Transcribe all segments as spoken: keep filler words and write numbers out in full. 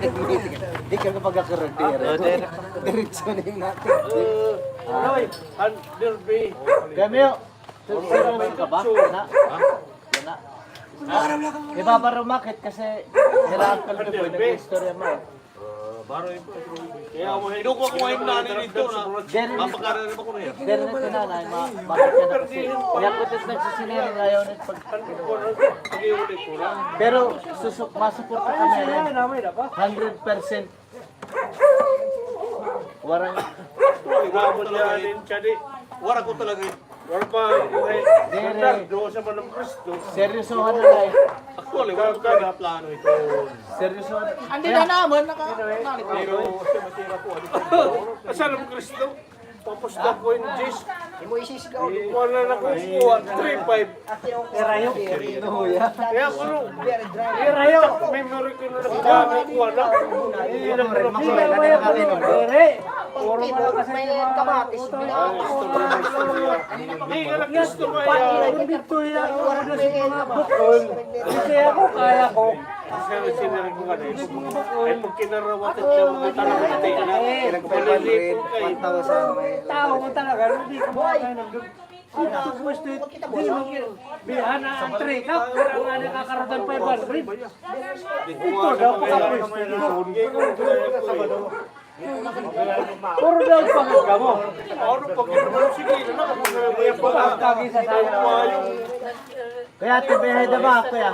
Di ka kapag-akarag, dire. Diretso na yung natin. Roy, han, Derby. Kaya, Mio, seryoso ka ba? Na? Yana. Ibaba rumakit kasi nila ang kalbo, nag-istorya mo. Kaya mo, hinuko ko ngayon na nito na. Diri, mapakara rin ako na yan. Diri na tinanay, ma-, bakit ka na kasi? Kaya ko ito nagsisinira ngayon at pag-, pero susuk-, masuporta kami yan. Hundred percent. Warang. Wala ko talaga eh. Wala ko talaga eh. Wala pa, eh, Bernardo, sa Manang Cristo. Seryosohan na, eh. Actually, wala ko talaga plano ito. Seryosohan. Andi na naman, naka-, pero, sa matira po, ano po? Sa Manang Cristo? Tapos na po yung Diyos. Imo isisigaw. Wala na ko kuha, three five. Irayo. Kaya ko, no? Irayo. Memory ko na nagkakami, kuha na. Irayo. Puro mo na kasi may kamatis. Hindi ka na gusto mo yan. Kasi ako, kaya ko. Ay, pag kinarawatan siya, mga talaga, patay na. Malilipot kayo. Tao mo talaga, hindi ka makakain ng dug-, ito, pwesto ito. Di mo, bihan na ang three cup, pero ang ano, kakaratan pa yung barril. Ito daw, pakapwesto ito. Puro daw pangit ka mo. Ano pag yun? Sige na lang. Pagkagi sa sana. Kaya tibihay na ba, kuya?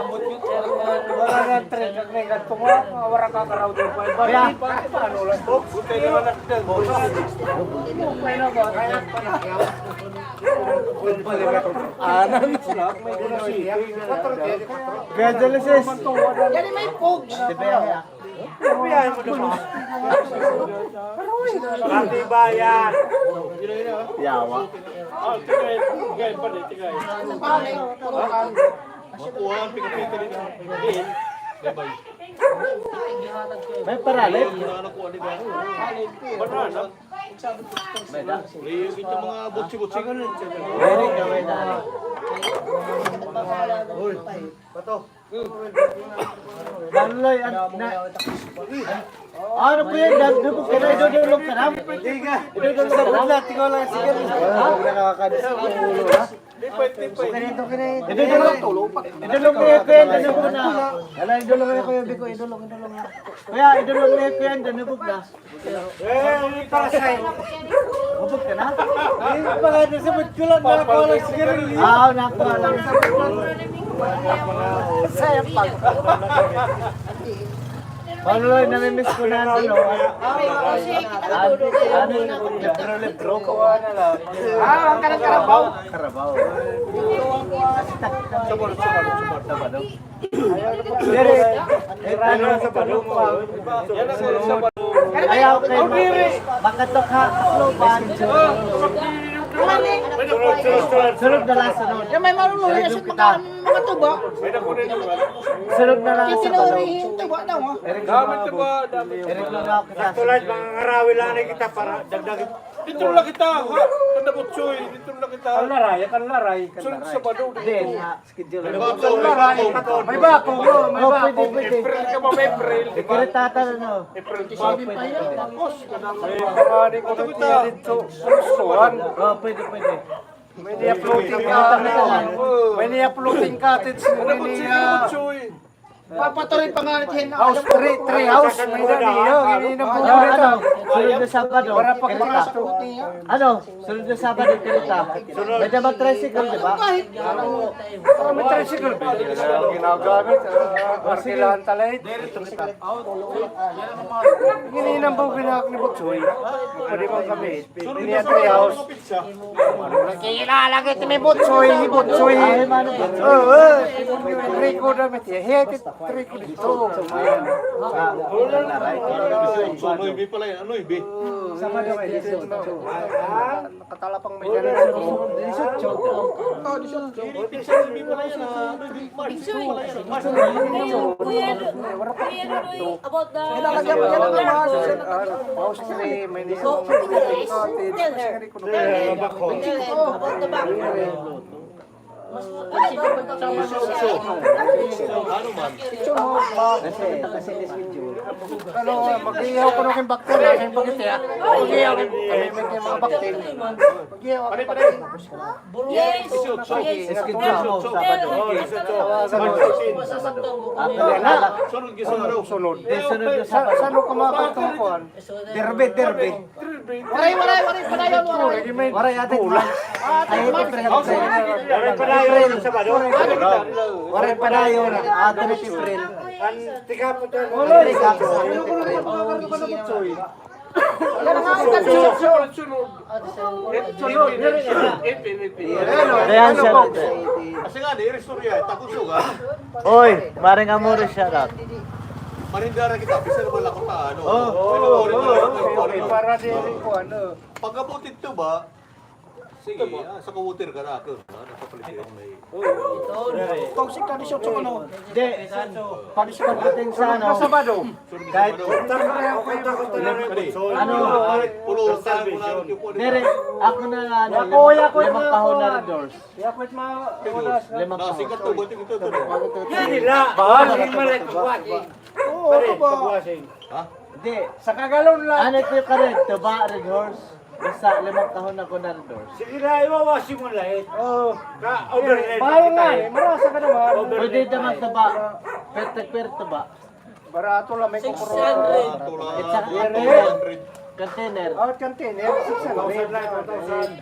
Wala na, three, kag may gatong wa, wala ka karaw din pa. Kaya, paano lang to? Anan. Kaya, Genesis. Yan ay may pogs. Tibihay, ah. Atibayan. Yawa. May paralit. May da. Very good. Uy, pato. Baloy, an-, na, ano po yan? Dal-, dubog ka na, idudulog ka na. Idudulog ka na. Ikaw lang, sige. Ha? Nakakadis ang ulo, ha? Idudulog. Idulog niya ko yan, danubog na. Ala, idulog niya ko yan, biko, idulog, idulog na. Kuya, idulog niya ko yan, danubog na. Eh, para sa iyo. Hubog ka na? Eh, baka na sa Mutkulan, nakakuha lang sigarilyo. Ah, nakakuha lang. Sayang pag. Paolo, namimiss ko na, ano, ano, ano, libro, libro, kuha na lang. Ah, ang kanang Carabao? Carabao. Sabor, sabor, sabor, sabor. Diri. Ayaw kay ma-, makatok ha. Sunod na lang, sunod. Yan may marunong yan sa mga, mga tuba. Sunod na lang sa tuba daw, ha? Gamit tuba, gamit. Tulad, mga ngarawil lang na kita para dagdag. Dito lang kita, ha? Kanda Butsoy, dito lang kita. Ang laray, ang laray. Sunod Sabado, dito. Hindi, ha? May bakong, may bakong. May bakong, oh, may bakong. Pwede, pwede. April ka ba, April, di ba? April tata, ano? April pa. Tapos, may pangani ko na dito. Susuan. Oh, pwede, pwede. May niya floating cottage. May niya floating cottage. May niya papatuloy pangalit hin. House, three, three house. May niya niya. Hindi na po dito. Sunod na Sabado. Para pagkakasto. Ano? Sunod na Sabado, Kirita. May dapat tricycle, di ba? Para may tricycle. Ginagamit, ah, kailangan talay. Hininambaw ginagamit ni Butsoy. Pwede bang kami? Niya three house. Kilala kita ni Butsoy, ni Butsoy. Oo, eh. Record na mati. Hiyati. Three ko dito. Sabado, may dieciocho. Ah, nakatalapang may ganun. Dieciocho. Oh, dieciocho. Kuya, Kuya Roy, about the house tree, may niya. About the back. Ano man? Ano, mag-iihaw ko ng baktin, ha? Yung bakit, ha? Mag-iihaw kami, may mga baktin. Mag-iihaw ako ng baktin. Yes. Yes. Schedule mo, Sabado. Tawagan mo. Sabado. Ah, wala. Sunod, sunod. Sunod. Di, sunod na Sa, Sabado. Saan ko makakatungkuan? Derby, derby. Waray, waray, waray, padayon, waray. Waray, ate, March. Ay, April, April. Waray padayon, Sabado. Waray padayon, ah, April. An tikapot yan. Waray. Ano ko na ito, ano ko na ito, Soy? Sunod, sunod. Sunod. Ipin, ipin. Ayan, siya. Kasi nga, di, istorya, tapos yun, ha? Oy, Maring Amores, shout out. Marindara kita, bisa naman ako ta, ano? Oh, oh, oh, oh, okay, para di rin ko, ano. Pag-abot ito ba? Sige, ah, sa kawater ka na, ako. Ah, nakapalit yun, may Toxic ka, di siya, ano? Di. Pag-, pagdating sa, ano, Sabado. Kahit, ano, pulutan mo na, dire, ako na nga, ano, limang kahon na Red Horse. Limang kahon. Sige la. Bahal, hindi man ito buwasing. Oo, pare, ito ba? Buwasing. Ha? Hindi. Sa kagalon lang. Ano ito yung karet? Tuba, Red Horse? Basta limang kahon na ko na Red Horse. Sige la, iwawasing mo la, eh. Oo. Ka, overnight. Mahal nga, eh. Marasa ka naman. Overnight. Pwede naman tuba. Pwerte, pwerte tuba. Barato lang, may kukuha. Six hundred. It's a container. Container. Oh, container. Six hundred.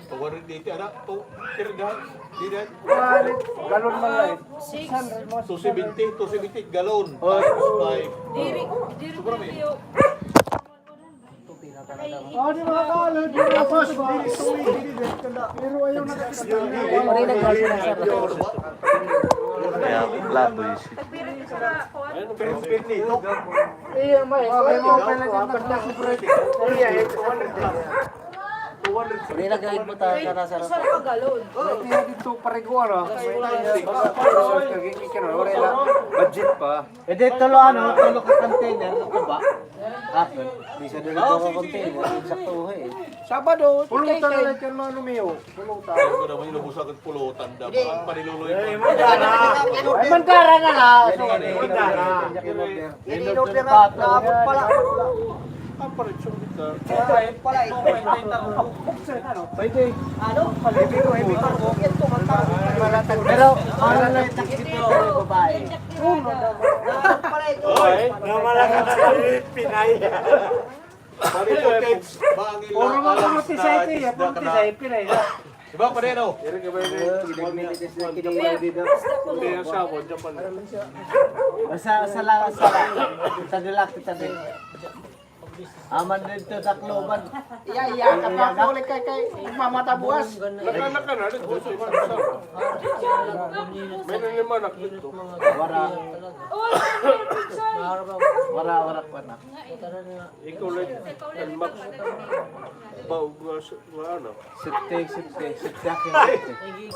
Two hundred eighty, anak. Two, three, dahil. Di na. Mahal, galon man lang. Six hundred mo. Two seventy, two seventy, galon. Oh. Five. Diri, diri. Sobra, may. Oh, di ba, galon? Di ba, boss? Diri, suwi, diri, diri. Pero ayaw na kasi. Kaya, plato, Iya, may, may mga pala dyan na plastic bread. Iya, eh, two hundred. Hindi na gawin mo ta-, ka na sa isa ka galon. Kaya dito, pareguan, ah. Budget pa. Eh, di tulo, ano, tulo ka container, ito ba? Hapon. Di sa dito ka container, sakto, eh. Sabado, pulutan na lang dyan, Mano Mio. Pulutan. Ano ko naman, inubusan ko pulutan, dapat. Paniluloy ko. Ay, mandara. Ay, mandara na lang. Mandara. In-order na, naabot pala. Ang paritsong kita. Ay, pala, eh. Pwede. Ano? Pwede ko, pwede ko. Pero, ano lang, sakit ito, babae. Naabot pala ito. Oy, namalakas na Pinay. Puro mga puti sa ito, eh. Puti sa ipin, eh. Diba, pare, no? Basta, basta lang, basta lang. Sa dila kita, eh. Aman dito sa Tacloban. Iya, iya, kapag ulit kay, kay mamata buwas. Naka-, naka na, dito sa iba. May nanimanak dito. Wara. Wara, wara pa na. Ikaw lang, Max. Ba, ug, uh, s-, uh, ano? Safety, safety, safety akin, safety.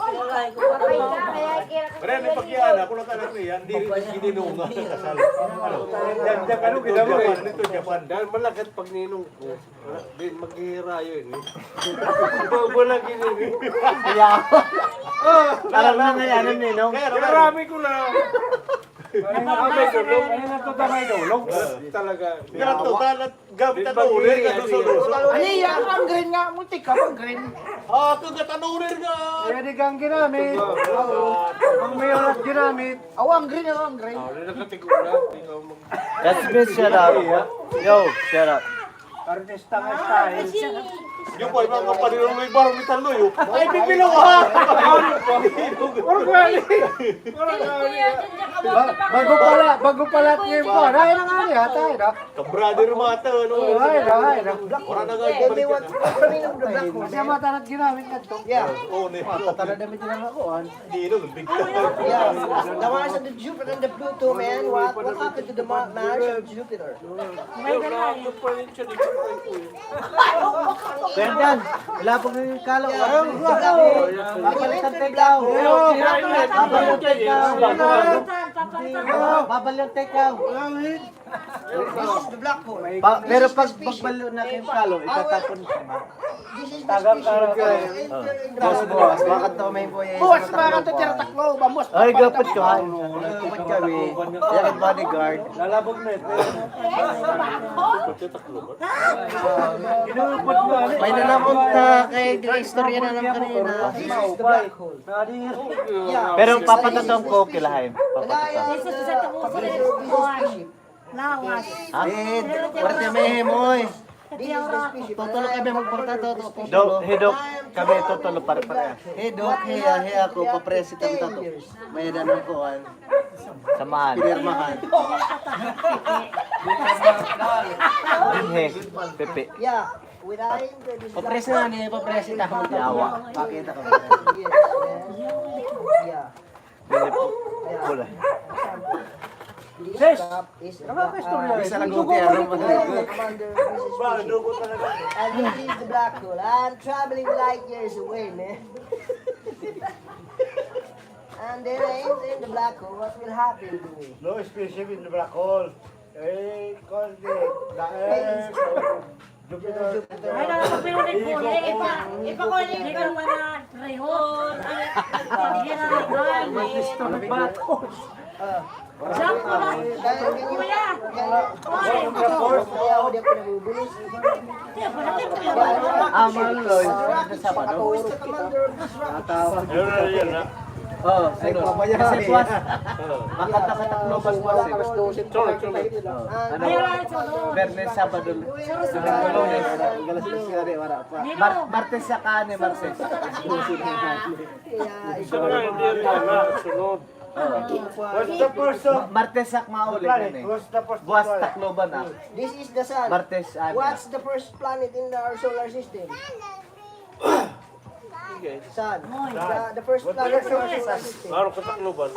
Pre, may pagkiana, ako lang ka lang niya, hindi rin gininunga sa kasal. Ano? Yan, yan, ano, ginawa, eh? Japan, dito, Japan. Dahil malagat pag ninong ko. Wala, di, maghihirayo, eh. Wala, wala, gini-, gini. Kaya, alam na nga yan, ano, ninong? Kaya, marami ko na. Ay, may dulog. Ay, natutamay dulog. Talaga. Pero total, Gamit na to, ulit, kaduso-duso. Ano iya, ang green nga, multi ka, ang green. Ah, ito, gatanurir nga. Kaya di kang ginamit. Ang may oras ginamit. Aw, ang green, aw, ang green. Ah, wala na katigura. That's best siya daw. Yo, shut up. Artista nga style. Yung po, yung mga paniluloy, barong ni Tanloy, oh. Ay, pipilaw, ha? Organic. Organic. Ba-, bago pala, bago pala ngayon po. Ay, na nga niya, tayo na. Kabrother mo ata, ano? Oo, ay, ay, ay. Wala na nga, eh, may balik one, na. Kami ng the black one. Kasi ang matanat ginamit nga to. Yeah. Oo, ne. Matanat na may tinangakuan. Di, no, big time. Yeah. The Mars and the Jupiter and the Pluto, man. What, what happened to the Ma-, Mars and Jupiter? Brendan, wala po kayong kalo. Papalitan tayo ikaw. Papalitan tayo ikaw. Papalitan tayo ikaw. This is the black hole. Pa, pero pag pagbalo na kay Kalo, itatapon ka na. This is the species. Buwas, buwas. Buwas, makadto may buhay. Buwas, makadto, tira-taklo, vamos. Ay, gapit ka, ha? Gapit kami. Yan ang bodyguard. Lalabog na ito. May na naman ta kay istorya na lang kanina. This is the black hole. Pero papataton ko kila Haim. Papataton. This is the Lawas. Ha? Eh, parte may him, oy. Tutulo kami magporta, tutulo. Do, hidok kami tutulo, pare-pare. Hidok, hiya, hiya ako, papresita tato. May danon ko, an. Samahan. Pinirmahan. Dinhi, Pepe. Yeah. Papresita ni, papresita. Yawa. Pakita ko. Yeah. Pula. Sis! Nakaka-istorya. Isa lang dugo, ano ba? Ba, dugo talaga. And this is the black hole. I'm traveling light years away, man. And then I enter in the black hole. What will happen to me? No spaceship in the black hole. Eh, call the, the Earth. Jupiter. Ay, nakakapirulin po. Ipa, ipa ko, ipa ko na rehol. Ay, ay, ay, ay. Jump ko na. Kuya. Ay. Ah, Marloy. Sa Sabado. Ayun na, yun na. Oh, ay, siguro. Kasi buwas. Oo. Makadto ka Tacloban buwas, eh. Sunod, sunod. Oh, ano? Bernes, Sabado, Lunes. Alas dos nga rin, wala pa. Mar-, Martes sa kani, Martes. Sunod, hindi rin na, sunod. Oo. What's the first, uh, Martes sa mauli, planet? Ano eh? What's the first planet? Buwas Tacloban, ah. This is the sun. Martes, ano? What's the first planet in our solar system? Sun. The, the first planet in our solar system. Klaro ka Tacloban.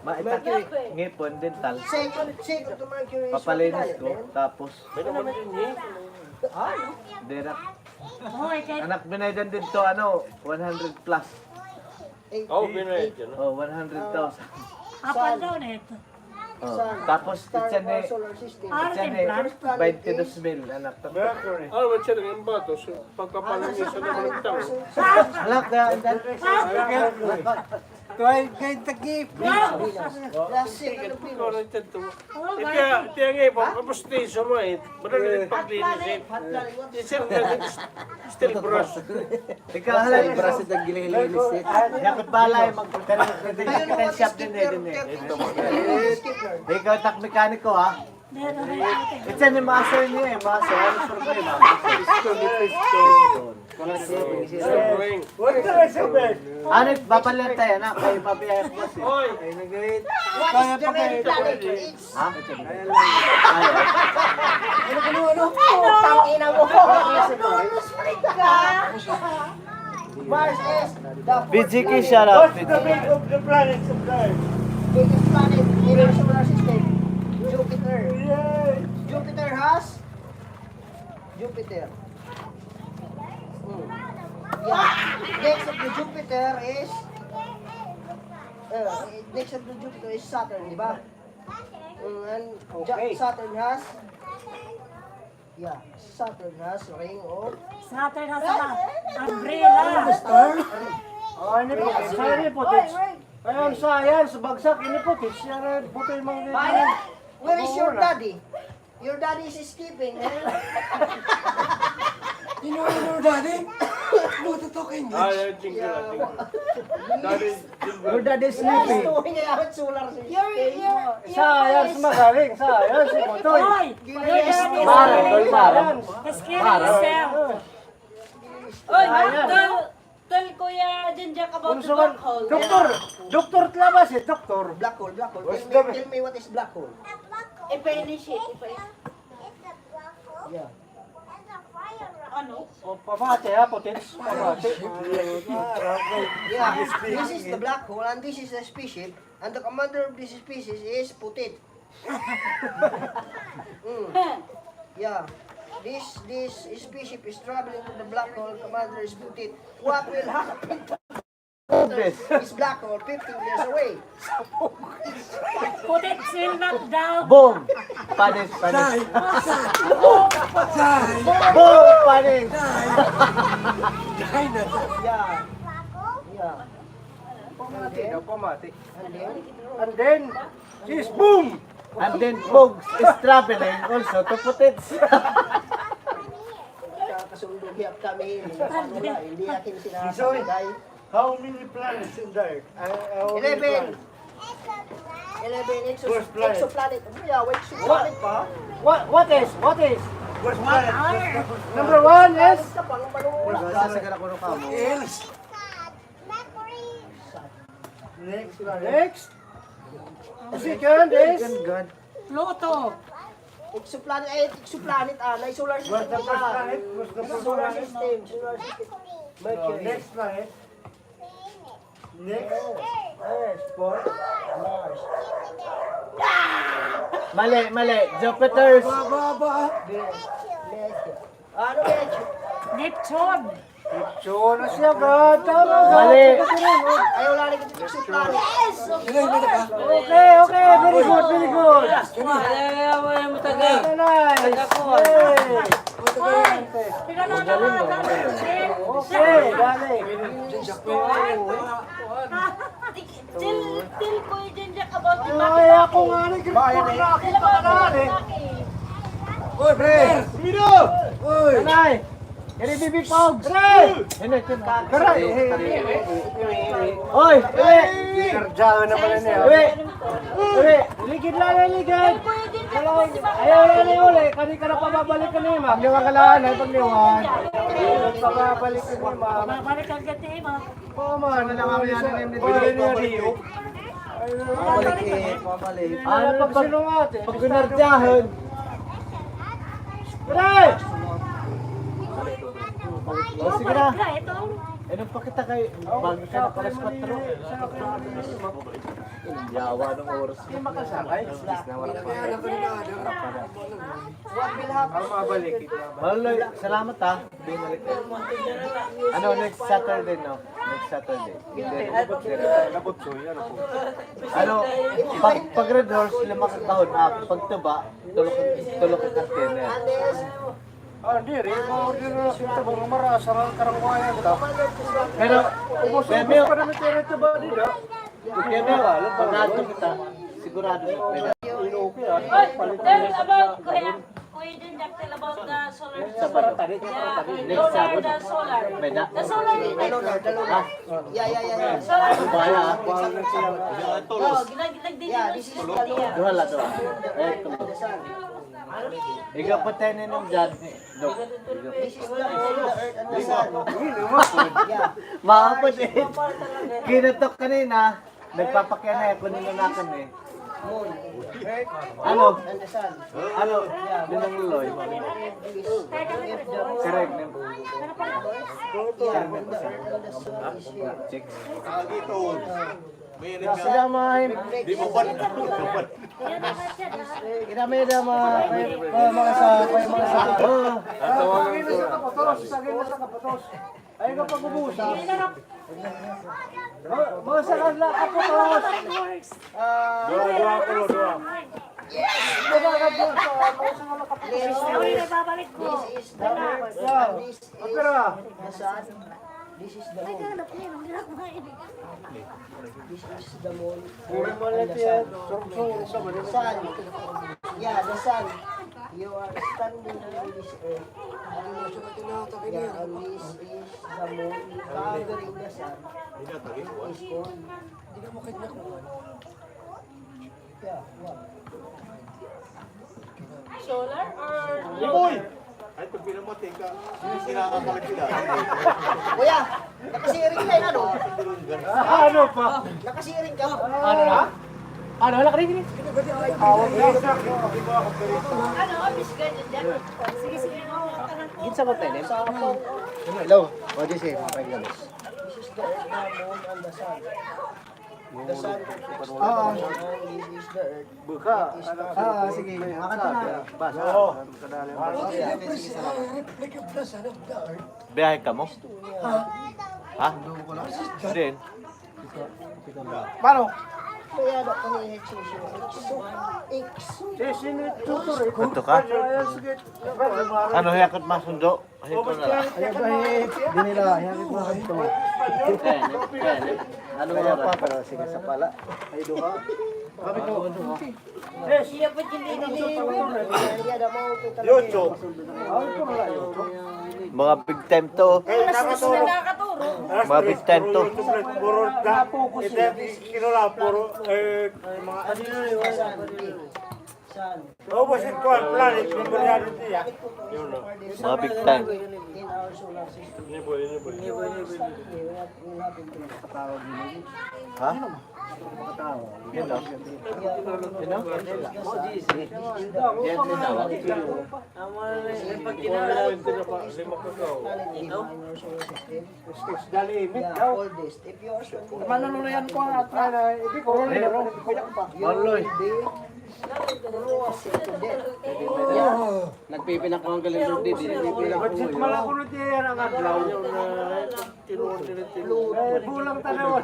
Mercury. Ngipon, dental. Second, second to Mercury is what planet, man? Papalinis ko, tapos. May naman din, eh. Dira. Anak, binaydan didto, ano, one hundred plus. Oh, binayad ka na. Oh, one hundred thousand. Apan daw na ito. Oh, tapos, itsa ni, itsa ni, twenty-two mil, anak. Mercury. Ano ba siya nang imbato? So, pagpapalangis sa naman ng tao. Anak, na, na. Tuway, gay, tagi. Venus. Venus. Ito, ito nga, eh, pag-, pag-, pustiso mo, eh. Madali rin paglinis, eh. Hot planet. It's still, still brush. Ikaw, hala, brush it, ang gililinis, eh. Yakot balay, magpapalinis, eh, din, eh. Ikaw, tak mekaniko, ha? Itsa ni master niya, eh, master. Ano problema? Piston, piston. Ano, babalian tayo, anak, kay mabiyak po siya. Ay, nag-, what is the red planet? Ha? Ano, ano, ano? Tangina mo. Mars is the fourth planet. B G K, shout out, B G K. What's the weight of the planets of the Earth? Biggest planet in our solar system, Jupiter. Yay! Jupiter has, Jupiter. Hmm. Yeah. Next of the Jupiter is, uh, next of the Jupiter is Saturn, di ba? Mm, and Ja-, Saturn has, yeah, Saturn has ring of, Saturn has a umbrella. Star? Oh, ini po, sa ini po, teach. Ayan, science, bagsak, ini po, teach. Yan, eh, buto yung mga. Where is your daddy? Your daddy is sleeping, eh? You know your daddy? Buto to, English. Ah, yeah, jingle, jingle. Daddy, Your dad is sleeping. Science magaling, science, si Butoy. Hoy! Mara, Mara. Science. Oy, tol, tol, Kuya Jinjak, about the black hole. Doktor, doktor, tlabas, eh, doktor. Black hole, black hole. Tell me, tell me what is black hole. Definish it. Yeah. Ano? O, pamati, ha, putit. Pamati. Yeah, this is the black hole and this is a spaceship, and the commander of this species is Putit. Mm. Yeah. This, this spaceship is traveling to the black hole, commander is Putit. What will happen? This is black hole fifteen years away. Put it in the down. Boom! Panis, panis. Sai! Sai! Boom! Panis! Sai! Sai na. Yeah. Yeah. Pamati daw, pamati. And then? And then, sis, boom! And then, Pogs is traveling also to Putets. Kasundo niya kami, hindi akin sinasabay. How many planets in there? Uh, how many planets? Eleven. Eleven exo-, exoplanet. Ano ya? What exoplanet pa? What, what is? What is? First planet. Number one is? First planet. Next planet. Next. Second is? Second, God. Pluto. Exoplanet, ay, exoplanet, ah, na solar system. What's the first planet? What's the first planet? Solar system, solar system. Mercury. Next planet. Next. Earth, four. Mars. Mali, mali. Jupiter's. Ba, ba, ba. Venus. Ano, Neptune? Neptune. Neptune na siya, God. Tama, God. Mali. Ay, wala na kita exoplanet. Okay, okay. Very good, very good. Ay, ay, ay, matagal. Nice. Nice. Hoy, pinananawagan ko, Jen. Okay, galing. Tell, tell Kuya Jen Jack about the Ay, ako nga ni, grade four na ako, eh. Hoy, pre! Miro! Hoy! Nanay! Kani Bibi Pogs! Pre! Hindi, hindi. Pre! Oy! Uwi! Karjahan na pala niya. Uwi! Uwi! Ligid la, ligid! Ayaw na ni uli, kani ka na pababalik ka ni, ma'am. Liwang ka la, ay, pagliwang. Pababalik ka ni, ma'am. Pababalik ka ni, ma'am. Oo, man. Wala na kami, ano, ano, ano. Pabalik, eh, pabalik. Ano, pag, pag ginardiyahan. Pre! O, sige na. Ano pa kita kay, bago ka na alas kwatro. Yawa ng oras. Hindi makasakay. Alas diyes na, wala pa. Wala pa na. Maloy, salamat, ha. Binalik. Ano, next Saturday, no? Next Saturday. Hindi. Ano, pag, pag Red Horse, lima ka kahon, ah, pag tuba, tulo ka, tulo ka container. Ah, diri, ma-order na la kita, mga marasa, mga karangwayan ta. Pero, ubos, ubos pa naman tayo rin tuba, di na? Kaya may pag-ato kita, sigurado na pwede. Oy, tell about, Kuya, Kuya Junjak, tell about the solar system. Sabado. Yeah, next Sabado. The solar. May da-, the solar. The lunar, the lunar. Ah. Yeah, yeah, yeah, yeah. Solar. Baya. Oh, ginag-, nag-, yeah, this is the lunar. Duha la, duha. Eh, ito. Ikaw pa tayo ninong dyan. Look. This is the moon, the earth, and the sun. Yeah. Maapod eh. Kinatok kanina, nagpapakianay ako nila nakan eh. Moon. Ano? And the sun. Ano? Yeah. Ninong Loy. Correct. Yeah, the earth and the sun is here. Chicks. Sila, ma'am. Di mo pa. Kita may da, mga, mga, mga sa, mga sa. Oh. Lagay na sa kaputos, lagay na sa kaputos. Ayaw ka pag-ubusan. Mga, mga sa kanila, kaputos. Ah, duha, duha, duha. Yes! Mga sa kanila, kaputos. Ay, nababalik ko. This is the, this is the sun. This is the moon. This is the moon. And the sun. Sun. Yeah, the sun. You are standing on this earth. Yeah, and this is the moon covering the sun. It's cold. Solar or Uy! Ay, pag pinamati ka, kinakakalat sila. Kuya, nakasiring ka, ano? Ano pa? Nakasiring ka. Ano na? Ano, wala ka rin? Ano, Miss Guardian dyan? Sige, sige. Ginsa mo, Tene? Hello. O, di siya, mga kaibigan. This is the earth, the moon, and the sun. The sun, the sun is the earth. Buka. Ah, sige. Makanta na. Basa. Oo. Kadali. Biyahe kamo? Ha? Din. Mano? Ito ka? Ano, hiya ko it masundo? Hiya ko na la. Ayaw ba, eh, dinila, hiya ko it masundo. Ano, kaya pa, pero sige sa pala. Ay, duha. Sabi ko, Yocho. Mga big time to. Mga big time to. Mga big time. Ha? Yun, no? Yun, no? Yan, yun, no? Dali, mit daw. Manunulayan ko ang atla na, hindi ko, Maloy. Nagpipinakaw ang galing, Lord, di, di, di, di, Budget malakunod niya yan ang adlaw. Eh, bulang tanaw.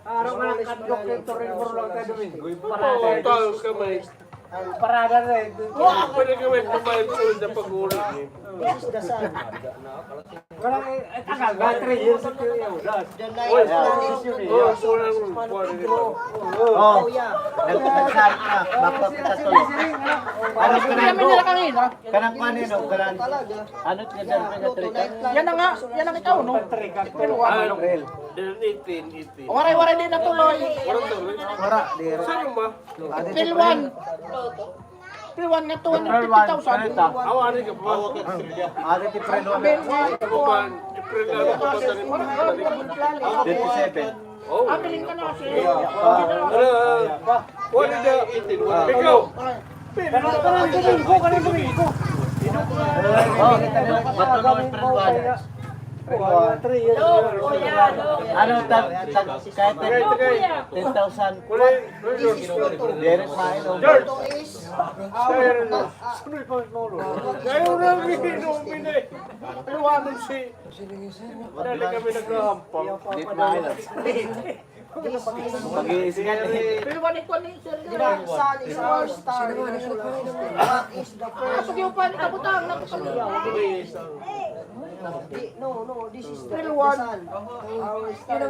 Araw nga ng kadlok yung turing, bulang tanaw, eh. Parada. Tayo kamay. Parada na, eh. Pwede kami kumain sa pag-uli. This is the sun. Wala, eh, eh, tagal na, three years ito yung ulas. The night is Oh, oh, yeah. Nagkakasal na. Mapapita to. Ano ka na, bro? Kanang kanino, kanang, ano ka dyan, pinatry ka? Yan na nga, yan ang ikaw, no? April one. April. Waray-waray di natuloy. Wara, di. Saan ba? April one. April one nga two hundred fifty thousand. Awa, ano ka pa? Ano ti April one? April one. April one. Twenty-seven. Abiling ka na, sir. Wala na. Ikaw. Kanang Domingo, kanang Domingo. Oh, April one. Ano, tag, tag, kahit ten thousand. Deret, main, oh. George! Sunod pa ang lolo. Ngayon na ang ininom, ine. Iwanan si. Dali kami nagkahampang. Di pa. Mag-iisip ka na eh. Pero wala ko ni sir. Sun is our star in the solar system. What is the first? Pag-iupan, kabutang na ko sa iya. Di, no, no, this is the, the sun. Our star.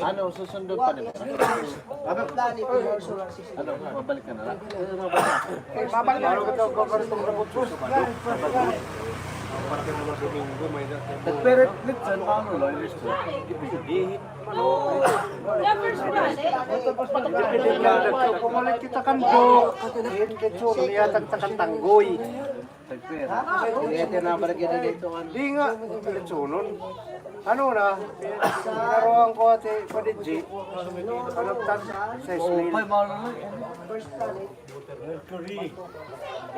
Ano, susundo pa nila? Planet in our solar system. Ano, mabalik ka na lang? Babalik na. Nagpirit-pirit sa ano, Lord. Pumalit kita kan do. Diin kay Chun, niya tagtakan tanggoy. Tagpira. Kaya tinabalik yan dito, ano? Di nga, diretsunon. Ano na, pinaruan ko ate, padidji. Ano, tag, sa Ismail. Mercury.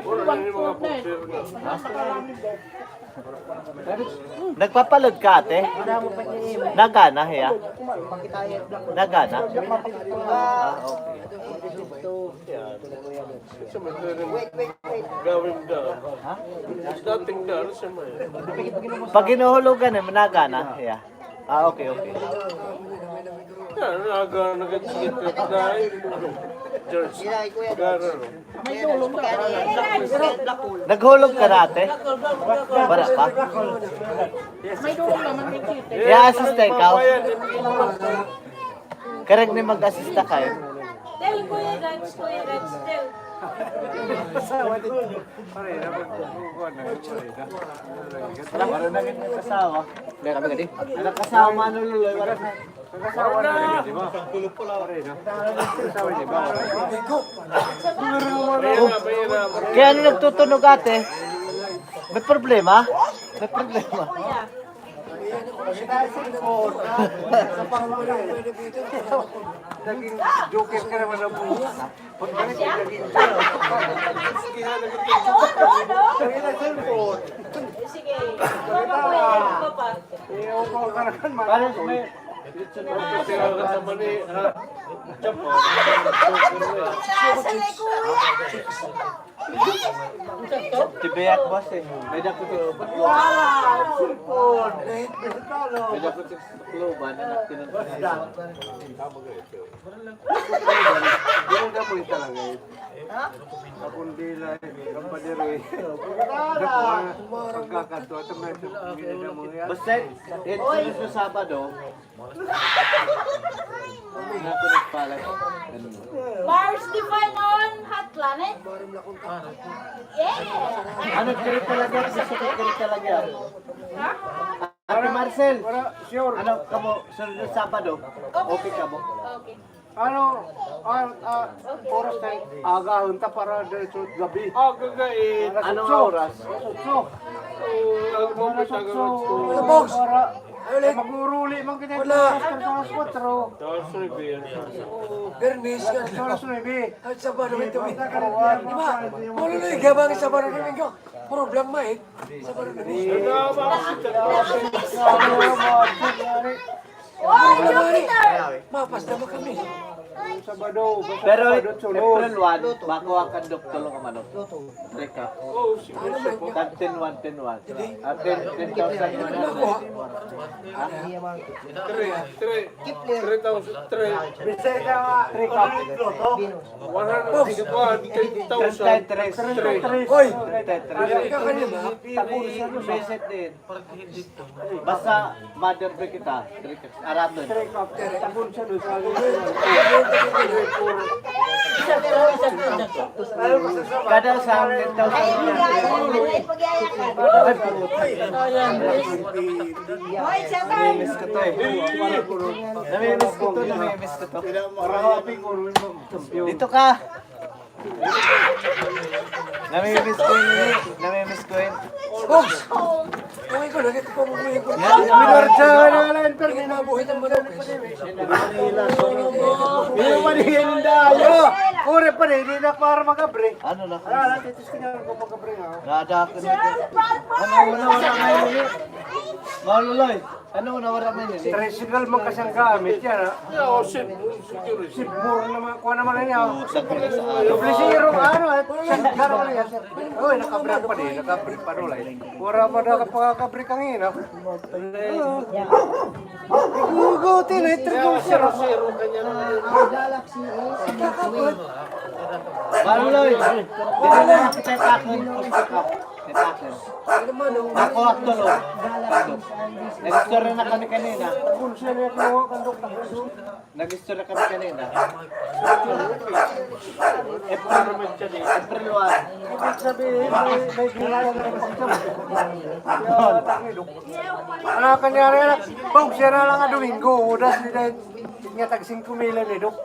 Wala na yung mga picture na. Nagpapalod ka, ate? Nagana, hiya? Nagana? Ah, okay. Gawin da. Ha? Dating da, ano siya may? Pag hinuhulugan, eh, nagana, hiya? Ah, okay, okay. Yan, nagana ka, sige, trip na, eh. George, gara, no? Naghulog ka dati? Wala pa? May dulong naman, may titi. Iya, assist ikaw. Karag ni mag-assist ka, eh. Tell Kuya Rans, Kuya Rans, tell. Asawa din. Pare, dapat kukuha na. Wala na gid asawa. Wala kami gadi. Anak asawa, Manolo, wala na. Nag-asawa na rin, di ba? Pare, no? Asawa, di ba? Kaya ano nagtutunog, ate? May problema? May problema. Naging joker ka naman ang buhok. Pagbalik, naging joker. Sige, ano, ano? Sige. Ano pa? Eh, upaw ka naman, Pares, may, Tibiyak, boss, eh. May dako ito. May dako ito. Di na dapat talaga, eh. Ako dila, eh. Ang padero, eh. Pagkakadto, ato nga ito. Basta, eh, sunod na Sabado, Mars Define on Hot Planet. Yeah. Ano, kiri talaga? Gusto ko kiri talaga. Ha? Ate Marcel, ano kamo, sunod na Sabado? Okay kamo? Okay. Ano, ah, ah, oras na, agahon ta para diretso gabi. Ah, gagain. Ano oras? Alas otso. Alas otso. Ano, boss? Para, ay, mag-uuruli man kita. Wala. Alas otso, alas kuwatro. Alas nuebe, alas otso. Bernis, alas nuebe. Ay, Sabado, Domingo. Di ba? Wala na, igabang Sabado, Domingo. Problema, eh. Sabado, Domingo. Ay, mapas na ba kami? Pero April one, makuha ka doktor ka manok. Three ka. Tag ten one, ten one. Ah, ten, ten thousand. Ha? Three, three, three thousand, three. Bisaya ka, three ka. One hundred, one, ten thousand. Treinta y tres. Three. Hoy! Treinta y tres. Tapos, ano, visit din. Basta mother ba kita? Araton. Kada sa ten thousand. Ay, puta. Namimiss ko to eh. Namimiss ko to, namimiss ko to. Dito ka. Namimiss ko yun, eh. Namimiss ko yun. Boss! Okay ko, lagi ko pa bumuhay ko. Yan, yan. Minarcha na lang, pero may mabuhay ng manok. Hindi pa rin, hindi na ayo. Kore pa rin, hindi na para mag-abre. Ano na? Wala, wala, titistingan ko mag-abre nga. Nada ako na. Ano, wala, wala, wala. Maluloy. Ano, nawara man yun, eh? Tricycle man kasi ang gamit yan, ha? Yeah, o, sip-, security. Sipbor naman, kuha naman yan, ha? Doble zero, ano, eh? Sandgar naman yan, sir. Uy, nakabrake pa din, nakabrake pa doon, eh. Wala pa daw kapagkabrake kanina. Oo. Iguguti na, eh, triple zero. Zero, zero, kanya naman yun. Maluloy. Dito na kita, takon. Kita, takon. Ako, aktual, oh. Nag-istorya na kami kanina. Nag-istorya kami kanina. April, April one. Ibig sabihin, may, may ginagawa na kasi siya. Ano kanyari na? Pag siya na lang nga Domingo, udas ni Dad. Nga tag singko mil ni Dok.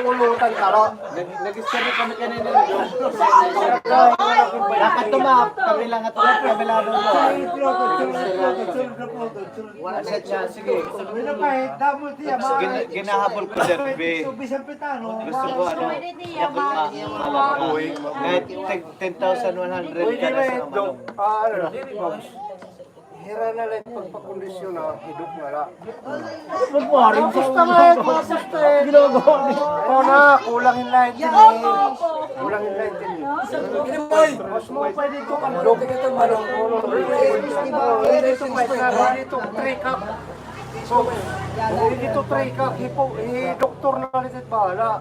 Ulutan ka, no? Nag-, nag-istorya kami kanina ni Dok. Dapat tuma-, kami lang at kami lang doon. Wala siya, siya, sige. Gina-, ginahabol ko, Derby. Gusto ko, ano, yakot na, alam ka. Kahit ten thousand one hundred ka na sa manok. Ah, ano, Hira na la it pagpakondisyon na hidok na la. Magwaring sa ulo. Gusto na, gusto eh. Ginagawa niya. Ano na, kulang in light din eh. Kulang in light din eh. Mas mo pwede ito kandok. Dito pa isa, dito three cup. So, dito three cup, hipo, eh, doktor na la it bahala.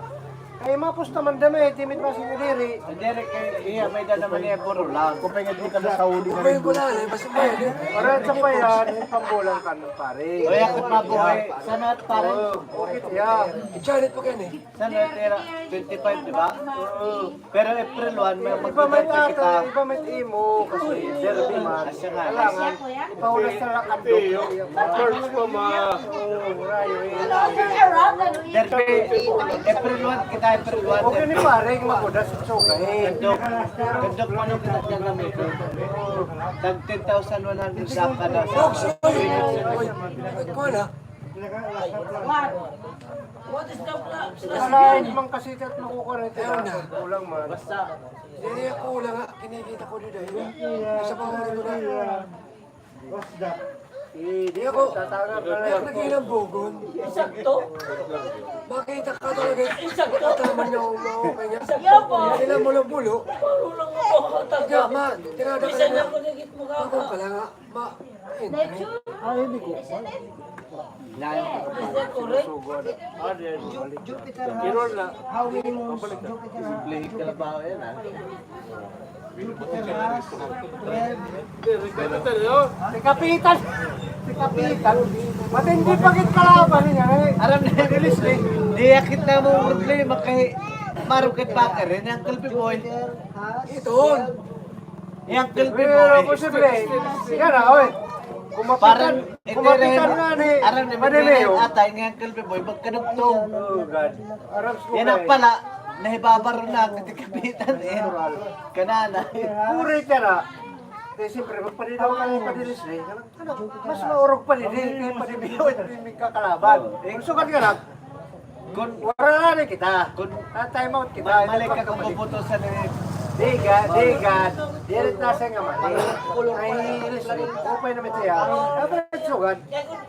Kay mapusta man dami, timid man sila diri. Diri kay iya, may-ada naman niya burulan. Kupay nga di ka na sa uli na rin. Para sa payan, pambulan ka ng pare. Kaya kung mabuhay, sana at pare. Oo, okay, iya. Ichalit pa kayo eh. Sana tira, twenty-five, di ba? Oo. Pero April one, may iba may magdadagdag kita. Iba may imo, kasi derby man. Asya nga. Kailangan. Pahulas na lang ang doktor. First ko ma- Derby, April one kita, April one. Okay ni pare, magudas, it's okay. Kandok, kandok pa nung kita gagamitin. Tag ten thousand one hundred lang kada sa. Kuha na. Wala, man kasi ito at makukuha na ito. Kulang man. Basta. Diri ako kulang nga, kinikita ko dito. Sa mga ano na. What's that? Di ako, naghinambugon. Sakto. Makita ka talaga. Sakto. Tama niya, oo, kanya. Sakto po. Sila mulo-mulo. Marunong ako. Tama, tirada ka na. Ako pala nga. Ma, ay, hindi ko. Is it correct? Ju-, Jupiter has how many moons? Jupiter has, Jupiter has twelve. Si Kapitan. Si Kapitan. Matindi pa gid kalaban niya, eh. Aram na, madilis, eh. Di akit na mo problema kay Marugad pa ka rin, Uncle Pipoy. Ito. Uncle Pipoy. Pero posible. Yan na, oy. Parang, kumapitan nga ni, aram ni, Madimeo. Atay nga Uncle Pipoy, magkadugtong. Oh, God. Yan ang pala, nahibabaro na, kati Kapitan, eh. Kanana. Puri ka na. Kaya siyempre, magpadidaw ka na yung padilis, eh. Ano, mas maurog pa din, eh, kay Madimeo, ito yung kakalaban. Kung sukat ka na, kun wara na kita. Kun time out kita, mali ka kung bubuto sa ni. Di ka, di ka. Dirit na siya nga mali. Ay, listen, upay naman siya. Dapat sugad.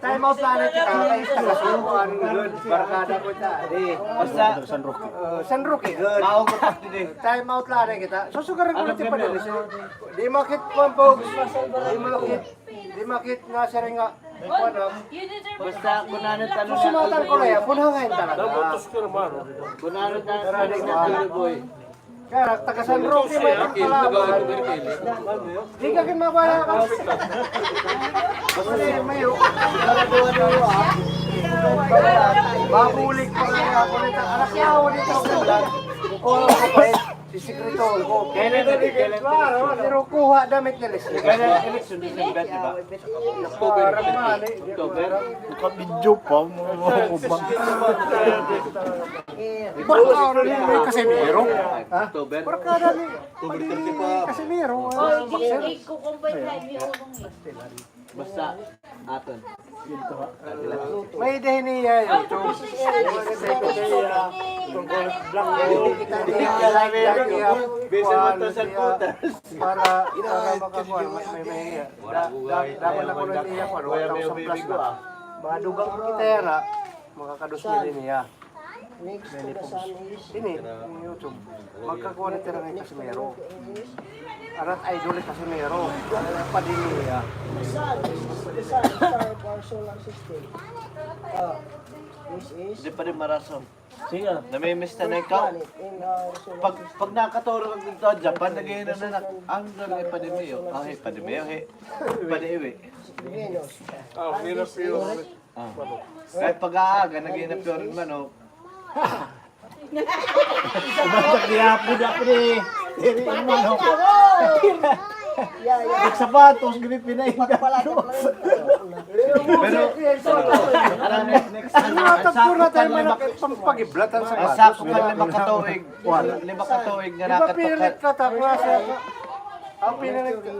Time out na kita. Ay, taga-Sugbo, ano, good. Barkada ko ta. Di. Basta San Roque. Uh, San Roque, good. Maugot pa din. Time out na kita. Susugaran ko na si Padre. Di makit, Pampog. Di makit. Di makit nga siya rin nga. Basta kun ano tanong. Susunatan ko na yan. Kun hangayin talaga. Kun ano tanong, boy. Kaya taga San Roque may pagkalaban. Di ka kin mabaya ka. Kasi mayo. Siguraduhan mo, ah. Mabulig pa kaya ako nito. Anak niya ako dito. Kukuha ko pa eh. Si Sekreto ko. Kailan, kailan? Pero kuha damit nila. Kailan election? December, di ba? October. October. Nakabidyo pa, mga kuba. Barkada ni Casimero. Ha? October. Barkada ni Casimero. Oh, ikukumpay na niyo. Basta, aton. May dahin niya YouTube. Tungkol vlog ko. Kita niya, like, like niya. Bisan man to sa kutas. Para, para makakuha, may, may, may, da-, da-, dapat ako na niya, ano, one thousand plus na. Madugang kita yan, ha. Makakados nila niya. Next to the sun is. Ini, ini YouTube. Magkakuha na tira ngay Casimero. Arat idol ni Casimero. Padilla. The sun, this is the sun, star of our solar system. Ah, this is. Di pa rin maraso. Sige. Namimiss na ikaw. Planet in our solar system. Pag, pag nakatulog dito, Japan, nag-iinom na na. Ang ganda ni Padimeo. Ah, hey, Padimeo, hey. Padiwi. Venus. Ah, hirap yun. Ah. Kay pag-aaga, nag-iinap yun, manok. Basta gihapon ako ni, diri yung manok. Nagsapatos, gini pinaingat. Pero, alam niyo, next time, ano, tagpo na tayo, manok, pampagiblatan sa sapatos. Sa ako pa lima ka tuig, lima ka tuig nga nakatukad. Di ba pinilit ka, tapos, ang pinilit ka?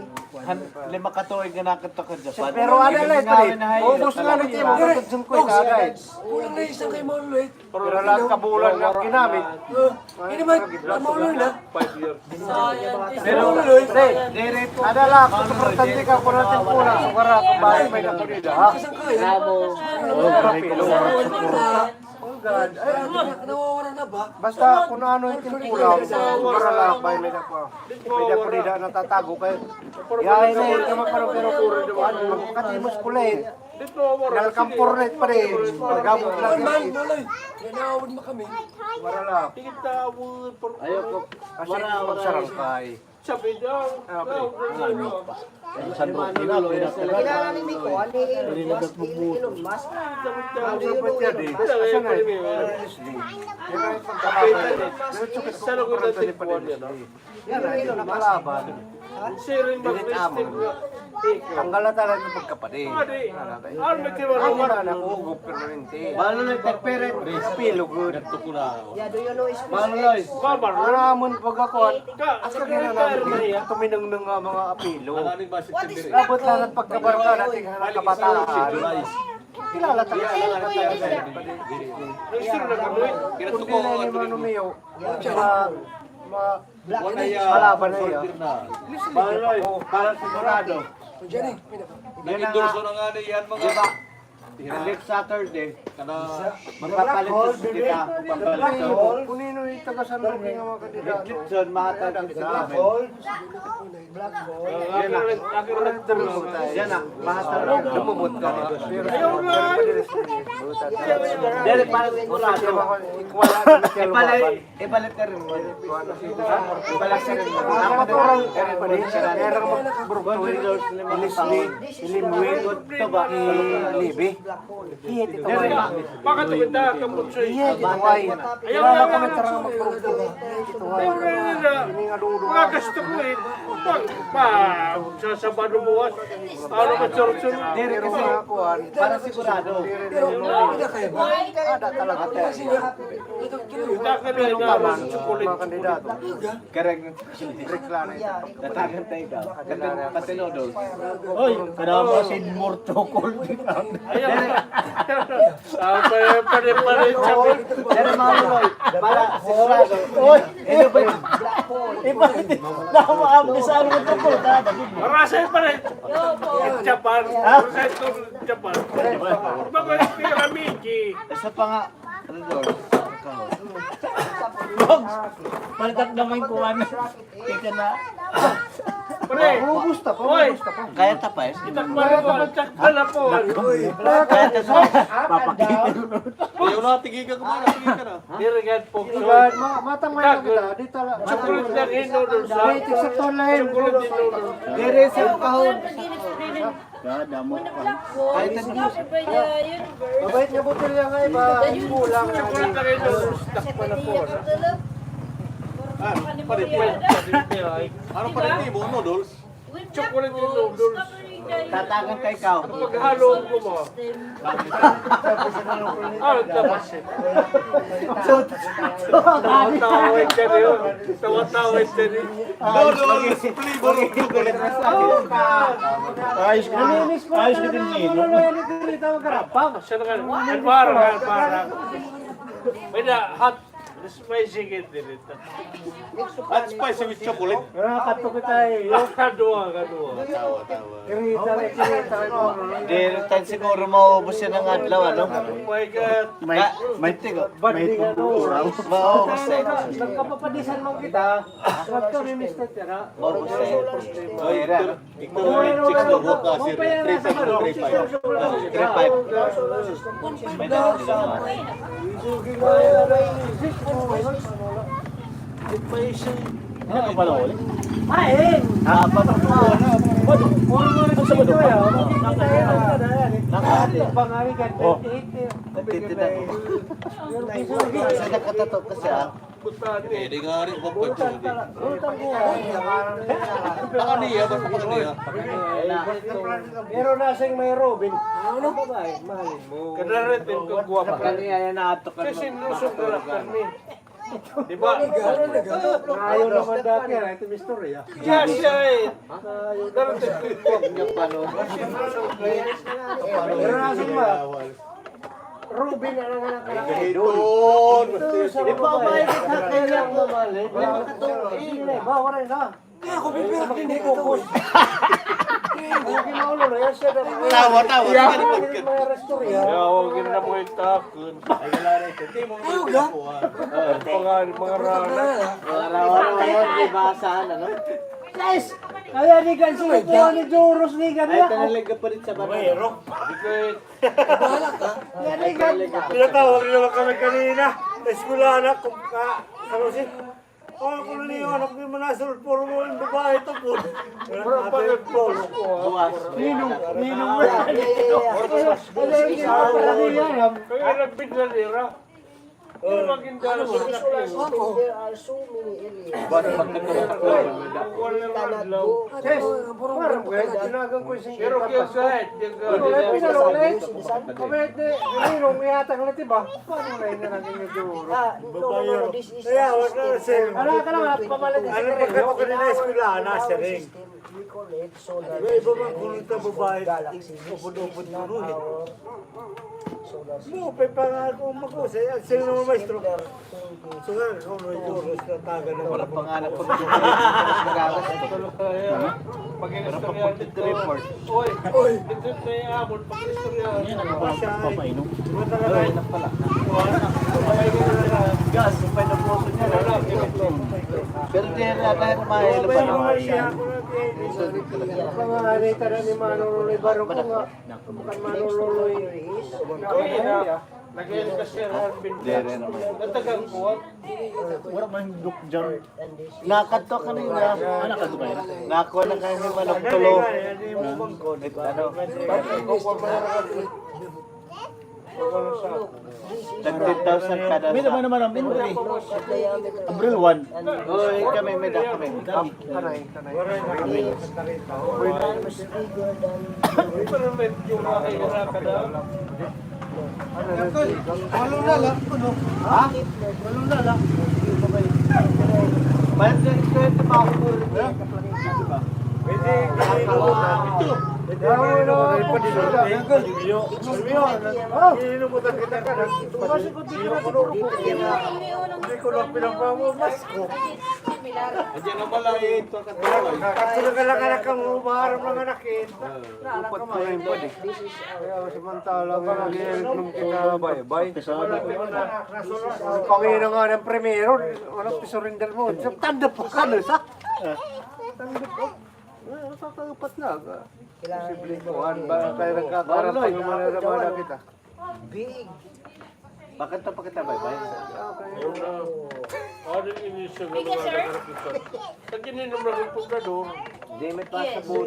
Han, lima ka tuig nga nakadto ka Japan. Pero ano la, pare? Ubos nga na, Jim. Ubos nga na, Jim. Kulang na isa kay Mauloy. Pero lahat ka bulan nga ginamit. Ini man, Mauloy na. Five years. Pero, pre, ada la, importante ka, kulang natin kulang. Sugara, kung bakit may napunida, ha? Bravo. Oh, pare, kulang. Oh, God. Ay, nawawala na ba? Basta kung ano yung kulang, para lang, bay, may dako. May dako rin na natatago kay. Yain na yun, kama parang pero, ano, katimos ko lang. Nalkampor na pa rin. Magamot lang. Man, man, Mauloy. Nanawag na kami. Wala lang. Ayaw ko. Kasi magsarangkay. Sabi daw. Ah, pre. San Roque na, pre. Kilala ni Miko, ano yung Elon Musk? Elon Musk. Ano yung Elon Musk? Sa lugar ng Cebuano, no? Yan, ay, Elon Musk. Kalaban. Siring mag-listing nga. Tanggal na talaga yung pagkapatid. Ano na, nakuhugop, permanente. Balo na, tagpere. Apilo, good. Yado yun, no, is Balo na, is. Babar. Aramon pagkakuan. As ka gina namin, tuminangnang nga mga apilo. Labot na lang pagkabarka natin, kabataan. Kilala talaga. Ay, sir, nagkanoy. Kung di na yung mga numiyo, ma-, ma-, Black Kalaban na iya. Para sigurado. Nag-endorso na nga niyan mga. Di ba? Next Saturday, kana magpapalit kita, magpapalit. Kunino ito ka San Roque nga mga kandidato? Kitson, mahatag kita sa amin. Yan na. Yan na, mahatag. Lumubot ka. Ayaw na. Dali, para sigurado. Ipalay. Ibalit na rin mo. Ibalit na rin mo. Ako po ang Leslie, Leslie, Limwin, Libi. Bakit ito? Bakit ito? Ayaw na. Ayaw na. Mga gasto ko eh. Pag, pa, sa Sabado buwas. Ano ba, sunod-sunod? Diri kasi, para sigurado. Ada talaga. Kita ka na yung chocolate. Correct. Tatagan tayo ka. Pati noodles. Oy, kada mo si more chocolate. Ayaw. Ah, pare, pare, pare, chocolate. Pero mga Loy, para sigurado. Oy, ano ba yun? Iba, iba, nakakaabis, ano ba ito? Marasay pa rin. Japan. Ha? Marasay ito, Japan. Iba ba yung piramide? Isa pa nga. Ano daw? Bogs, palitan naman kuha na. Teka na. Pre! Ubus ta pa, ubus ta pa. Kaya ta pa, eh. Kita ko, ano ko, check ka na po. Kaya ta sa papakita. Ayaw na, tigi ka, kumana, tigi ka na. Diri gad po. Matang may kita, di tala. Chocolate na rin noodles, ha? Chocolate na rin noodles. Diri sa kahon. Kadamo pa. Ay, thank you. Mabait nga botelya nga iba. Kulang na. Ah, palit mo. Ano palit mo? Noodles? Chocolate noodles. Tatagan ka ikaw. Paghalo ko mo. Ah, tapos. Tawa-tawa ka niyo. Tawa-tawa ka niyo. Noodles, flavor of chocolate. Ayos ka. Ayos ka din, Nino. Siya na nga. Alpara, alpara. May na, hot spicy ka dito. Hot spicy with chocolate. Wala ka to kita eh. Kaduha, kaduha. Tawa, tawa. Kirita, kirita. Diri tayo siguro maubos yan ang adlaw, ano? Oh my God. May, may tigo. May tigo. Maubos eh. Nagkapapadisan man kita. Nagkami, Mister Tira. Maubos eh. Oy, Ira. Ikaw, six to, bukas, sir. Three five, three five. Three five. May dala sila naman. Ano ka pala ulit? Ay, eh! Ah, pa, pa, pa. Ang Sabado pa. Nakahali. Oh. Titita. Sa nakatato kasi, ah. Pwede nga rin, pagpagpag. Pakaniya, basta pakaniya. Pero nasing may Robin. Ano babae, mahalin mo. Kadarating ko guwapo. Pakaniya, yan na ato ka. Kasi sinusog ka lang kami. Di ba? Ayaw naman dati, ha? Ito may istorya. Yes, siya eh. Darating ko guwapo. Pero nasing ma- Ruby na lang ang nakakita. Doon. Ito sa babae. Ipabay kita kaya ang mamalit. Wala makatuloy. Hindi na, bawal na. Kaya ako, pero hindi ko focus. Hindi, hindi maulo na. Yan siya daw. Tawa, tawa. Yan, mga restorya. Kaya huwag yun na mo itakon. Ay, wala rin. Hindi mo. Ayaw ga? Mga, mga rana. Mga rana, mga rana, di ba, saan, ano? Guys, kaya ni Gansi, kuha ni Joros ni Gansi. Ay, talaga pa rin sa babae. Bahala ka. Yan ay gan. Pinatawag naman kami kanina. Eskwela na, kung ka, ano si, oh, kung ano yung anak ni Manasul, puro mo yung babae, tapos. Puro pa yung polo. Buwas. Ninong, ninong. Kaya nagbigla nila. Ano, there are so many areas. Yes, parang kuya, tinagan ko yung singkit. Pero kaya sa head, yung, uh, wala yung pinalo, wala yung, wala yung, may atang na, diba? Paano na yun na natin yung duro? Ah, no, no, no, this is a system. Ano ka naman, pamalit sa sigarilyo? Ano pagkatuloy na eskwela, nasa ring? May iba man kuno ta babae, upod-upod kuno, eh. Mo, pe, pa nga ako mag-usay, ang sino naman, maestro? So, nga, kuno, yung oras na taga na. Wala pa nga na pag-, para forty-three report. Oy, oy. Yan ang papainom. Ay, anak pala. Gas, may napuso niya. Pero di na, na, na, mahilo pa naman. Mga anay ka na ni Manong Loloy Barong ko nga. Kan Manong Loloy. Dere naman. Wala man duk dyan. Nakadto kanina. Ah, nakadto kayo? Nakuha na kayo ni Manong Tulo. Ano? Thirty thousand kada sa. May naman naman ang entry. April one. Oy, kami, may da kami. Aray, aray. Walo na la, ano? Ha? Walo na la. Bayad na ito, ito ba? Pwede, pwede, pwede. Hindi ko lang pinapamamas ko. Andiyan na pala, eh, ito. Katulog ka lang, anak, kang umaharap ng anak, eh. Upat pa rin po, eh. Kaya samantala, nag-iinom kita, bye-bye. Ang pangina nga ng primero, walang pisurrender mo. Tanda pa ka na, sa? Tanda pa. Ano, sa upat na, ah. Posible kuan ba? Kaya nagkakaroon pa naman na naman kita. Big. Bakit pa kita, bye-bye? Ano ini siya nga mga nagkakita? Sa gininom na rin pundador. Di, may pasabot.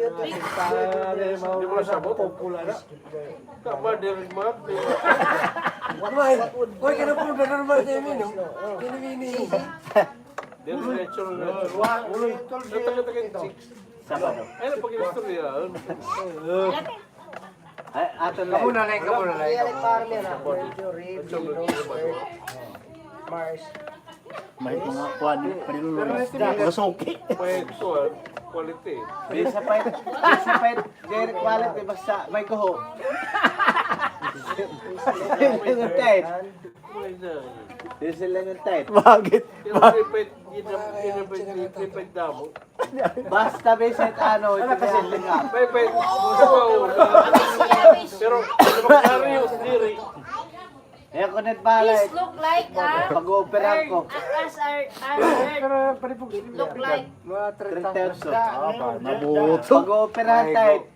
Di mo nasabot? Pula na. Tama, di rin, ma'am. Di ba? Uy, uy, ka na pundador, ma'am, di mo, no? Di mo, di mo. Di rin, natural na. Uy, uy, uy. Natagatagan chicks. Sabado. Ay, napag-istorya. Ay, ato na. Kamo na lang, kamo na lang. Mars. May mga kuan, panilulong isda, mga suki. May kuan, quality. Di sa pait, di sa pait, very quality, basta may kuho. Diesel lang ang type. Bakit? Pero may pait, may pait damo. Basta bisan ano, ito kasi nga. May, may, gusto ko, pero, pero, diri. Eh, ako na bala, eh. Please look like, ah, pag-oopera ko. As our, our, it look like. Mga trenta. Trenta. Ah, ba, mabuto. Pag-oopera type.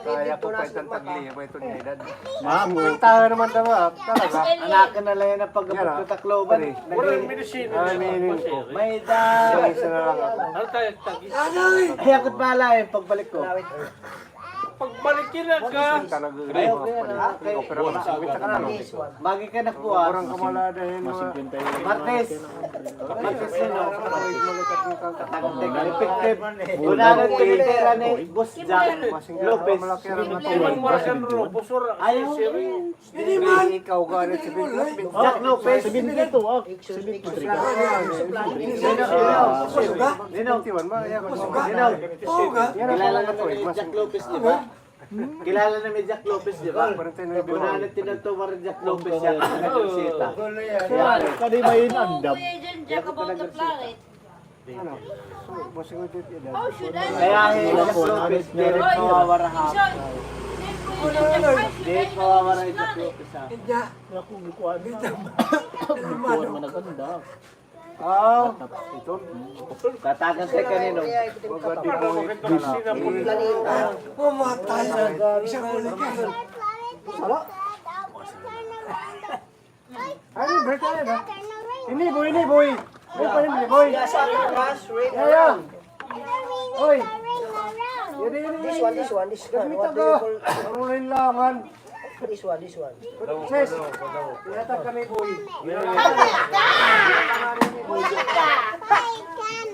Kaya po pa itong tagli, pa itong edad. Mabuto. Tayo naman tama, talaga. Anak na lang yan ang pag-abot ko Tacloban. Walang medisina. Ah, may ining ko. May da. Isa na lang ako. Ano tayo, tagi? Ay, ako't bahala, eh, pagbalik ko. Pagbalik yun lang ka. Ayaw ko yan, ha? Opera ko na. Magi ka na po, ah. Orang kamalada yun, mga Martes. Martes yun, oh. Effective. Wala na tinitira ni Boss Jack Lopez. Ayaw. Hindi man. Ikaw ka na si Jack Lopez. Seventy two, ah. Seventy three ka. Nino? Nino? Kilala na mi Jack Lopez, di ba? Kilala na mi Jack Lopez, di ba? Una na tinutumar ni Jack Lopez siya. Kadi may inandam. Ano? So, bossing ko dito, eh, kaya, eh, Jack Lopez, diri mawawara ha. Diri mawawara ni Jack Lopez, ha. Ako, kuan. Kuan man naganda. Ah, ito. Tatagan kay kanino? Mamatay. Isang ulit yan. Sala. Ay, break na yan, ha? Ini, boy, ini, boy. Ini pa, ini, boy. Yeah, yeah. Oy. Ini, ini, ini. This one, this one, this one. What do you call? Rolling langan. This one, this one. Sis, ihatag kami, boy.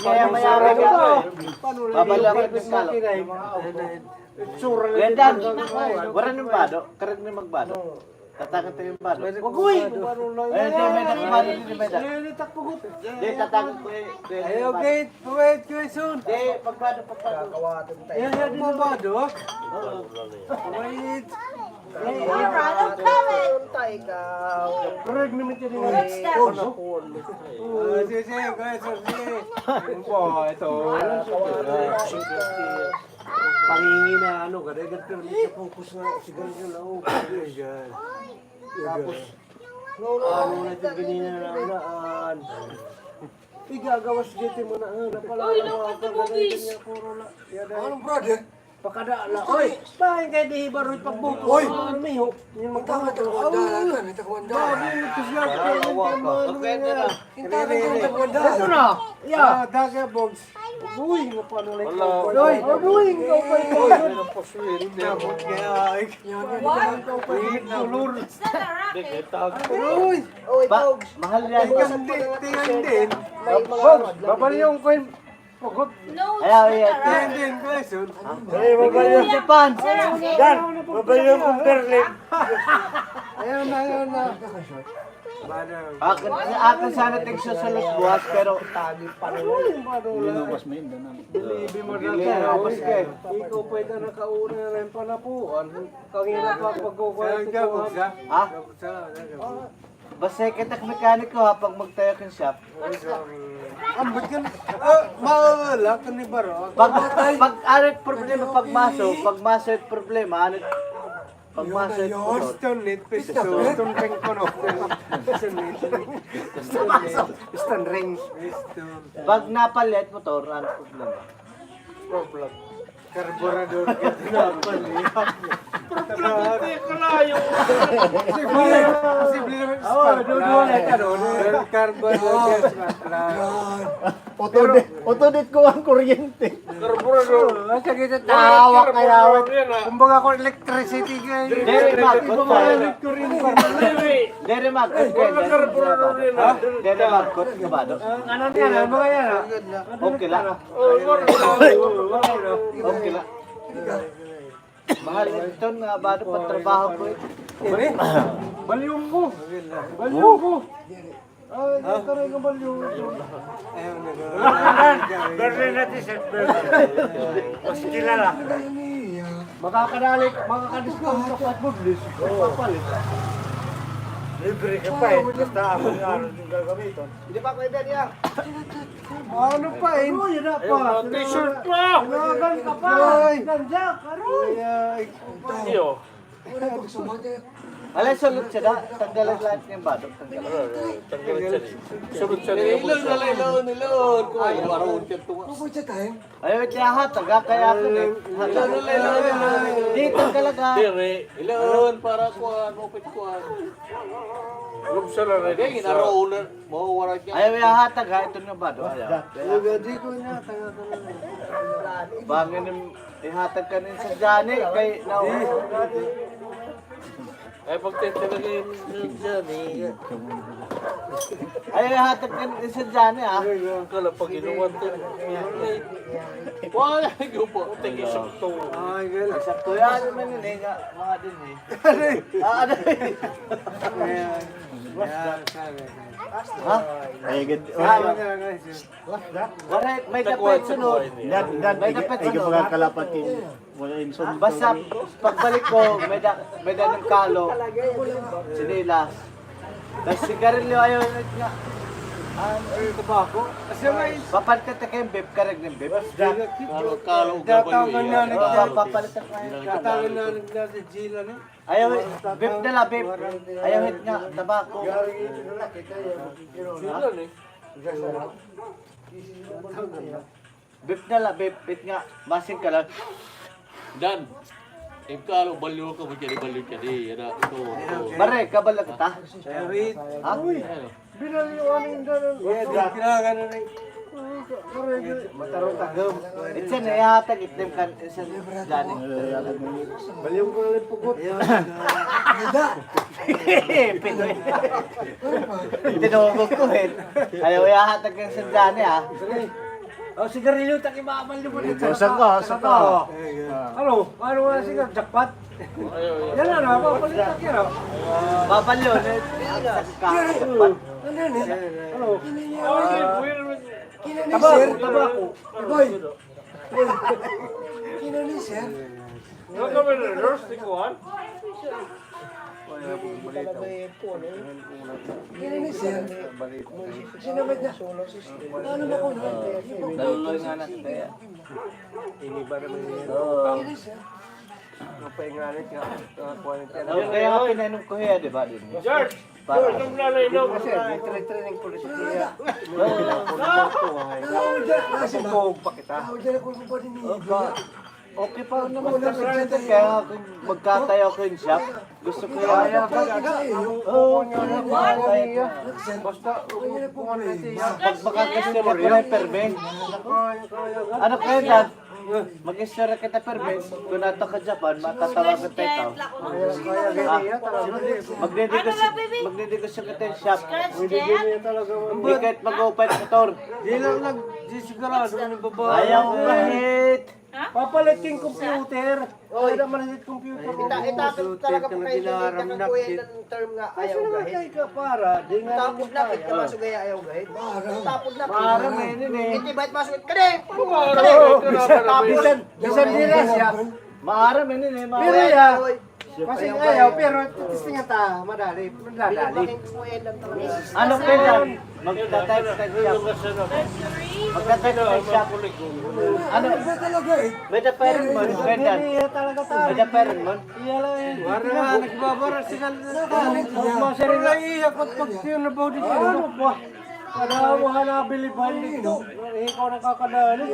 Kaya mayaman ka. Babala ka ng kalo. Itsura na Lendan, din ang gagawin. Waray na bado. Karag na magbado. Tatangan ta hin bado. Wagoy! Ay, di, may nagbado, di, may nagbado. Ay, di, tatangan ko, eh. Ay, okay. Wait, wait, soon. Di, pagbado, pagbado. Ay, ay, di, magbado. Oo. Wait. Ay, ay. Karag naman siya din. Ah, sige, sige, kuya, sir, sige. Ano po, ito. Pangingina, ano, kada igat pero may focus nga, sigarilyo na, oh, yan. Tapos, ano na ito, ganina na, naan. Igagawas dito mo na, ah, napalala mo, ang pagkakita niya, puro na, yan, ano, brother? Pakadala. Oy, bahin kay di hibaroy pagbuto. Oy! Ano, miho? Yung magbuto. Ang tama, ito, ang dala, ito, ang dala. Bago ito siya, ito, ito, ito, ito, ito, ito, ito, Ito na. Yeah. Ah, daga, Bogs. Uy, nga paano lang ikaw? Uy, uy, ikaw pa ito. Uy, ano pa siya? Hindi ako kaya, ay. What? Ikaw pa ito, color. It's not a racket. Uy. Uy, Bogs. Mahal yan. Tingnan din, tingnan din. Bogs, babaliw ko yung pugot. No, it's not a racket. Tingnan din, question. Ay, babaliw. Japan. Dan, babaliw ko Berlin. Ayaw na, ayaw na. Akin, akin sana tigsusulos buwas, pero Linuwas mo yun, doon na. Dili, di mo na. Linuwas ka eh. Ikaw pa ito nakauna na yung panapuan. Kangina pa pagkukuha sa kuha. Ha? Basta kita mekaniko ha, pag magtayo kang shop. Ambot ka na. Ah, mawala ka ni Baro. Pag, pag ano yung problema, pag maso, pag maso yung problema, ano, Pagmasa it motor. Piston net, piston. Piston ring kuno. Piston net. Piston net. Piston ring. Piston. Pag napalit motor, ano problema? Problem. Karburador ka napalit. Problem ito, kalayo. Posible, posible naman. Awa, spark plug. Duduha na ito, no? Karburador, spark plug. Auto-dit, auto-dit ko an kuryente. Karburador. Asa kita tawag kaya? Kumbaga ko electricity kay. Diri magkot. Diri magkot. Diri magkot. Kabado. Ano niyan, mga yan, ha? Okay la. Okay la. Mahal ito nga bado pa trabaho ko, eh. Balyo ko. Balyo ko. Ay, taray nga balyo. Berlin na t-shirt, Berlin. Mas kilala. Makakadali, makakadiscount ka pa, Budlis. Papalit. Libre ka pa, eh. Basta ako nga, ano yung gagamitan. Hindi pa ako iba niya. Ano pa, eh? Ano, yan na pa. Ayun, mga t-shirt pa. Tinawagan ka pa. Ay. Nandiyan, aroy. Ay, ay. Iyo. Alay, sulod siya da. Tanggalan lahat niya yung badok. Tanggalan. Tanggalan siya. Sulod siya. Ilon, ilon, ilon. Kuha, yung maroon siya tuwa. Ayaw, iti aha, taga kaya ako, eh. Ilon, ilon, ilon. Dito talaga. Dire, ilon, para kuha, mupit kuha. Lubsa na rin. Kaya ginaroon na. Mawawara siya. Ayaw ihahatag, ha, ito nga bado, ayaw. Ayaw, di ko na, taga ko na. Bangin yung ihatag ka rin sa Johnny, kay na. Ay, pagtitira kayo sa Johnny. Ayaw ihatag ka rin sa Johnny, ha. Kala pag inuwan to. Wala, yung po. Tingin sakto. Ay, gano'n. Sakto yan, may nininga, mga din, eh. Ah, ano, eh. Ayan. Ha? Ay, gud. Waray, may dapat sunod. May dapat sunod. Basta pagbalik ko, may da, may da ng kalo. Sinilas. Tas sigarilyo ayaw na nga. Ano, tabako? Papalit ka tayo kay Beb, karag ng Beb. Kalo, kalo, gabay. Papalit ka. Tatangan na nagdadala si Gila, no? Ayaw, vape na la, vape. Ayaw hit nga, tabako. Vape na la, vape. Hit nga, masing ka la. Dan, ikaw, balyo ka, balyo ka, balyo ka, di, ano, ito, ito. Bare, kabalo kita. Ha? Uy. Ano? Binaliwan yung dalan. Yeah, di, kailangan na rin. Matarong tagam. Itsa na ihatag itim kan, itsa na Johnny. Baliw ko na rin pugot. Pinoy. Tinungog ko, eh. Ayaw ihatag kan sa Johnny, ha? O, sigarilyo, taki, maabal niyo po dito. Saka, saka. Ano? Ano nga sigar? Jackpot? Yan na, papalit na kira. Papalit, eh. Ano ni? Ano? Kina ni sir. Tabako, tabako. Boy. Kina ni sir. Ano ka ba, nurse ni Kuan? Kina ni sir. Sinamad na. Ano ba ko na? Naluloy nga na kaya. Ini ba naman yun? Kina ni sir. Mapainganit nga, ah, kuwan ito. Kaya nga pinainom ko hiya, di ba, din? George! Para. George, ang lalay, no? Kasi, may training ko na siya. Kasi kung pa kita. Okay pa naman kasi ito, kaya nga kung magkatayo ako yung shop, gusto ko yung. Oo, basta, kung ano siya, pag makakasira ko na yung permi. Ano kaya dyan? Mag-istorya kita, permi. Kung ato ka Japan, matatawagan ta ikaw. Ah, magdedegosyo, magdedegosyo kita hin shop. Di kahit mag-open motor. Di lang nag-, di sigurado nga babae. Ayaw kahit. Papalit king computer. Oy. Ayaw man hin computer. Ita-, itapit talaga pa kayo sa term nga ayaw gahit. Tapod na kit ka masugaya ayaw gahit. Tapod na kit. Maaram, eh, ini, eh. Iti bait masugay. Kadi! Bisan, bisan dira siya. Maaram, eh, ini, eh, maaram. Pero ya, kasi ayaw, pero testingan ta, madali, madali. Ano kaya? Magtatay, tatay siya. Magtatay ko sa shop. Ano? May daparan man, Brendan. May daparan man. Wala nga, nagbabara sila. Masarili. Wala iya, pag, pag siya na ba dito? Ano ba? Wala mo nga nabiliban dito. Ikaw nakakadali.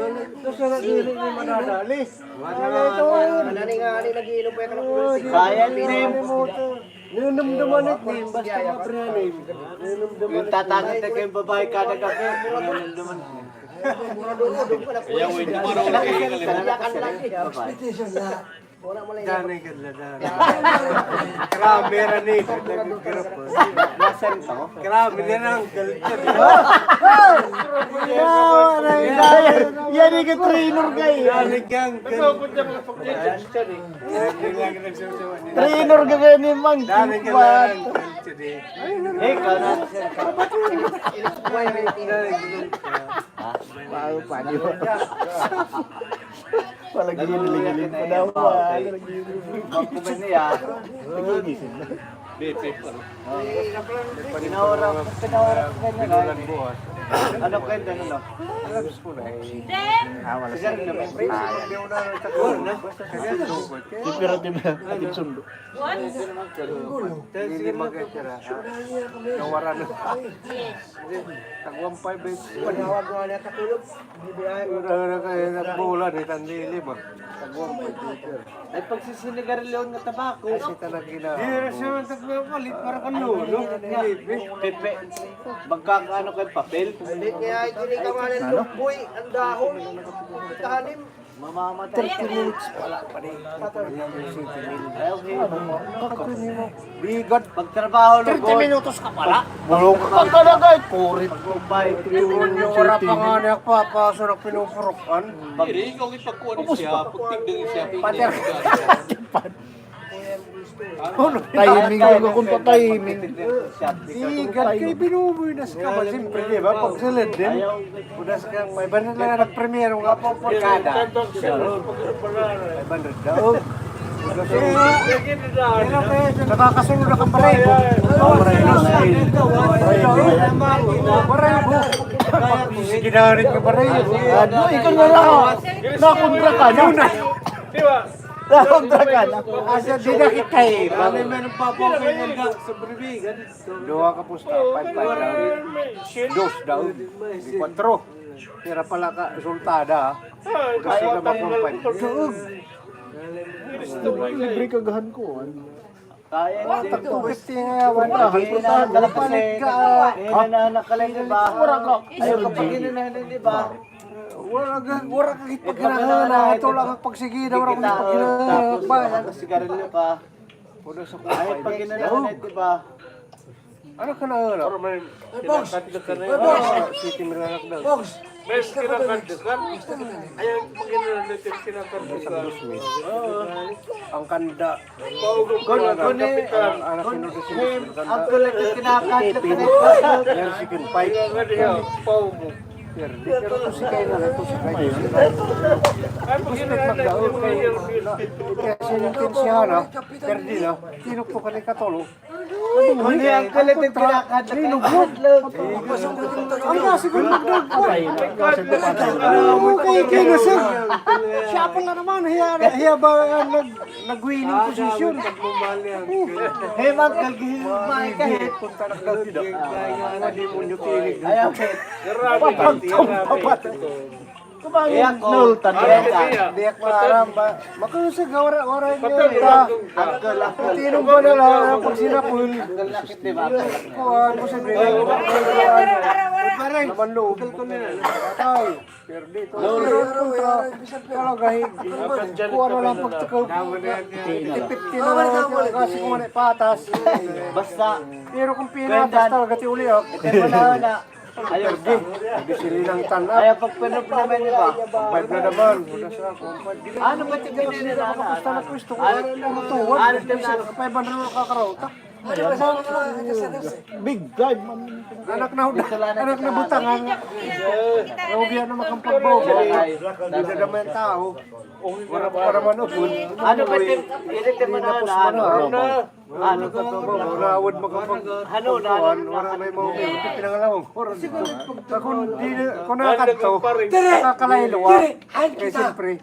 Gusto na dili ni madadali. Wala ito. Wala ni nga, ani, nag-iinom pa yung anak ko. Kaya ni mo to. Ninumduman it ni, basta mabrihan ni. Ninumduman. Yung tatakot na kayong babae kada gabi. Ninumduman. Kaya, wait, dumaroon kayo. Expectation na. Dani gad la, dani. Grabe ra ni, nag-grab. Nasaan ka mo? Grabe na lang, galit ka, di ba? Yan, yan, yan, trainer ka eh. Dani gang, galit. Trainer ka kaya ni Mang. Dani gang, galit ka, di. Hey, ka na. Wow, pa, di ba? Palagi yun, nilingilin pa daw. Magkuman niya. Nagigising na. Bipip, ano? Pinaura, pinaura ko ganyan, binulan buwas. Ano kayo, ano, no? Alam ko na eh. Ah, wala siya. Sigarilyo, may. Ah, yan. Wala na. Sige, pero di ba? Atid sundo. Dili mag-, tira, ha? Nawara na. Yes. Tag one five, eh. Panawag nga niya katulog. Wala na kayo nagbola, di tandili ba? Tag one five, eh. Ay, pagsisinigarilyo nga tabako. Kasi talaga na. Di na siya nagpapalit para kan lolo. Pepe, magkakaano kay papel? Hindi kaya ito ni Kamalin Lugboy, ang dahon, tanim. Mamamatay ka. Thirty minutes pala pa rin. Ayaw, eh. Bigat. Pagtrabaho, thirty minutos ka pala. Bulong ka talaga, eh. Kurit. Pagkumpay. Yung wala pa nga niya, papaso na pinupurukan. Iri, ikaw ipagkuha ni siya, pagtigdang siya, pater. Timing, baga kun pa timing. Sigad kay binubuy na sa kaba, siyempre, di ba? Pag silid din, udas ka, may banat lang nagpremyero nga pa, kada. May banat daw. Nakakasunod na ka, pare. Pare, pare. Sige na rin ka, pare. Ano, ikaw na lang. Nakontra ka na. Di ba? Nakontra ka na. Asa, di na kita eh. Bale, meron pa po ang kanyang sa Bribigan. Duha ka pusta, five five daw. Dos daw. Di kwatro. Pira pala ka resultada, ha? Kasi ka makumpay. Duog. Libre kagahan ko, ano? Kaya na. Two fifty nga, wala. Palit ka. Ay, nanakalay, di ba? Wala ka. Ayaw ka pag-inanahan, di ba? Wala ka, wala ka ipagkinahan. Ito lang ang pagsigida, wala akong ipagkinahan. Tapos, sigarilyo ka. Ayaw pag-inanahan, di ba? Ano ka na, ano? Pero may kinakadlakan na yun. City Milanak daw. May kinakadlakan. Ayaw pag-inanahan, kinakadlakan. Ang kanda. Kun, kun, kun, him, ang kulit kinakadlakan na yun. Yan, chicken pie. Paubos. Perdi, pero ito si Kay na, ito si Kay. Gusto magdaog kay, kaya siya yung kinsihan, ha? Perdi na. Tinukto ka ni Katolo. Kundi ang kulit ang kinakadlak. Linugnog. Ang kasi kung nagdag ko. Kay, kay na siya. Siya pala naman, hiya, hiya ba, ah, nag-, nag-winning position? Hey, Mang, kalgihin mo, Mike, eh. Punta na daw dito. Mga demonyo tinig. Ayaw, eh. Papat. Kumangin, nultan. Ayaw, eh. Di ako aram ba? Makusig, wala, wala niyo. Uncle, uncle. Tinong ba na lang ang pagsinapon? Uncle, nakit, di ba? Kuha mo sa bigay. Naman loob. Ay. Pero dito, pero kontra, talaga, eh, kuha na lang pagtukaw. Fifty fifty na lang, kasi kung ano, patas. Basta. Pero kung pinatas talaga, ti uli, oh. Ito mo na, wala. Ayaw, di. Di sila nang tan-aw. Ayaw pagpanoproblema niyo ba? Five na naman. Ano ba ito? Basta na pwesto ko. Ano ito? Five hundred na kakarota. Big time, man. Anak na huda, anak na butang, ha? Nga ubiya na makampagbaw. Dida damay an tawo. Wara, wara man upod. Ano ba, Tim? Ini, Tim, ano, ano, ano? Ano? Wara, wara makapag-, ano na, kuan, wara may mauwi. Pinangalawang oras. Ako, di, ako nakadto, nakakalaylo. Kay siyempre,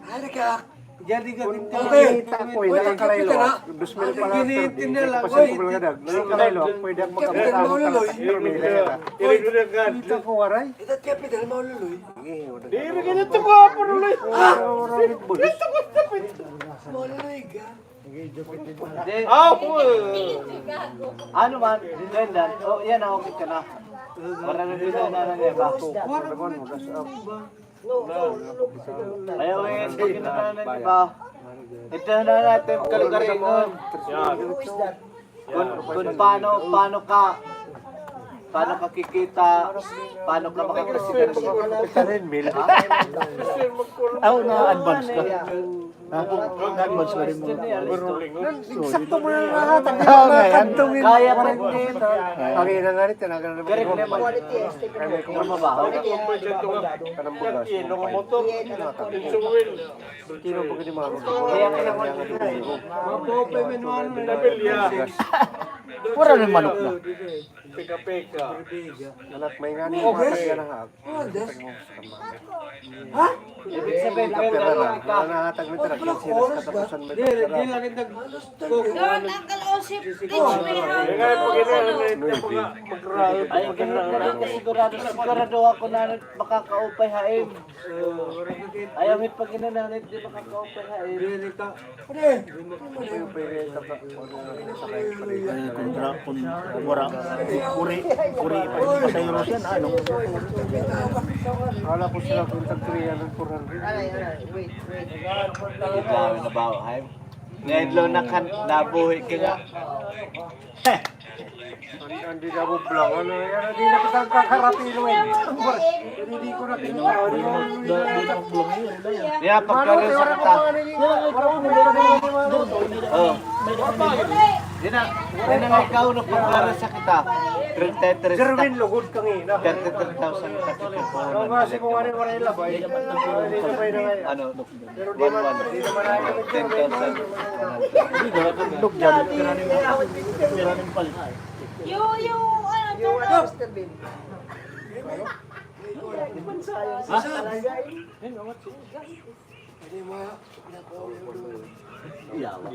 Kun nakita ko, eh, nakakalaylo. Dos mil pa la, thirty, kasi ko lang kadag. Nakakalaylo, pwede ako makapagkakita. Kita ko, waray. Diri ka na tumapo, Luloy. Ah! Ito ko sa pit. Maululoy ka. Aw! Ano man, Brendan? O, yan, okay ka na. Wala na din na, na, na, na, ba? Ayaw, eh, pag-inananan, di ba? Ito na natin, kalugaringon. Kun, kun paano, paano ka, paano ka kikita, paano ka makakasiguro? Ten mil. Ha? Aw, na-advance ka. Ha? Na-advance ka rin mo. Eksakto mo na lahat. Kaya pa rin. Ang ina nga rin, tinagal na. Correct naman. Kami kung mabaho. Kanang bugas. Kilo pa gani, mga. Kaya kailangan. Wala na manok na. Pika-pika. Anak, may ngani, mga kaya na ha. Ha? Ibig sabihin, kapira na. Wala na hatag mo, tira, kinsinas katapusan mo. Diri, diri lagi nag-, Uncle Osip, teach me how to. Ay, sigurado, sigurado ako na makakaupay ha im. Ayaw, hit pag inananit, di makakaupay ha im. Ay, kun ra-, kun wara, kuri, kuri pa rin pasahero siya, ano? Wala po sila kung tag three hundred, four hundred. Aray, aray, wait, wait. Ikaw, nabaho, hay? Ngayon lang nakan-, nabuhi ka nga. An-, an di na mo blank, ano, yan, di na kita kakarapilo, eh. Hindi ko na pinunta, ano, Niya, pagkarasa kita. Oh. Di na, di na nga ikaw na pagkarasa kita. Treinta y tres. Jerwin, lugod ka nga, eh. Thirty-three thousand. Ano? Pero di man, di naman na ten thousand. Di ba? Dugdog. Yo, yo, ano, turn off. Ha? Yawa.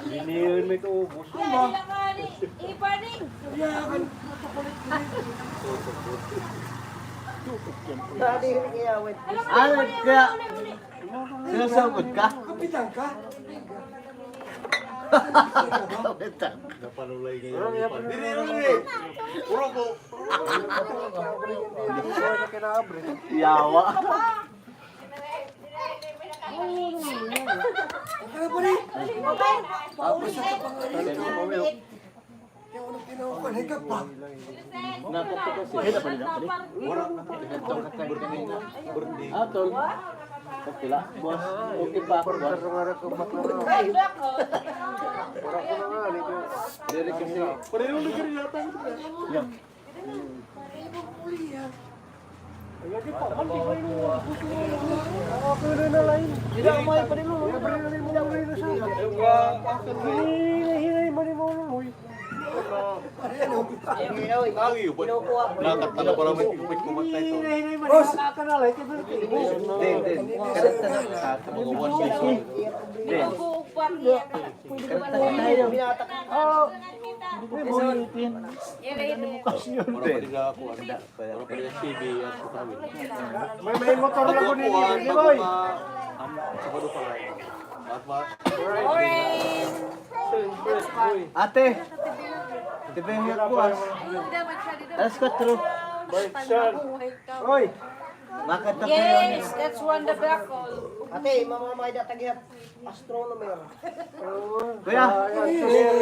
Hindi yun may kaubos. Ay, ay, lang nga ni, iba ni. Ano kaya? Sinasagod ka? Kapitan ka? Kapitan. Napanulay ngayon. Diri, diri. Puro ko. Yawa. Ah, tol. Okay la, boss. Okay pa, boss. Diri kasi. Yan. Boss! May, may motor la ko nini, di ba, oy? Ate, tibi niyo po, ah. Alas kuwatro. Oy. Makanta kayo. Yes, that's wonderful. Ate, mama, may datag yan. Astronomer. Kuya.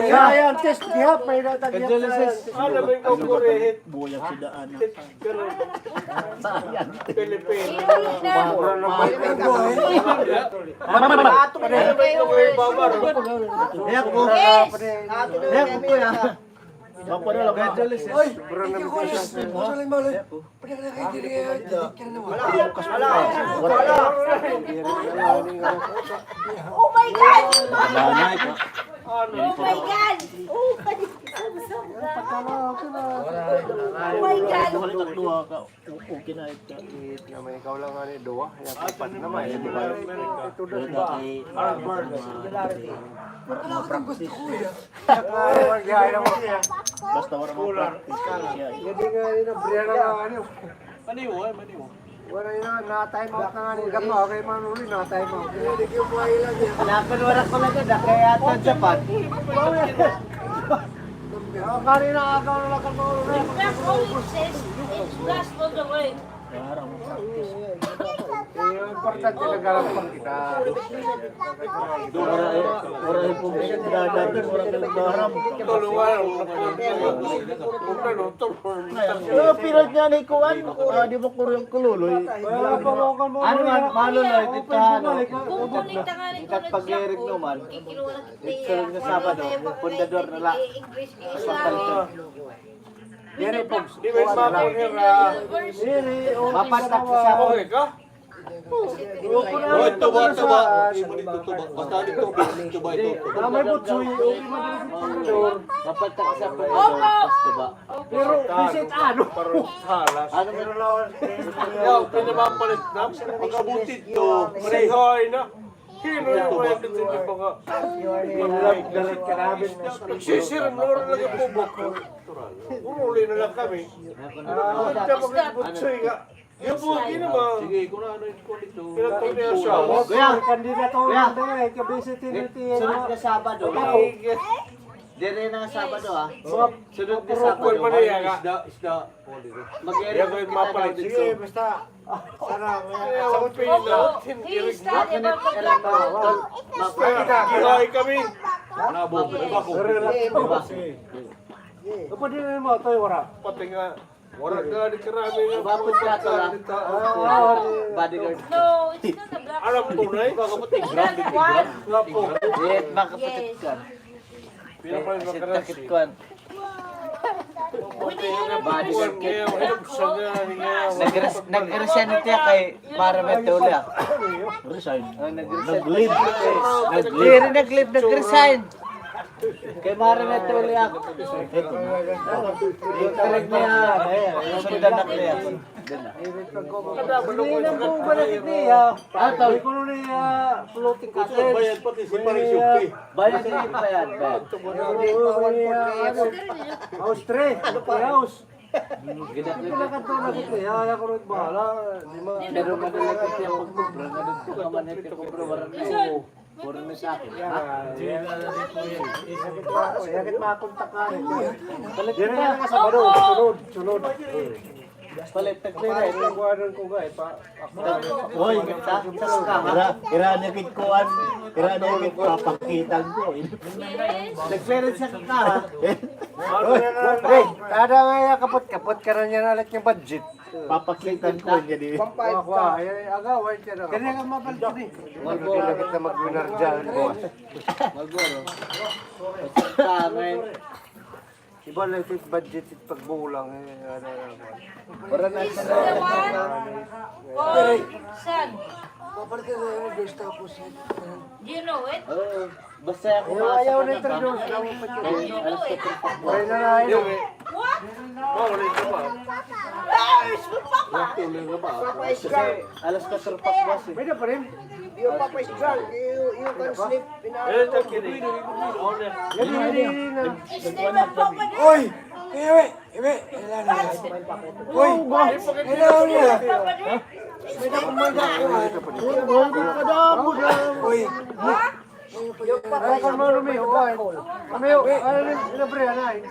Scientist, gihap, may datag gihap. Condolences. Ano ba yung kaburihit? Buyag sa daan. Scientist. Pilipino. Ano ba yung kaburihit? Babar? Yes. Ato na yan, kuya. Papa na lang. Oy, thank you, Kuya. Wala, wala. Oh my God! Oh my God! Oh my God! Wala ka duha ka. Okay na ito. It nga may ikaw lang nga ni duha. Yan, apat naman. Yan, di ba? Ito na ba? Harvard. Wala ka lang gusto ko, eh. Ay, mag-ihaya mo siya. Basta wala mo practice ka siya. Hindi nga, yun ang Brian nga, ano. Maniwo, eh, maniwo. Wala yun, na-time out na nga ni Gama. Okay, Manuli, na-time out. Wala ko, wala ko lang yun, ah. Kaya ata Japan. Kanina aga na lang ako. It's just all the way. Importante, nagharap pa kita. Wala, wala yung pagdadagan, wala yung nagharap. Pero pinag niya ni Kuan, ah, di ba, Kuryong Kululoy? Ano man, Maluloy, tita, ano? Ikat pag-irig naman. Ito na Sabado, pundador na la. Diri, Pogs. Di ba yung mga corner, ah? Diri, oh, mapatak sa okay ka? Oh, tuba, tuba. Okay man ito, tuba. Basta dito, tuba, ito, tuba. Tama yung butsoy, okay man ito, pundador. Mapatak sa pundador, tapos tuba. Pero, bisit ano? Parang halas. Ano man? Yaw, pinapapalit na. Pagkabutit to, marihay na. Sino yung mga gusto niyo mga nagsisira, no? Wala lagi po ba? Uruli na lang kami. Ah, tapos butsoy nga. Yung po, hindi naman. Sige, kung ano yung kulit to. Pinagpapaya siya. Kuya, kandidato lang daw eh, kabisi tinitiyan. Sunod na Sabado. Dire na Sabado, ah. Sunod na Sabado. Isda, isda. Mag-iring kita daw dito. Sige, basta. Sana, may sagot ko yun. He is study about the black hole. Basta kita. Gihay kami. Nabo, nabo. Kapag din mo, ito yung wala. Pati nga, wala ka, di karami nga. Umabot ka, ito lang. Bodyguard. No, it's not a black hole. Alam ko na eh. It's not one. Yes, makapatid ka. Yes. Kasi takit ko, ah. Nag-res-, nag-resign ito kay para may tuli, ah. Resign. Oh, nag-resign. Nag-leave. Nag-leave. Diri nag-leave, nag-resign. Kay para may tuli, ah. Ito na. Ito na niya. Sundan na niya. Hindi na po ba nakikita? Ah, tawag ko nun eh, ah, floating castle. Bayad pati si Paring Suki. Bayad na yung bayad, bayad. House three. House. Ito na kanto na kita. Ay, ako rin bahala. Di ma- Pero madala kasi ang pagkubra. Madala kasi ang pagkubra. Walang Puro na sa akin, ha? Yan, yan. Sakit pa ako, sakit pa akong takari. Diri na ka Sabado, sunod, sunod. Palit, tagpira, eh. Pagkuhanan ko nga, eh, pa, ako. Hoy, ira, ira na kit kuan, ira na kit papakita ko, eh. Tagpira siya ka, ha? Hoy, kada nga iya kapot-kapot, karan niya na ulit nga budget. Papakitan ko niya di. Kuha, kuha. Ay, ay, agaw, ay, siya na. Kanya nga mabalik ni. Malboro. Kita mag-winner dyan, boss. Malboro. Basta, man. Iba lang ito budget, ito pagbulang, eh, ano, ano, ano. Para na sa Son. Papalit ka na yung gusto ko sa Do you know it? Oo. Basta ako ayaw, ayaw na introduce. Ayaw na introduce. Ayaw na introduce. What? Mawala yung papa. Ay, si papa. Papa is gone. Alas kuwatro pa buwas, eh. Pwede pa rin. Yung papa is gone. You, you can sleep in our room. Yan, yan, yan. Oy! Iwi! Iwi! Hoy! Hello niya. May dako, may dako. Hoy! Ay, kung ano, may uwan. Ano yun? Ano yun? Ano, pre, ano, ay?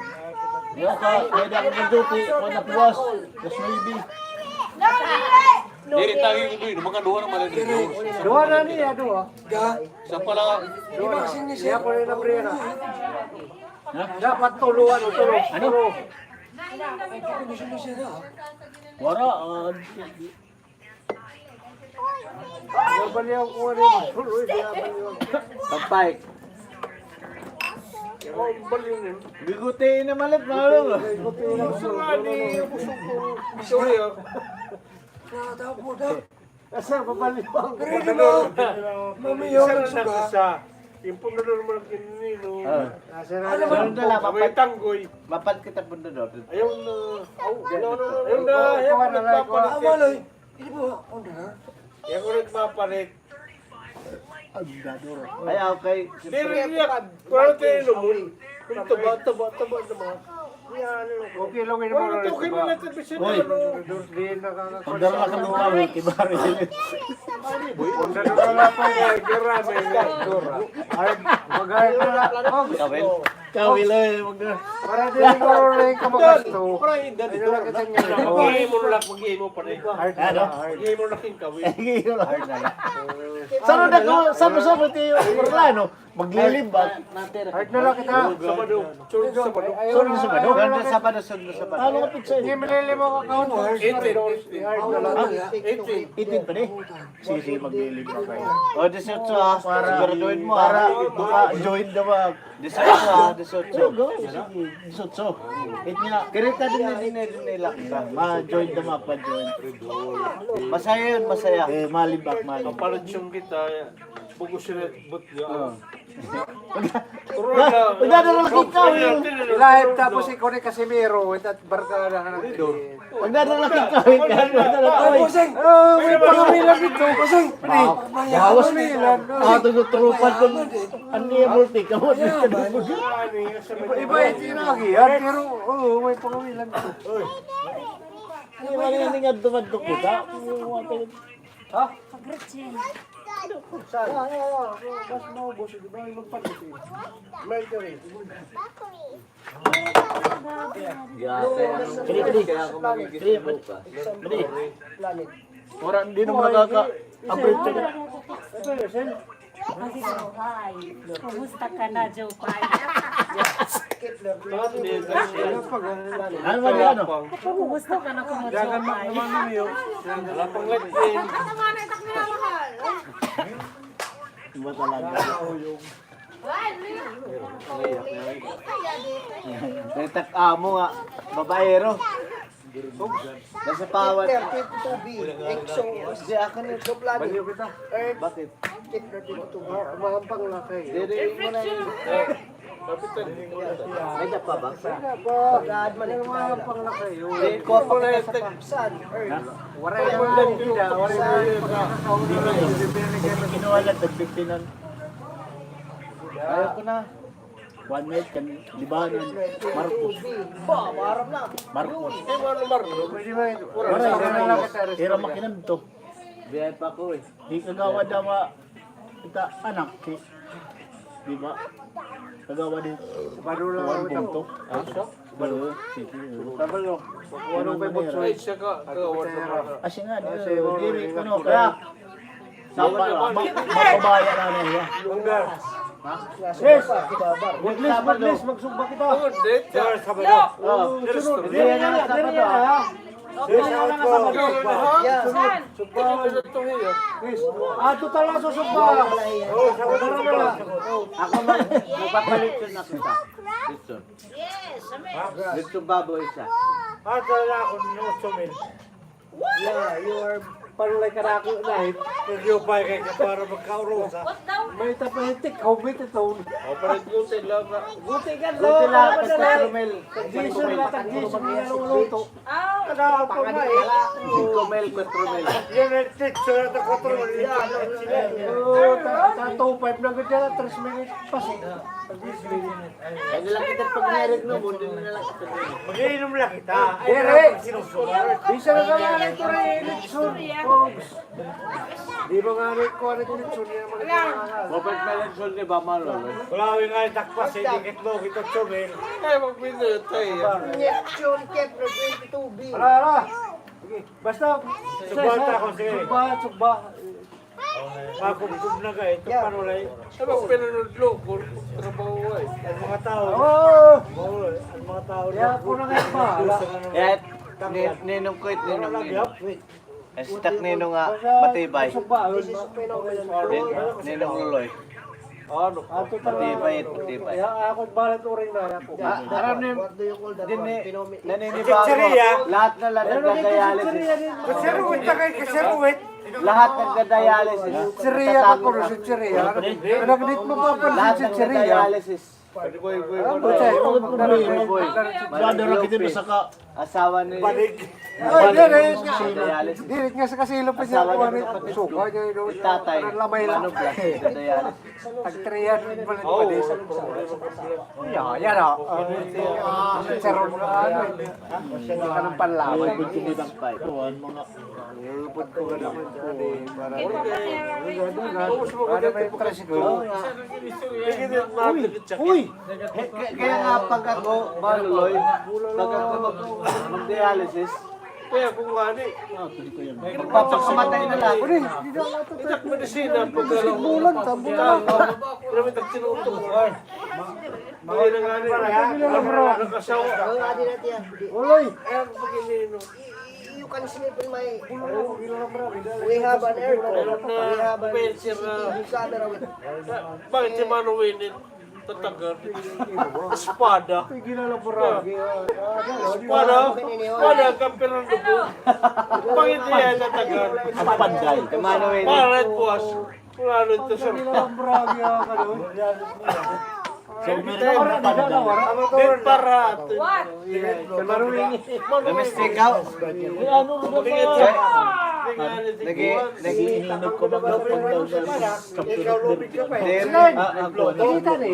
Pwede ako mag-duty, kung napuwas, mas maybe. Diri tayo yung duty, makaduha naman ang duty. Duha na niya, duha. Ga? Sa pala. Duha na. Siya po rin na, pre, na. Ha? Dapat tulo, ano, tulo. Ano? Tulo. Wala, ah, Babaliw ko rin. Uy, babaliw. Pampay. Bigote na malit, malo. Gusto nga ni, gusto ko. Sorry, ah. Asa, babaliwan ko. Mamiyaw na suga. Yung pundador mo lang kinino. Ah. Ano ba? May tanggoy. Mapal kita pundador. Ayaw na. Aw, ayaw na. Ayaw na. Ayaw na. Ayaw na. Ayaw na. Ayaw na. Ayaw, kay diri niya, wala tayo lumon. Taba, taba, taba, taba. Okay lang yun. Wala to, okay man natin, bisan ano. Pagdara na kami kami, kibari. Pagdara na pa yun, gara, may gara. Ay, mag-hard na lang. Kawil. Kawil, eh, mag- Para di mo rin ka makasto. Ay, lalaki sa inyo. Mag-iimo lang, mag-iimo pa rin. Hard na lang, hard. Mag-iimo lang yung kawil. Hard na lang. Saan na ko, saan mo sa pati yung Orlano? Maglilibak. Hard na lang kita. Sabado. Sunod Sabado. Sunod Sabado. Sunod Sabado, sunod Sabado. Ano ka pizza? Hindi malilibak ako. Hard na lang. Eighteen. Eighteen pa ni? Sige, sige, maglilibak kayo. O, dieciocho, ha? Siguraduhin mo, ha? Para, baka join na ba? Dieciocho, ha? Dieciocho. Sige, dieciocho. It nga. Kirita din na din na din nila. Ma-join na, mapa-join. Masaya yun, masaya. Eh, malibak, malibak. Kapalit yung kita, bugos sila, but yun. Oo. Magdadala kita, eh. Live tapos ikaw ni Casimiro, ito at barkada ka na. Magdadala kita, eh. Tapos, eh, may pangawilan dito, kasi, pre, bawas pangawilan. Ah, tugot trupa ko. Ano yung multi ka mo? Iba, iba yung tinagihan, pero, oo, may pangawilan dito. Ano ba yung tingad dumadto kita? Ha? Pag-reaching. Saan? Ah, ah, ah, ah, mas maubos, di ba? Yung magpag-reaching. Mercury. Kini, kini. Kini, kini. Wala, hindi naman nakaka-abridge. Hi. Kumusta ka na, Joe Pai? Ano ba yan, ano? Kumusta ka na, Joe Pai? Wala pang lagyan. Iba talaga. Netak amo nga, babaero. Nasa power. Thirty-two B, exo. Di, akin ito. Baliw kita. Bakit? Kit na dito, ma-, mahampang na kayo. Diri mo na yun. May dapa ba? May dapa. Pag-aad man ito. Mahampang na kayo. Di, kuha pa kita sa pa. Saan? Waray na nga. Waray na nga. Kinuha lang, tagpipinan. Ayaw ko na. One night kan Libanon, Marcos. Ba, maharap na. Marcos. Eh, wala Marcos. Pwede ba ito? Wala, wala, wala. Ira makinan to. Biyahe pa ko eh. Di kagawa daw nga kita anak, si, di ba? Kagawa din. Sabado lang ang punto. Ha? Sabado. Sige. Sabado. Ano ba yung butso? Ay, siya ka. Kagawa sa mga. Ah, siya nga, diri, ano, kaya, Mapa-, ma-, mapabaya na niya. Yes. Good news, good news, magsugba kita. Good news. Sir, Sabado. Oh, sunod. Diri na, diri na, ha? Diri na, Sabado. Yes. Yes. Ah, total na sa sugba. Oh, Sabado, Sabado. Ako mag-, magpapalit yun na kita. Dito. Yes, amen. Dito baboy siya. Ah, talaga ako, no, ocho mil. Yeah, you are panulay ka na ako, night. Nag-iupay kay ka para magkaurusa. May tapahitik, humit ito. O, para guti lang na. Guti ka, guti lang, basta Romel. Tag-diyes la, tag-diyes la, ang luto. Ah. Kada ako nga eh. Cinco mil, cuatro mil. Yan ang teacher at ang cuatro mil. Oo, ta-, ta-, two five na gud yan, tres mil. Pasok. Tag-diyes mil. Ay, na lang kita pag meron no, mundo na lang kita. Mag-iinom lang kita. Ay, diri. Sinusunod. Di siya na lang ito rin, eleksyon. Di ba nga rin ko, ano, eleksyon, yan, mga Moped na eleksyon, di ba, Malo? Wala, wala nga, takpas, eh, dikit mo, kita, Chomel. Ay, magpindutin tayo. Eleksyon, Kepler, twenty-two B. Ala, ala. Sige, basta, sugba ta ako, sige. Sugba, sugba. Makubkob na ka, ito pa rin, eh. Ano, pinanudlo, trabaho, eh. Ang mga tao. Oo. Oo, ang mga tao. Kaya ako na ngayon pa. Kaya, ni-, ninong ko, ninong, ninong. Ay, si Tak Ninong nga, matibay. Ni-, ninong Luloy. Ano? Matibay, matibay. Ako balat uring na ako. Ah, aram ni, dinhi, naninibago. Chicheria. Lahat na lang nagda-dialysis. Kasaruwit na kay kasaruwit. Lahat nagda-dialysis. Chicheria ka kuno, chicheria. Ano, ano, nagdit mo pa pa chicheria. Lahat nagda-dialysis. Boy, boy, boy. Brother, kita sa ka- Asawa ni... Balik. Ay, diri nga. Dialysis. Diri nga sa kasilo pa niya. Asawa ni kapatid ko. Suka niya, no? Tatay. Lamay lang. Ano, blood, dialysis. Tag three hundred pa rin pa, di sa... Yeah, yan, ah. Ah, chicharon na, ano, eh. Hindi ka ng panlamay. Kuwan, mga Lupot ko ka naman, pare. Para, ano may tricycle? Uy! Uy! Kaya nga pag ako, Manuloy, pag ako mag-, mag-dialysis, kaya kung ani, magpapakamatay na lang. Uy, di na lang ito. Itak medisina, pag ano, bulan, tambulan. Pero may tagsinuto ko. Uy! Uy! Kaya pag ininom. You can sleep in my room. We have an aircon. We have a C C T V camera with... Bakit si Mano Winnie tatagan? Espada. Espada. Espada, kampiyon ng dugo. Bakit niya tatagan? Ang panday. Mano Winnie. Para ito was. Wala rin to, sir. So, meron na pala. Din para. What? Domestic house. Lagi, lagi. Ikaw, lubig ka pa, eh.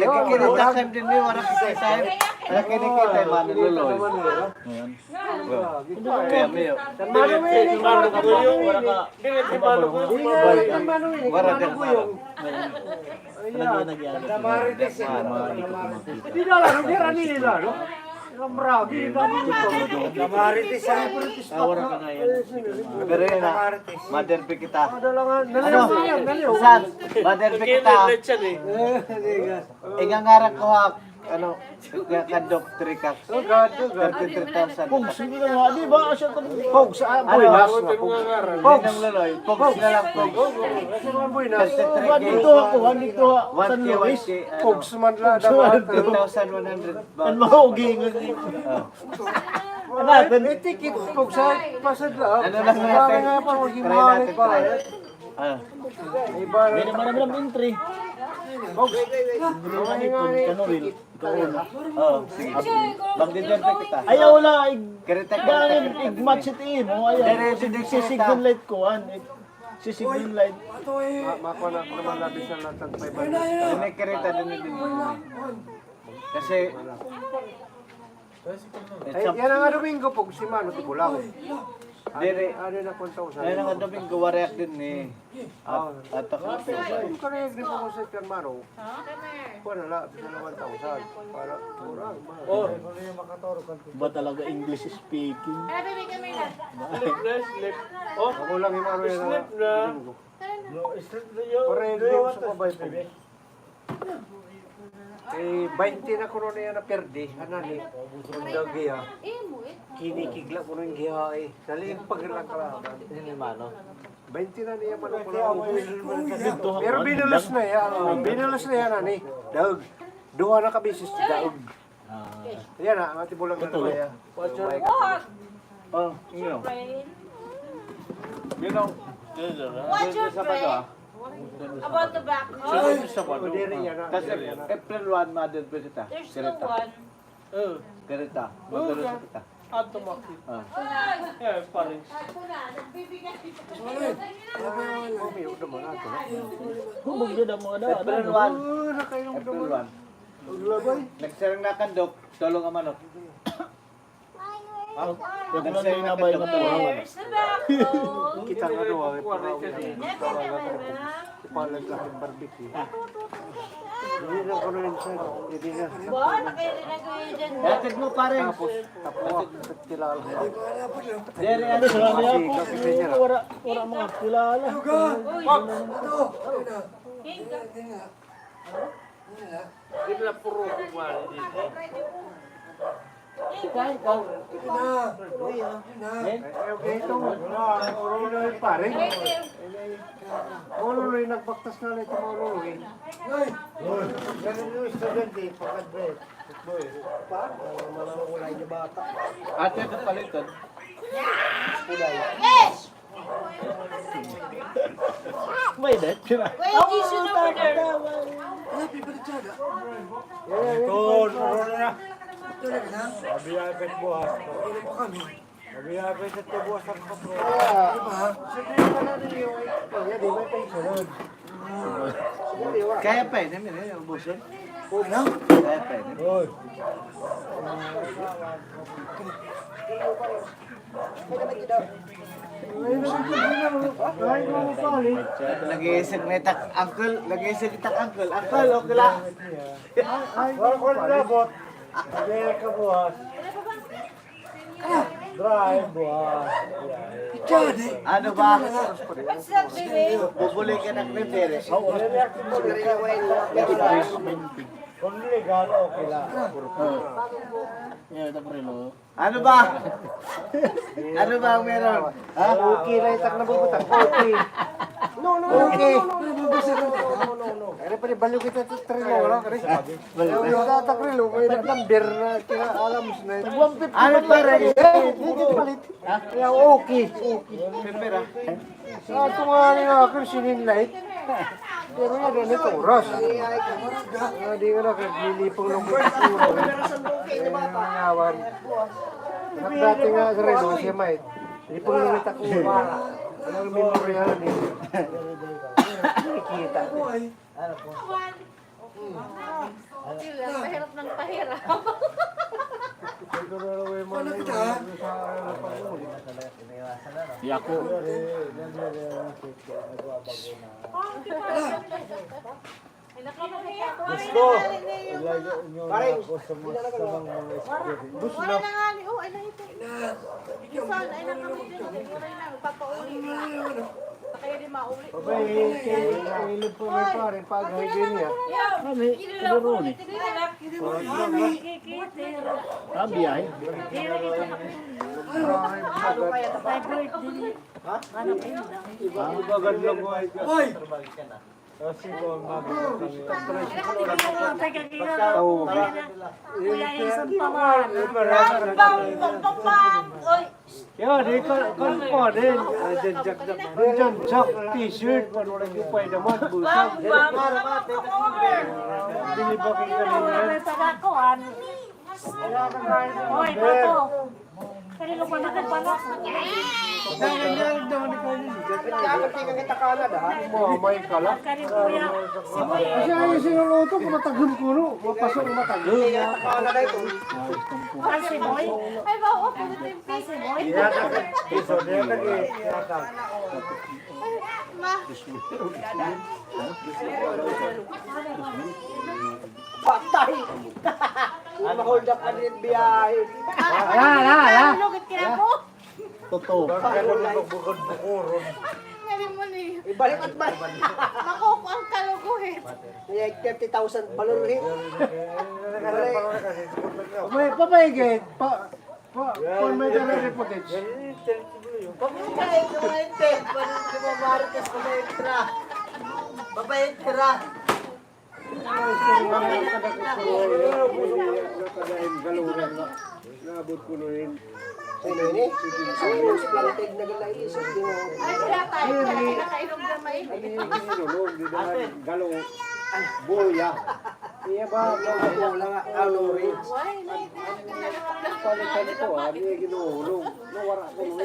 Nakikita kayo din, wala kasi sa akin. Wala kinikita, Mano Loloy. Ayan. Kaya, Mayo. Wara din. Hindi na lang, hindi na nila, no? Ang marami, ang dami nito. Pero yun na, mother pick kita. Naliw, naliw. San? Mother pick kita. Ingangaran ko ha, ano, kandok, trikak. Thirty-three thousand. Pogs, hindi na nga, di ba? Siya itong Pogs, ah, Buenas na, Pogs. Pogs. Ninang Loloy, Pogs na lang, Pogs. Thirty-three K. Dito ako, dito ako, San Luis. Pogs man lang, dapat. Two thousand one hundred. An maugi nga. Ano natin? May ticket, Pogs, sa pasad lang. Ano lang natin? Para nga pa, maging mahal pa. Ah. Hindi naman naman ang entry. Pogs. Ano nga ni? Kanuril. Ikaw una. Oo, sige. Magdi-deliver kita. Ayaw la, ig-, Kirita, kirita, kirita. Ig-match it imo, ayaw. Dire, dire, si, si, si green light ko, an, eh, si, si green light. Ma-, makuha na ako naman labi sa lahat ng five hundred. May kirita din, din, din. Kasi, Ay, yana nga Domingo, Pogs, si Mano, ti Bulaw. Dire. Ano na kung tausan? Yana nga Domingo, waray ak dinhi. At, at ako. Kung karayag din po sa kan Mano. Kuha na la, bisa na one thousand. Para, mura, mura. Oh. Ba talaga English speaking? Slip na, slip. Oh. Ako lang yung ano yan, Domingo. No, slip na yun. Karayag din po sa kabay, Pogs. Eh, baynte na kuno niya napirdi, ano ni, ang dagiya. Kinikigla kuno yung giha, eh. Dali yung paglaklaban. Ini, Mano. Baynte na niya, Mano, kuno. Pero binalos na yan, oh. Binalos na yan, ani. Daog. Duha na ka beses, daog. Ah. Yana, ati bulang na kaya. What's your... Oh, you know. You know, what's your Sabado, ah? About the back. Siguro Sabado. Kasi April one, mother pa kita. There's no one. Oh. Karita. Magkaroon kita. Ato makita. Ah. Eh, pare. Humog yun ang mga daan. April one. April one. Nagsarang na kandok, tulo nga manok. Ha? Nagsarang na kandok, tulo nga manok. Kita nga daw, eh, parang ipalag ka ng barbecue. Hindi na ko na yun, sir. Hindi na. Ba, nakailan na kayo dyan? Hatid mo, pare. Tapos, tapos, kilala. Dere, ano, si Kapitan niya. Wala, wala mga kilala. Uy. Hindi na puro kumali dito. Ikaw, ikaw. Na. Na. Eh, okay, ito. Na, uruloy, pare. Uruloy, nagbaktas na la ito, uruloy. Ay! Ganun yung estudyante, pagkadbet. Boy, pa, mga ulay niya bata. Ate, ito palitan. Ulay. May date ka na. Wait, you should over there. Wala, pibalik siya, da. Ito, ito na. Ito na lang. Sabi yan, kahit bukas. Ano pa kami? Sabi yan, kahit ito bukas ang kapro. Di ba? Sabi ka na rin yung, oh, yan, di ba, ito yung sunod. Kaya pa yun, eh, ubusin. Ano? Kaya pa yun. Oy. Nag-iisip na itak, uncle. Nag-iisip itak, uncle. Uncle, okay la. Ay, ay, wala ko labot. Sabi ka bukas. Drive, buwas. Ano ba? What's that, baby? Bubuli ka na, Claire. Kung legal, okay la. Ano ba? Ano ba ang meron? Ha? Okay la, itak na bubutang. Okay. No, no, no, okay. No, no, no, no, no, no, no. Ano pa ni, balo kita sa trilo, no? Ano? Balo. Yung sa takrilo, may number na kinaalam mo na. Tag one fifty. Ano pa rin? Eh, hindi palit. Ha? Kaya okay. Pepper, ha? Sa ato nga rin ako, sininlight. Pero nga, ganito oras. Ah, di nga na, naglilipong lang ko sa ulo. Ay, nangangawan. Dati nga sa rin, siya may lipong lang kita ko. Walang memorya na din. Nakikita. Ano po? Sila, pahirap ng pahirap. Ano kita? Di ako. Gusto. Ilagay niyo na ako sa mga, sa mga, mga experience. Gusto na. Wala na nga ni, oh, ay, nahito. Bisan, ay, nakamit yun. Siguro na, magpapauli na. Kaya di mauli. Babay, kay, kay Ilog po may pare, pag-high din niya. Kami, siguro ni. Ah, biyahe. Happy birthday. Ha? Ano ba? Iba, iba, ganun lang, boy. Hoy! Kuya Ison pa man. Yan, di ka, kan pa din. Diyan, Jack, t-shirt, ano lang yung pwede man, busag. Bang, bang, bang, bang. Binibakay ka nila. May pagkakuan. Hoy, Pato. Kani lupa na kay Pato. Dapat di ka kita Canada, ha? Mo, may kala. Kani Kuya, si Boy. Siya yung sinuluto ko, matagom ko, no? Mapasok, matagom. Hindi ka kita Canada ito. Ah, si Boy. Ay, ba, oh, positive. Ah, si Boy. Ma. Patay! Mahuldak ka din biyahe. Ala, ala, ala. Lugit kaya ko. Totoo. Bakit mo nagbukod-bukuron? Ngani mo ni. Ibalik at balik. Makoko ang kaluguhit. May thirty thousand balon, eh. May, pabay, gate. Pa, pa, pa, may dara reportage. Pabay, gate. Pabay, gate. Pabay, gate. Naabot ko na rin. Sino ini? Sino si Plantig na gala ini? Sino? Ay, wala tayo. Wala tayo nakainom na mainit. Ano yung hinulog? Di naman galo. Boya. Iya ba? Wala nga. Ano rin? Palitan ko, ah. Di nga ginuhulog. Nawara ko, eh.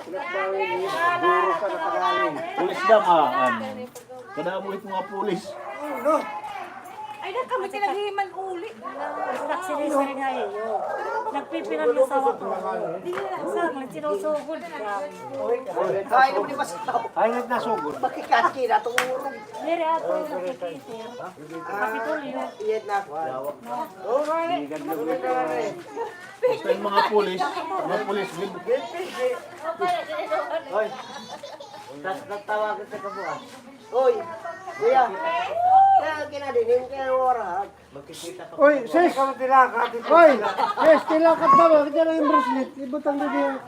Pinagpawin niya. Duro ka na pagaling. Pulis daw, ah, ano? Kadamo it mga pulis. Ay, na kami pinaghiman uli. Taxi driver nga iyo. Nagpipinag na sa ako. Sa akin, sinusugod ka. Ay, hindi mas tao. Ay, nagsugod. Makikaki na itong urong. Diri ato yung nakikita. Kapitolyo. Iyan na. Basta yung mga pulis, mga pulis, hoy. Tas natawagan sa kabuas. Hoy, kuya. Kuya, Kinadinin kay warag. Oy, sis! Oy, sis, tilakat na ba? Kita na yung bracelet. Ibutang na diya.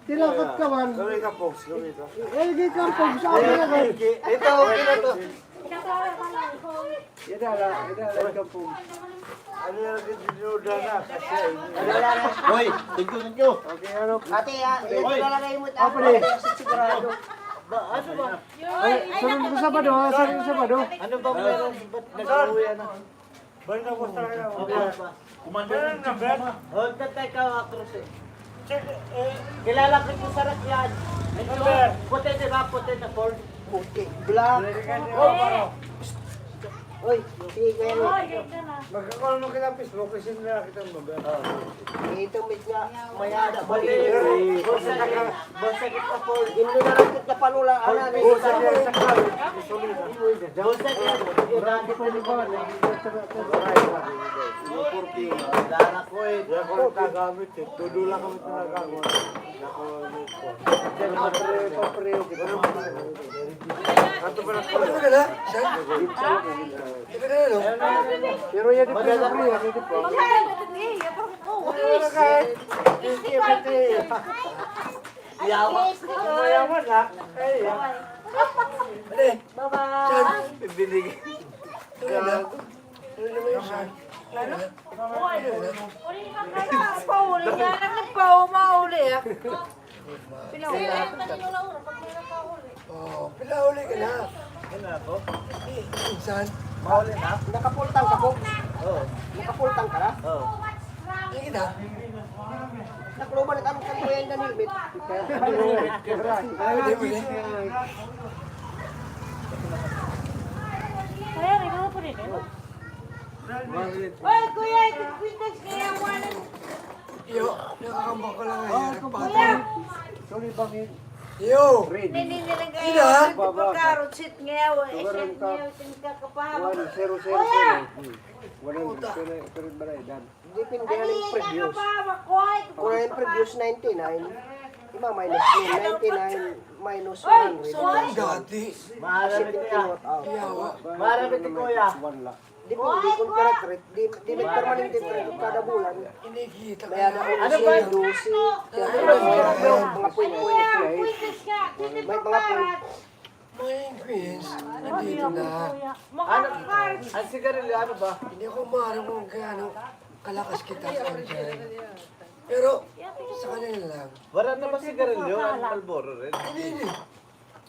Tilakat ka man. Gawin ka, Pogs. Gawin ka. Eh, di ka, Pogs. Sa akin na, Pogs. Ito, okay na to. Yan na, yan na, yan na, Pogs. Ano yan, Hoy, thank you, thank you. Okay, ano? Ate, ah, ito lalagay mo. Apa ni? Sigurado. Ba, ano ba? Ay, sunod ko Sabado, ha? Sunod ko Sabado. Ano ba meron? Ba't nag-uwi na? Banda ko sa kanya. Hold on, number. Hold on, teka, Cruz, eh. Check, eh. Kilala ko ito sa Rakyan. Number. Puti, di ba? Puti na Ford. Puti. Black. Ready ka, di ba, paro? Oy, sige, kaya mo. Magka-call mo kita, Facebook, kasi nila kita number. Ito, may nga, may ada, balik. Boss, sakit ka po. Hindi na lang kita panula, ana, boss, sakit ka po. Boss, sakit ka po. Dara ko eh. Dara ko eh. Dudula kami, dudula kami talaga. Ato pala. Ano ka na? Saan? Pero yan, di pa, yan, di pa. Yawa. Mayaman, ha? Ay, ya. Bye-bye. Binigay. Ano naman yun, sir? Ano? Pauli niya, nagpauma, uli, ah. Pinauli. Oo, pinauli ka na. Ano ako? Minsan. Mauli na? Nakapultang ka po? Oo. Nakapultang ka na? Oo. Sige na. Nakluman na kami sa kuya yung helmet. Hindi mo na. Kaya rin, ano po rin, eh? Oy, kuya, ito kwintas kaya mo, ano? Yo, nakakambak ko lang ngayon. Kuya! Sorry, bangin. Yo! Hindi nila kaya, ito pa karot, sit ngayon, eh, sit ngayon, ito yung kakapahaw. One zero zero zero. Kuya! One hundred, pero, pero, pero, Depende na yung previous. Kung na yung previous ninety-nine, ima-minus mo, ninety-nine minus one hundred. Ay, sorry, dati. Maaram ito, ah. Yawa. Maaram ito, kuya. Depende kung permanent, di, di may permanent dito kada bulan. Kinikita ko. May ano, ano ba? Dosi, mga point, point, point. May mga point. Mga ingredients, nandito na. Ano? Ang sigarilyo, ano ba? Hindi ako maaram kung gaano kalakas kita sa dyan. Pero, sa kanila lang. Wala na ba sigarilyo? Ang Marlboro rin? Hindi, hindi.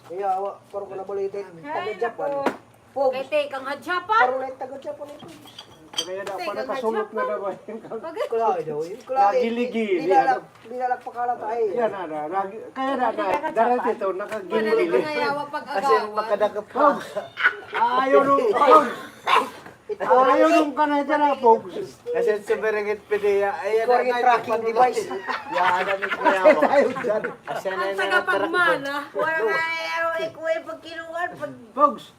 Kaya, wa, puro ko na balita. Taga Japan. Pogs. Kay teka, nga Japan? Puro na yung taga Japan ito. Kaya na, para kasulot na naman. Kulay daw, eh. Kulay. Nagili-gili, ano? Di na lang, di na lang pakalata, eh. Yan, ano, nag-, kaya na, na, darating ito, nakagili-gili. Kasi makadakop ka. Ayaw nung, ayaw nung ka na ito na, Pogs. Kasi sa Berengit Pidea, ay, ikaw ang tracking device. Yan, ano, may kuya mo. Kasi na yung tagapagmana. Wala nga, eh, kuya, pag kinuha, pag Pogs.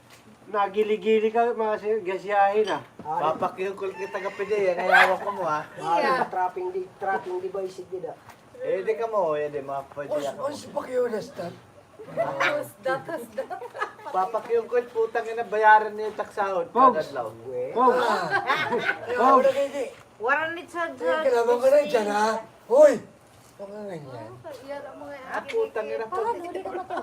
Nagili-gili ka, mga si-, gasiyahin, ah. Papakyungkol kita ka pidi, yan, ayaw ko mo, ah. Iya. Trapping di-, trapping device, di da. Eh, di ka mo, eh, di, mga pwede ako. Os, os, pakiunas ta. Os, datas, datas. Papakyungkol, putang ina, bayaran niya yung taksahod. Pogs. Kada adlaw. Pogs. Ah. Pogs. Waran ni sa, sa, kailangan ka na dyan, ha? Hoy! Mga ganyan. Ah, putang ina po.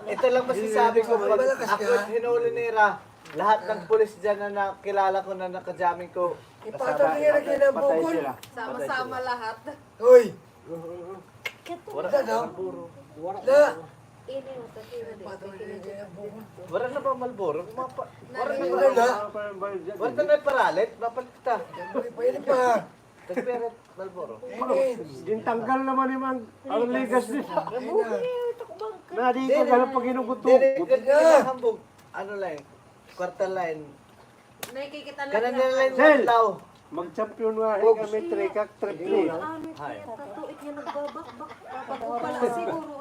Ito lang masasabi ko, pag ako hinuli nira, lahat ng pulis dyan na nakilala ko na nakajamming ko, ipatay nila kay Nambukol. Sama-sama lahat. Hoy! Wala daw. Wala. Wala na ba Marlboro? Wala na ba? Wala na paralit? Mapalit ta. Pwede pa. Tagpirit Marlboro. Gintanggal naman ni Mang ang ligas nila. Nadi ko gala pag hinugot-hugot. Diri, diri, hambog. Ano lang, kwarta lang. Nakikita na. Kanan nila lang yung adlaw. Mag-champion nga kami, trikak, triple. Ay.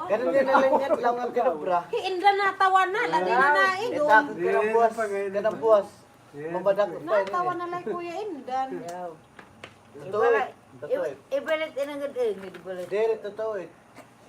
Kanan nila lang yung adlaw nga kinubra. Hi Inda natawa na, lagi na nainom. Kanang buwas, kanang buwas. Mamadak pa yun. Natawa na lang Kuya Indan. Totoo. Totoo. Ibalit inang gad-, eh, ibalit. Diri, totoo eh.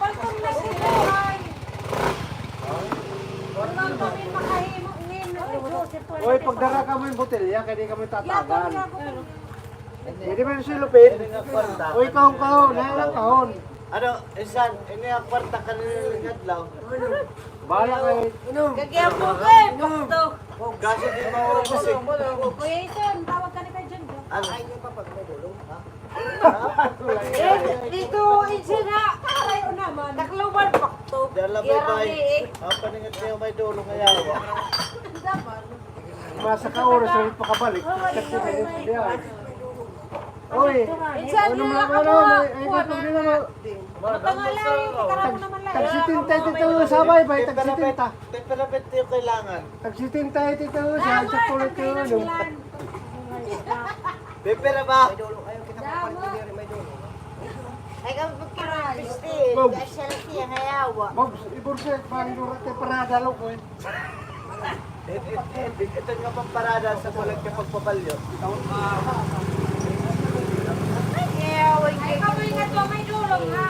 Palpak na sila. Wala kami makahimo ngin. Oy, pagdara kamo hin botelya, kay di kami tatagan. Pwede man silupin. Uy, kahon, kahon, ha? Kahon. Ano, insan, ini an kwarta kanina nga adlaw. Bahala kay Kagyapo kay pakto. Kasi di maubos eh. Kuya Ison, tawag ka ni kay Jun. Ano? Ay, yung papa, may dulong, ha? Eh, dito, insan na. Aray, o naman. Takloban, pakto. Dala, bay, bay. Ang paningat niyo may dulong, ayaw. Dapat. Masa ka oras ang pakabalik. Oo, ito, ito. Oy, ano man, ano, may, ay, ito din naman. Tag-, tag-setenta ito sa bay, bay, tag-setenta. Pepera, pepera, kailangan. Tag-setenta ito sa, sa pulot ito, ano. Pepera ba? Ay, kami pagkira, Christine. Bob. Kaya siya lang siya ngayawa. Bob, iburse, parang dura te parada, loko, eh. Ito nga pamparada sa bulag ka pagpabalyo. Ay, kamoy nga to, may dulong, ha?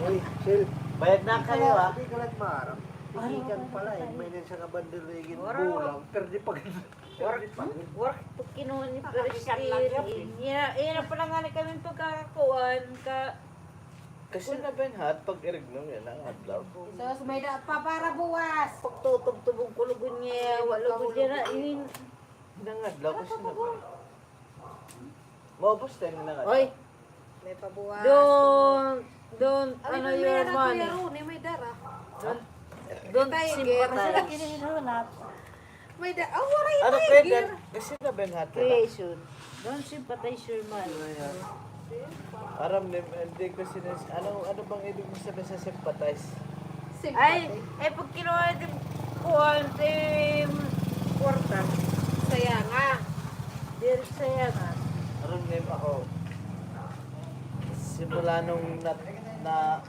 Uy, Sil. Bayad na kayo, ha? Hindi ka nagmaram. Ikikan pala, eh. May nang sa kabandil na igin bulang. Pero di pa Work, work, pagkinuha ni Christine. Iya, iya na pala nga ni kami pagkakakuan ka. Kasi na ba yung hot pag irignom yan ang adlaw? Sus, may da pa para buwas. Pagtutubtubog ko lugon niya, wala ko dyan na inin. Nang adlaw kasi na ba? Maubos tayo na nga. Oy. May pabuwas. Don't, don't, ano, your money. May dara. Don't, don't sympathize. May da-, oh, waray tiger. Kasi na ba yung hot? Creation. Don't sympathize your money. Aram ni, hindi ko sinas-, ano, ano bang ibig mo sabihin sa sympathize? Ay, ay, pag kinuha natin, kuha natin kwarta. Sayanga. Diri sayanga. Aron ngayon ako, simula nung na, na,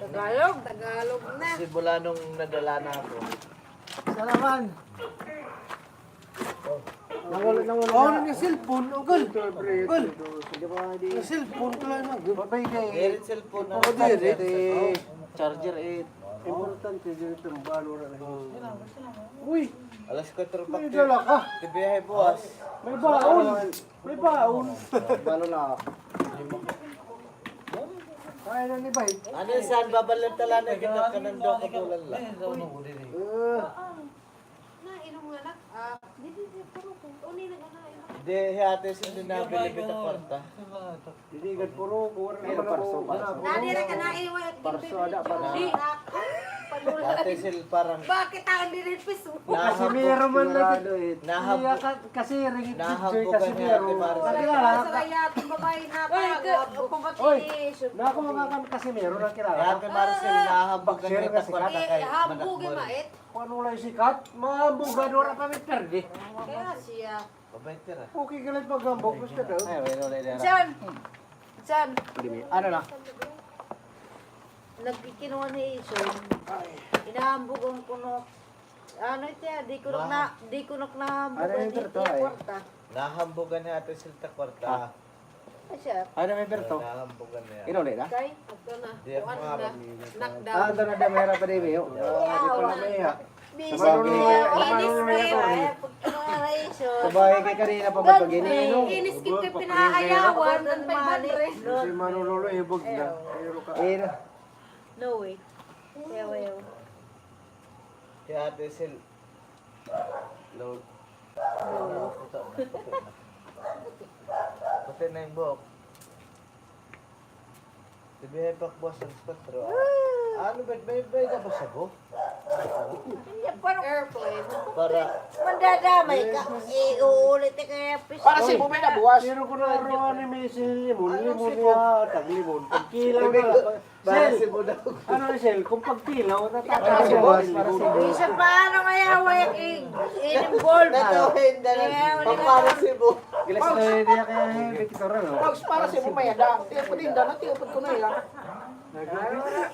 Tagalog? Tagalog na. Simula nung nadala na ako. Sa naman. Nawala, nawala. Oh, na cellphone, ugol. Ugol. Na cellphone ko lang, ugol. Babay kay. Diri cellphone. Oh, diri. Charger, eh. Importante diri itong balo na lang. Uy. Alas kwatro pa. May dala ka. Tibiyahe buwas. May baon. May baon. Balo na. Ay, na ni bay. Ano, saan babalantala na gina kanando ka bulan la? Eh. Na, inom nga, nak. Ah. Di, hi Ate Sil, di nabilin kita kwarta. Didi gad puro ko, wala naman ako. Parso, parso. Nadiri ka na iwit. Parso, ada, parso. Di. Ate Sil, parang. Bakit ang diri piso? Casimero man lagi. Nahambog. Iya ka, kasi ringit si Joy Casimero. Wala ka sa kaya, itong babae na. Oy, naku, mga kan Casimero, nakilala. Ate Marcel, nahambog ka na sikat. Hambog, mait. Kuan, wala sikat. Mahambog gad, wala pa may perde. Kaya siya. Pabay tira. Okay ka lang paghambog, gusto daw. Ay, wala, wala, wala. Jan! Jan! Ano na? Nagkikinuha ni Ison. Ay. Inahambog an kuno. Ano ito, di ko na, di ko na nahambog an iya kwarta. Nahambogan ni Ate Sil ta kwarta. Ano may berto? Inuli na? Kay, ito na. Kuan na. Knockdown. Ah, ito na, dam, hirap pa, Demi, oh. Ah, di pala may, ha. Inis kay kanina pa ba pag-ini, no? Inis kay pinaayawan, an five hundred. Si Manolo, ibog na. Pero ka. No way. Ayaw, ayaw. Kay Ate Sil. Lord. Puti na. Puti na yung buhok. Sabihin pa buwas alas kwatro, ah. Ano ba? May, may dapat sabo? Airplane. Para. Mandadamay ka. Iuulit eh kaya pis-. Para si Bubay na buwas. Pero kung naroon ni Miss Limon, limon niya, taglimon. Pagkilaw na lang. Para si Budog. Ano, Sel? Kung pagkilaw, para si Budog. Isa pa, ano kaya, way, i-, i-involve, ano? Para si Budog. Gilas na yun niya kaya, eh, may kitara, no? Pogs, para si Budog, may ada. Tiyo pa din, dana, tiyo pa ko na, ya.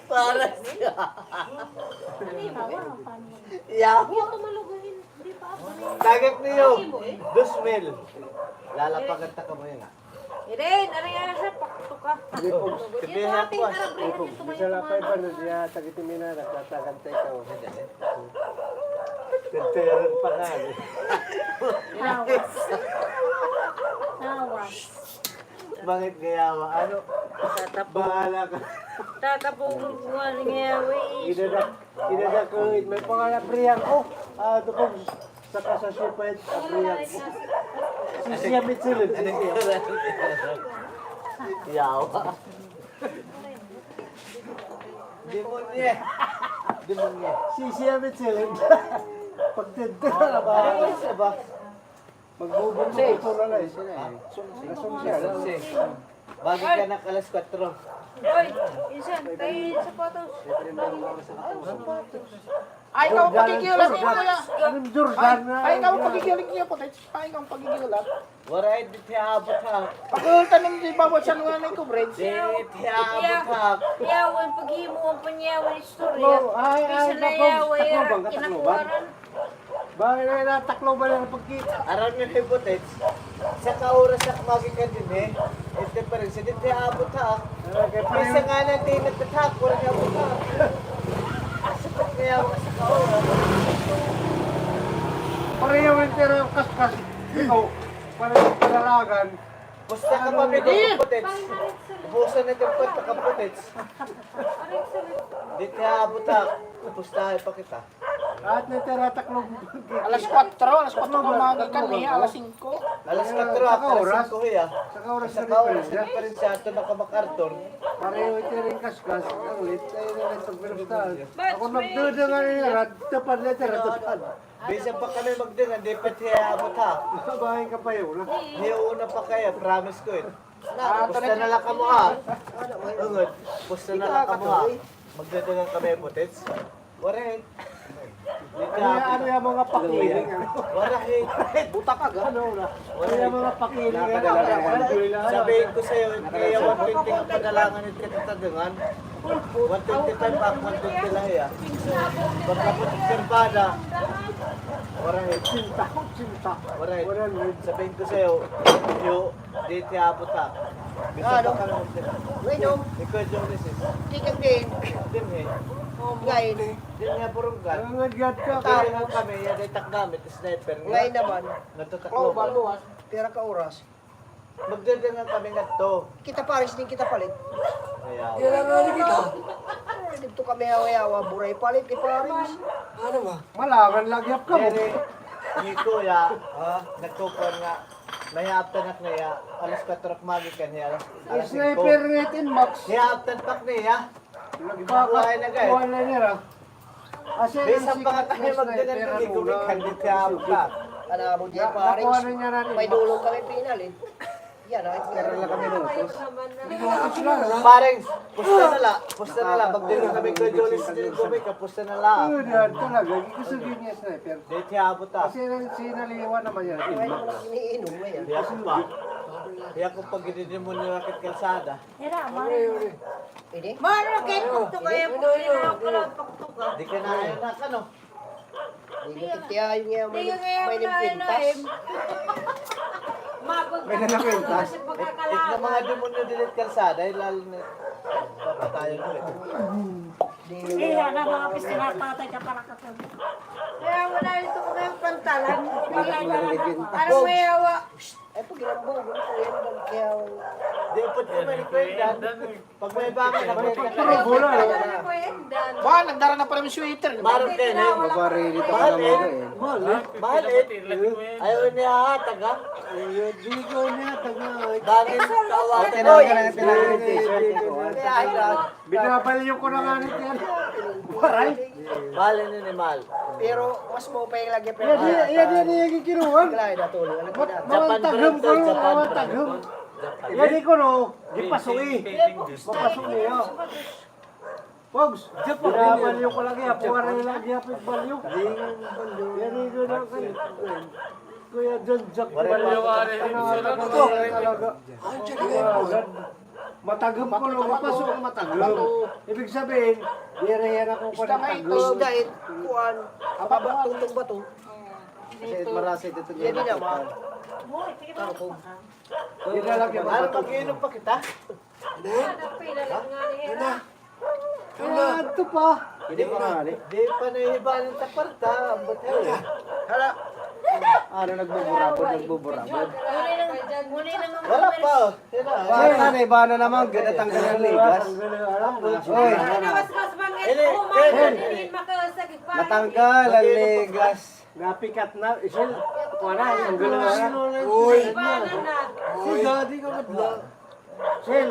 Para siya. Yawa. Target niyo, dos mil. Lalapagan ta kamo yan, ah. Eden, ano yan siya? Pakto ka. Ito ating karabrihan dito. Bisa lapay ba na diya, tagiti mina, nagtatagan tayo. Tinteran pa nga, eh. Awas. Awas. Bakit gayawa? Ano? Bahala ka. Tatapong ko nga ni ngayawa, eh. Idada-, idada ko, eh. May pangalap riyang. Oh, ah, ito po. Saka sa siya pa ito. Si Siya Mitchell, si Siya. Yawa. Demonye. Demonye. Si Siya Mitchell. Pagtindi na ba? Ano ba? Magbubunso ito na lang, eh. Sino, eh? Nasong siya. Bagay ka na alas kwatro. Oy, insan, kay sapatos. Ay, ikaw pakikiulat, imo ya. Anong Jordan na? Ay, ikaw pakikiulat, imo ya, Potes. Ay, ikaw pakikiulat. Waray, di tiya abot ha. Pag-ultan ng di babot sa nungan ng coverage. Di tiya abot ha. Yawan, paghimo ang panyawan istorya. Ay, ay, bisa na yawa, Takloban, Takloban. Kinakuwaran. Bakit na nataklo ba na pagkita? Aram niyo, Hipotes, sa kaoras ak magikan dinhi, ito pa rin, sa dinhi abot ha. Bisa nga na di nagtatak, wala niya abot ha. Asa pa kaya ako sa kaoras? Pareho yung tira yung kaskas. Ikaw, pareho yung panalagan. Pusta ka pa, Hipotes. Pusta na yung pagkakapotes. Di kaya abot ha. Pusta pa kita. At natira Takloban. Alas kwatro, alas kwatro ka umaga kami, alas singko. Alas kwatro, saka oras, alas singko, hiya. Saka oras, saka oras, diferensya ato na ka MacArthur. Pareho ito rin kaskas, ang lit, tayo na lang sa Venustahan. Ako nagduda nga niya, radtapan na ito, radtapan. Bisan pa kami magdungan, di pa tiya abot ha. Bahay ka pa yun, ha? Hiyo una pa kaya, promise ko eh. Pusta na lang kamo, ha? Ungod, pusta na lang kamo, ha? Magdadungan kami, Hipotes. Waray. Ano yan, ano yan, mga pakiling, ano? Waray. Buta ka, ga? Ano na? Ano yan, mga pakiling, ano? Sabihin ko sa'yo, kaya one twenty ang panalangan at katatadungan. One twenty-five ak, one twenty la hiya. Pagkapot sirpada, waray. Sinta, sinta. Waray. Sabihin ko sa'yo, yo, Di tiya abot ha. Ano? Wait, no. Ikaw, Jones, eh. Tikang din. Din, eh. Ngayon. Din nga, burunggan. Ang nagyat ka. Kaya nga kami, yan ay takdamit, sniper nga. Ngayon naman. Nagtatakloban. Pira ka oras? Magdadungan kami ngadto. Kita pares din kita palit. Ayaw. Kailangan ni kita. Dito kami yawa-yawa, buray palit, di pares. Ano ba? Malangan lagi ka mo. Dere. Hi kuya, ha? Nagkukuan nga, may haaptan ak niya, alas kuwatro ak magikan hiya. Alas singko. Sniper natin, Max. Hiya haaptan pa ak niya. Nagkaka-, kuha na niya, ha? Bisan pa nga kami magdagan kami, kumikandit siya, ha? Alam mo, di, pare, may dulong kami pinal, eh. Yan, ah. Pero la kami lutos. Pareng, pusta na la, pusta na la. Magdiri kami kay Jolis, diri kami, kapusta na la. Oo, yan talaga. Gusto din niya sniper. Dito abot, ah. Kasi nang sinaliwa naman yan. Ay, wala iniinom mo yan. Di ako pa. Di ako pag iniinom mo ni Rakit Kalsada. Hira, mare. Ini? Maro kay pagtuka, pagtuka, pagtuka. Di ka na, ayun na, ano? Di nga, di nga, may nagpintas. Mabag ka na, may nagpintas. It na mga demonyo dili kalsada, ay lalo na papatayan ko, eh. Iya na mga piste, napatay ka para ka. Kaya wala ito ko ng pantalan. Parang may yawa. Ay, pag ilang buwan, buwan ko yan, kaya di, pag may kwenta. Pag may bakit, pag may kwenta. Ba, nagdara na pala yung sweater. Mahal, eh. Mahal, eh. Mahal, eh. Ayaw niya hatag, ha? Ayaw, di ko niya hatag, ha? Bakit? Kawatan. Binabalyo ko na nga rin yan. Waray. Mahal ini ni mahal. Pero mas maupay lagi, pero iya, iya, iya, iya, kinuha. Wala, ito, wala, wala. Mat-, Japan brand to, Japan brand. Iya, di ko, no. Di pasuli. Mapasuli, oh. Pogs, binabalyo ko lagi, ha. Waray lagi, ha, pagbalyo. Iya, di ko na, Kuya John Jack. Waray pa. Balyo, waray. Ano, talaga. Matagom ko, no, mapaso ang matagom. Ibig sabihin, diri yan ako. Isda nga ito, isda it, kuan. Ang baba, tutong bato. Kasi marasa ito, ito. Yan din naman. Tangkog. Yan na lang yung bato. Ano, mag-inom pa kita? Ano? Ano? Ah, ito pa. Hindi pa nga, di. Di pa nahihibanan sa kwarta, ambot na. Hala. Ano, nagbuburabod, nagbuburabod. Wala pa. Wala na, iba na naman, ginatanggal ang ligas. Oy. Natanggal ang ligas. Napikat na, isil. Kuha na, ang gano'n na. Uy. Si Daddy ka madla. Sil,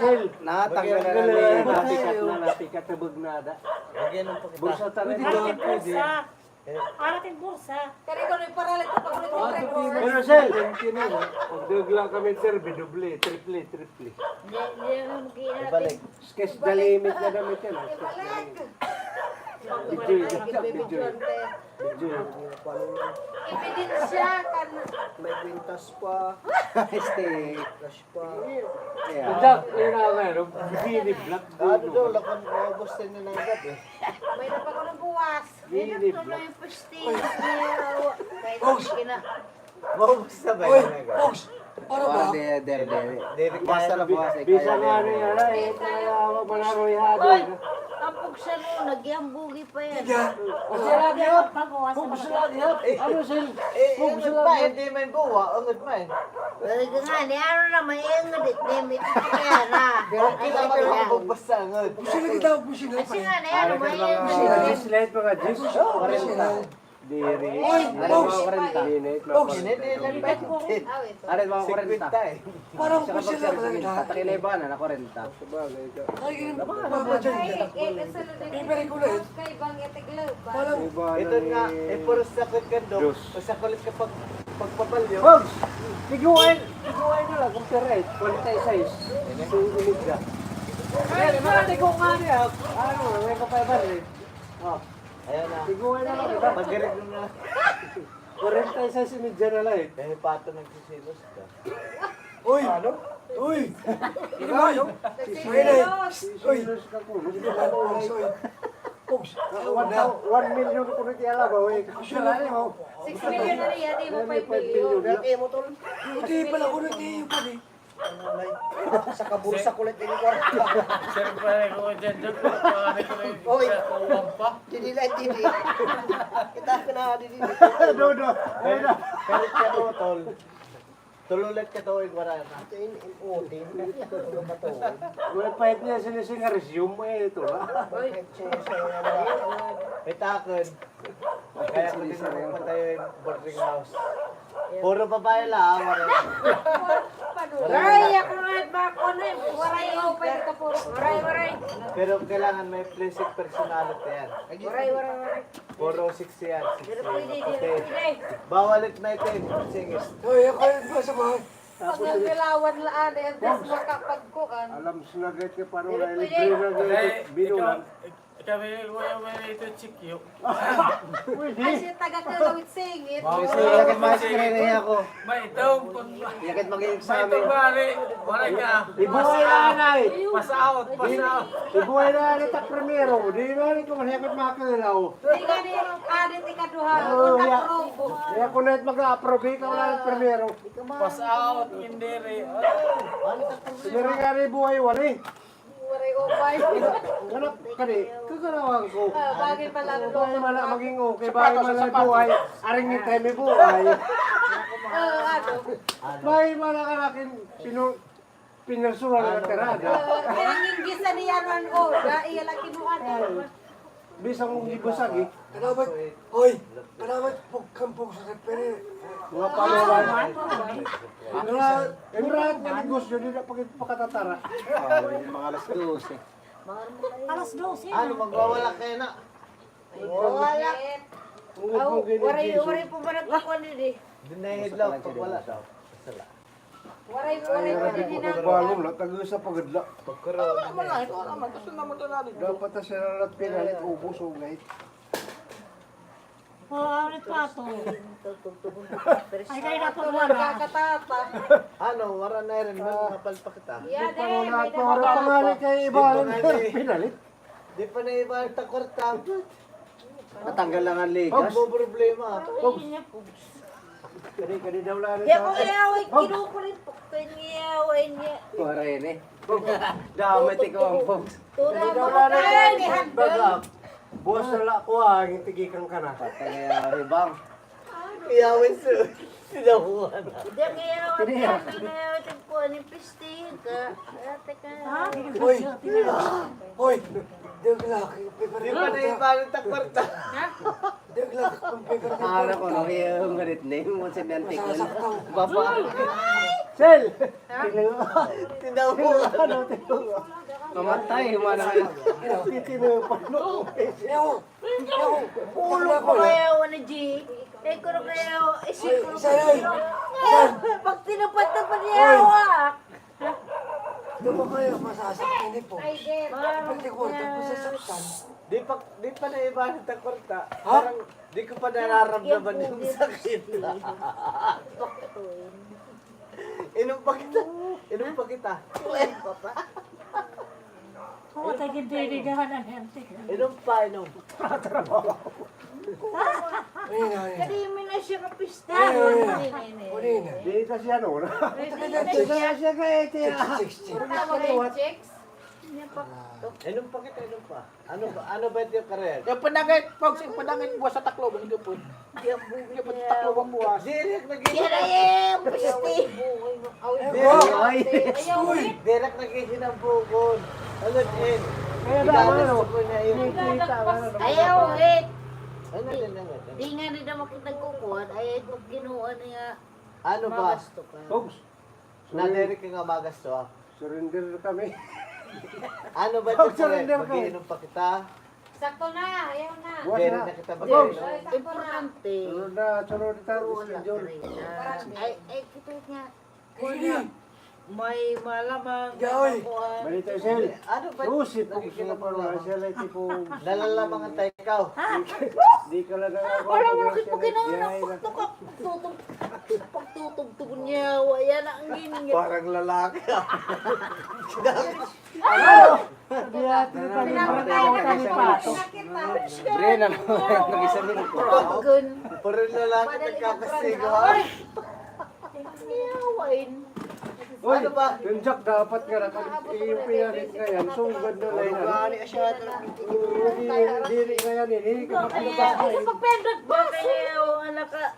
Sil. Natanggal na, napikat na, napikat na, bugna da. Bursa ta rin. Pwede. Para tin bursa. Kari ko, nagparalit ko pag ulit. Pero, sir, pagdagla kami, sir, bidoble, triple, triple. Ibalik. Sky's the limit na damit yan, ah. Sky's the limit. Video, video, video. Ebidensya kan may kwintas pa. Este. Cash pa. Yeah. Jack, yun na nga, no? Bini black. Ano daw, lakan, maubos na niya ng gabi. May na pa ko ng buwas. Bini black. Pogs! Maubos na ba yun? Pogs! Para ba? Para di, di, di. Basta na buwas, eh, bisa nga niya, eh, kaya mapanaro yan. Oy, ang pugsa mo, nagyambugi pa yan. Pugsa lagi, ha? Pugsa lagi, ha? Ano, Sil? Pugsa lagi. Hindi man buwa, angod man. Talaga nga, ni ano na, may angod, it, ni, may kaya na. Pero kailangan mo magbasa, angod. Pugsa lagi daw, pugsa lagi. Kasi nga, ni ano, may angod. Mga diyes, mga diyes. Diri. Uy, Pogs! Pogs! Arit, mga kwarenta. Singkwenta, eh. Parang ko sila talaga. Tatakilay ba na, na kwarenta? Ay, yun, Papa John. Pipili ko na, eh. Parang ito nga, eh, puro sakit ka, Dok. Basta kulit ka pag, pagpapalyo. Pogs! Tiguan, tiguan na lang kung pira, eh. Kwarenta y seis. So, ulit ka. Ay, marami ko nga niya. Ano, may kapayban, eh. Oh. Ayan na. Tiguan na lang kita. Pagdirig na. Kwarenta y seis y medya na lang, eh. Kaya pato nagsisilos ka. Uy! Ano? Uy! Uy! Uy! Uy! Pogs! One thou-, one million ko na kiyala ba, uy? Sure. Six million na niya, di mo five million. Dati mo, tol. Hindi pala ko nag-iyo pa, eh. Sa kabulsa ko ulit din yung kwarta. Sir, pare ko dyan, dyan. Pare ko rin. Oy. Sa uwang pa. Didi lang, didi. Kita ko na, didi. Dodo. Ayun na. Pero, pero, tol. Tulo la ka tuig, waray na. Ito in, in utin. May pahit niya sinisingarisyo mo eh, ito na. Uy. May takon. Kaya ko din naman patayo yung boarding house. Puro babae la, ah, waray. Waray, ako nga, ba, ano eh, waray, oh, pwede ka puro. Waray, waray. Pero kailangan may pleasing personality yan. Waray, waray, waray. Puro sexy yan, sexy. Pero pwede, pwede. Bawal it may ten, singis. Hoy, ako yung nasa bahay. Pag nagkalawan la, ano, yan, tas makapagkuan. Alam sa nagay ka, parang libre na gay, binulan. Kami, kuya, may ito, chikyo. Ay, siya taga Kalawit Singit. May ito, may ito, pare. Waray ka. Ibuhay na, anay. Pass out, pass out. Ibuhay na, anay, ta primero. Di na, anay, ko manhikot makakalaw. Di nga ni, anay, ikaduha. Oo, ya. Ako na it mag-approve, ikaw na it primero. Pass out, hindi rin. Hindi rin nga rin buhay, wala eh. Waray upay. Ganap ka di, kaganawan ko. Ah, bagay pala, ano, bagay man na maging okay, bagay man na buhay, aring ngitay may buhay. Ah, ano? Bagay man na kanakin, pinu-, pinirsuhan na tirada. Ah, kaya yung gisa niya, ano, oh, da, iya lang kinuha na. Bisan kung gibusag, eh. Kanabat, hoy, kanabat, pugkampog sa kapere. Mga palawan. Mura, mura nga negosyo, di na pagkakatatara. Ah, mga alas dose. Alas dose. Ano, magwawala kayo na? Wala. Waray, waray po ba nagkakuan din eh? Dinahid lang, pag wala daw. Sala. Waray, waray pa din hinapos. Balon la, tag-usa pa gud la. Pagkaroon. Wala man, ito naman, gusto naman ito natin. Dapat na sila lahat pinalit, ubos o gait. Oo, ulit pa ito. Ay, kaya na po wala. Kakatata. Ano, wala na rin, mapalpak kita. Di pa wala, wala pa nga ni kay iba, pinalit. Di pa na iba ang takwarta. Natanggal lang ang ligas. Pogs, mo problema. Pogs. Kani, kani daw lang. Di ako kaya, ay, kinukulit po. Kanya, ay, niya. Waray ni. Pogs. Dami, tikaw ang Pogs. Kani daw lang. Baga. Buwas na la ko, ah, ang tigikan ka na. Patay, ah, ribang. Iyawin su-, sinahuan na. Diyan ngayon, diyan ngayon, diyan po, ano yung pistihin ka? Ate ka. Hoy! Hoy! Diyan laki, di pa na iba ng takwarta. Ha? Diyan laki, kung paper ng takwarta. Ano ko, nang iyong ganit na yung mga sabihan, tikon. Masasaktan. Baba. Sel! Ha? Tinawa. Tinawa. Ano, tinawa? Mamatay, humana ka na. Tinawa. Tinawa. Ulo ko kaya, wala, G. Eh, ko na kaya, eh, siguro ko. Pag tinupad-tupad niya, hawak. Di ba kaya masasaktan ni Pops? Pwede ko ito masasaktan. Di pa, di pa na iba ng takwarta. Ha? Parang di ko pa nararamdaman yung sakit. Inom pa kita. Inom pa kita. Oo, tagin dirigahan an hente. Inom pa, inom. Kadi mi na siya kapista. Di ka siya, no? Di ka siya ka, ete, ah. Inom pa kita, inom pa. Ano ba, ano ba ito yung karer? Yung panangit, Pogs, yung panangit buwas sa Tacloban, yung gapon. Yung gapon sa Tacloban buwas. Direk nag-ihinang. Yan ay, eh, pisti. Direk, direk nag-ihinang bukon. Ano din? Kaya ba, ano? Ayaw, eh. Ano din, ano din? Di nga rin naman kita nagkukuhan, ay, pag kinuha niya, ano ba? Magasto ka. Pogs. Nadiri ka nga magasto, ah. Surrender na kami. Ano ba ito, surrender ka? Mag-iinom pa kita. Sakto na, ayaw na. Buwas na. Diri na kita mag-iinom. Importante. Sunod na, sunod na tayo, schedule. Ay, ay, kita niya. Kuya, may malamang kuan. Balita, Sel. Ano ba? Usip ko gusto na pa mga Sel, ay tipo. Nalalamangan tayo ikaw. Di ka lang ako. Wala mo nakita ko, pagtutog-, pagtutog-, pagtutog-tog niya, wa, yan ang gini. Parang lalaki. Ano? Bren, ano? Nag-isamin ko. Parang lalaki nagkakasigo, ha? Yawain. Uy, ano ba? Yung Jack dapat nga naka-, yung pinalit na yan, sugad na lang yan. Ano ba? Ano siya? Oo, diri, diri na yan, eh. Diri ka mapitas na, eh. Ano pagpindot ba kayo, anak ka?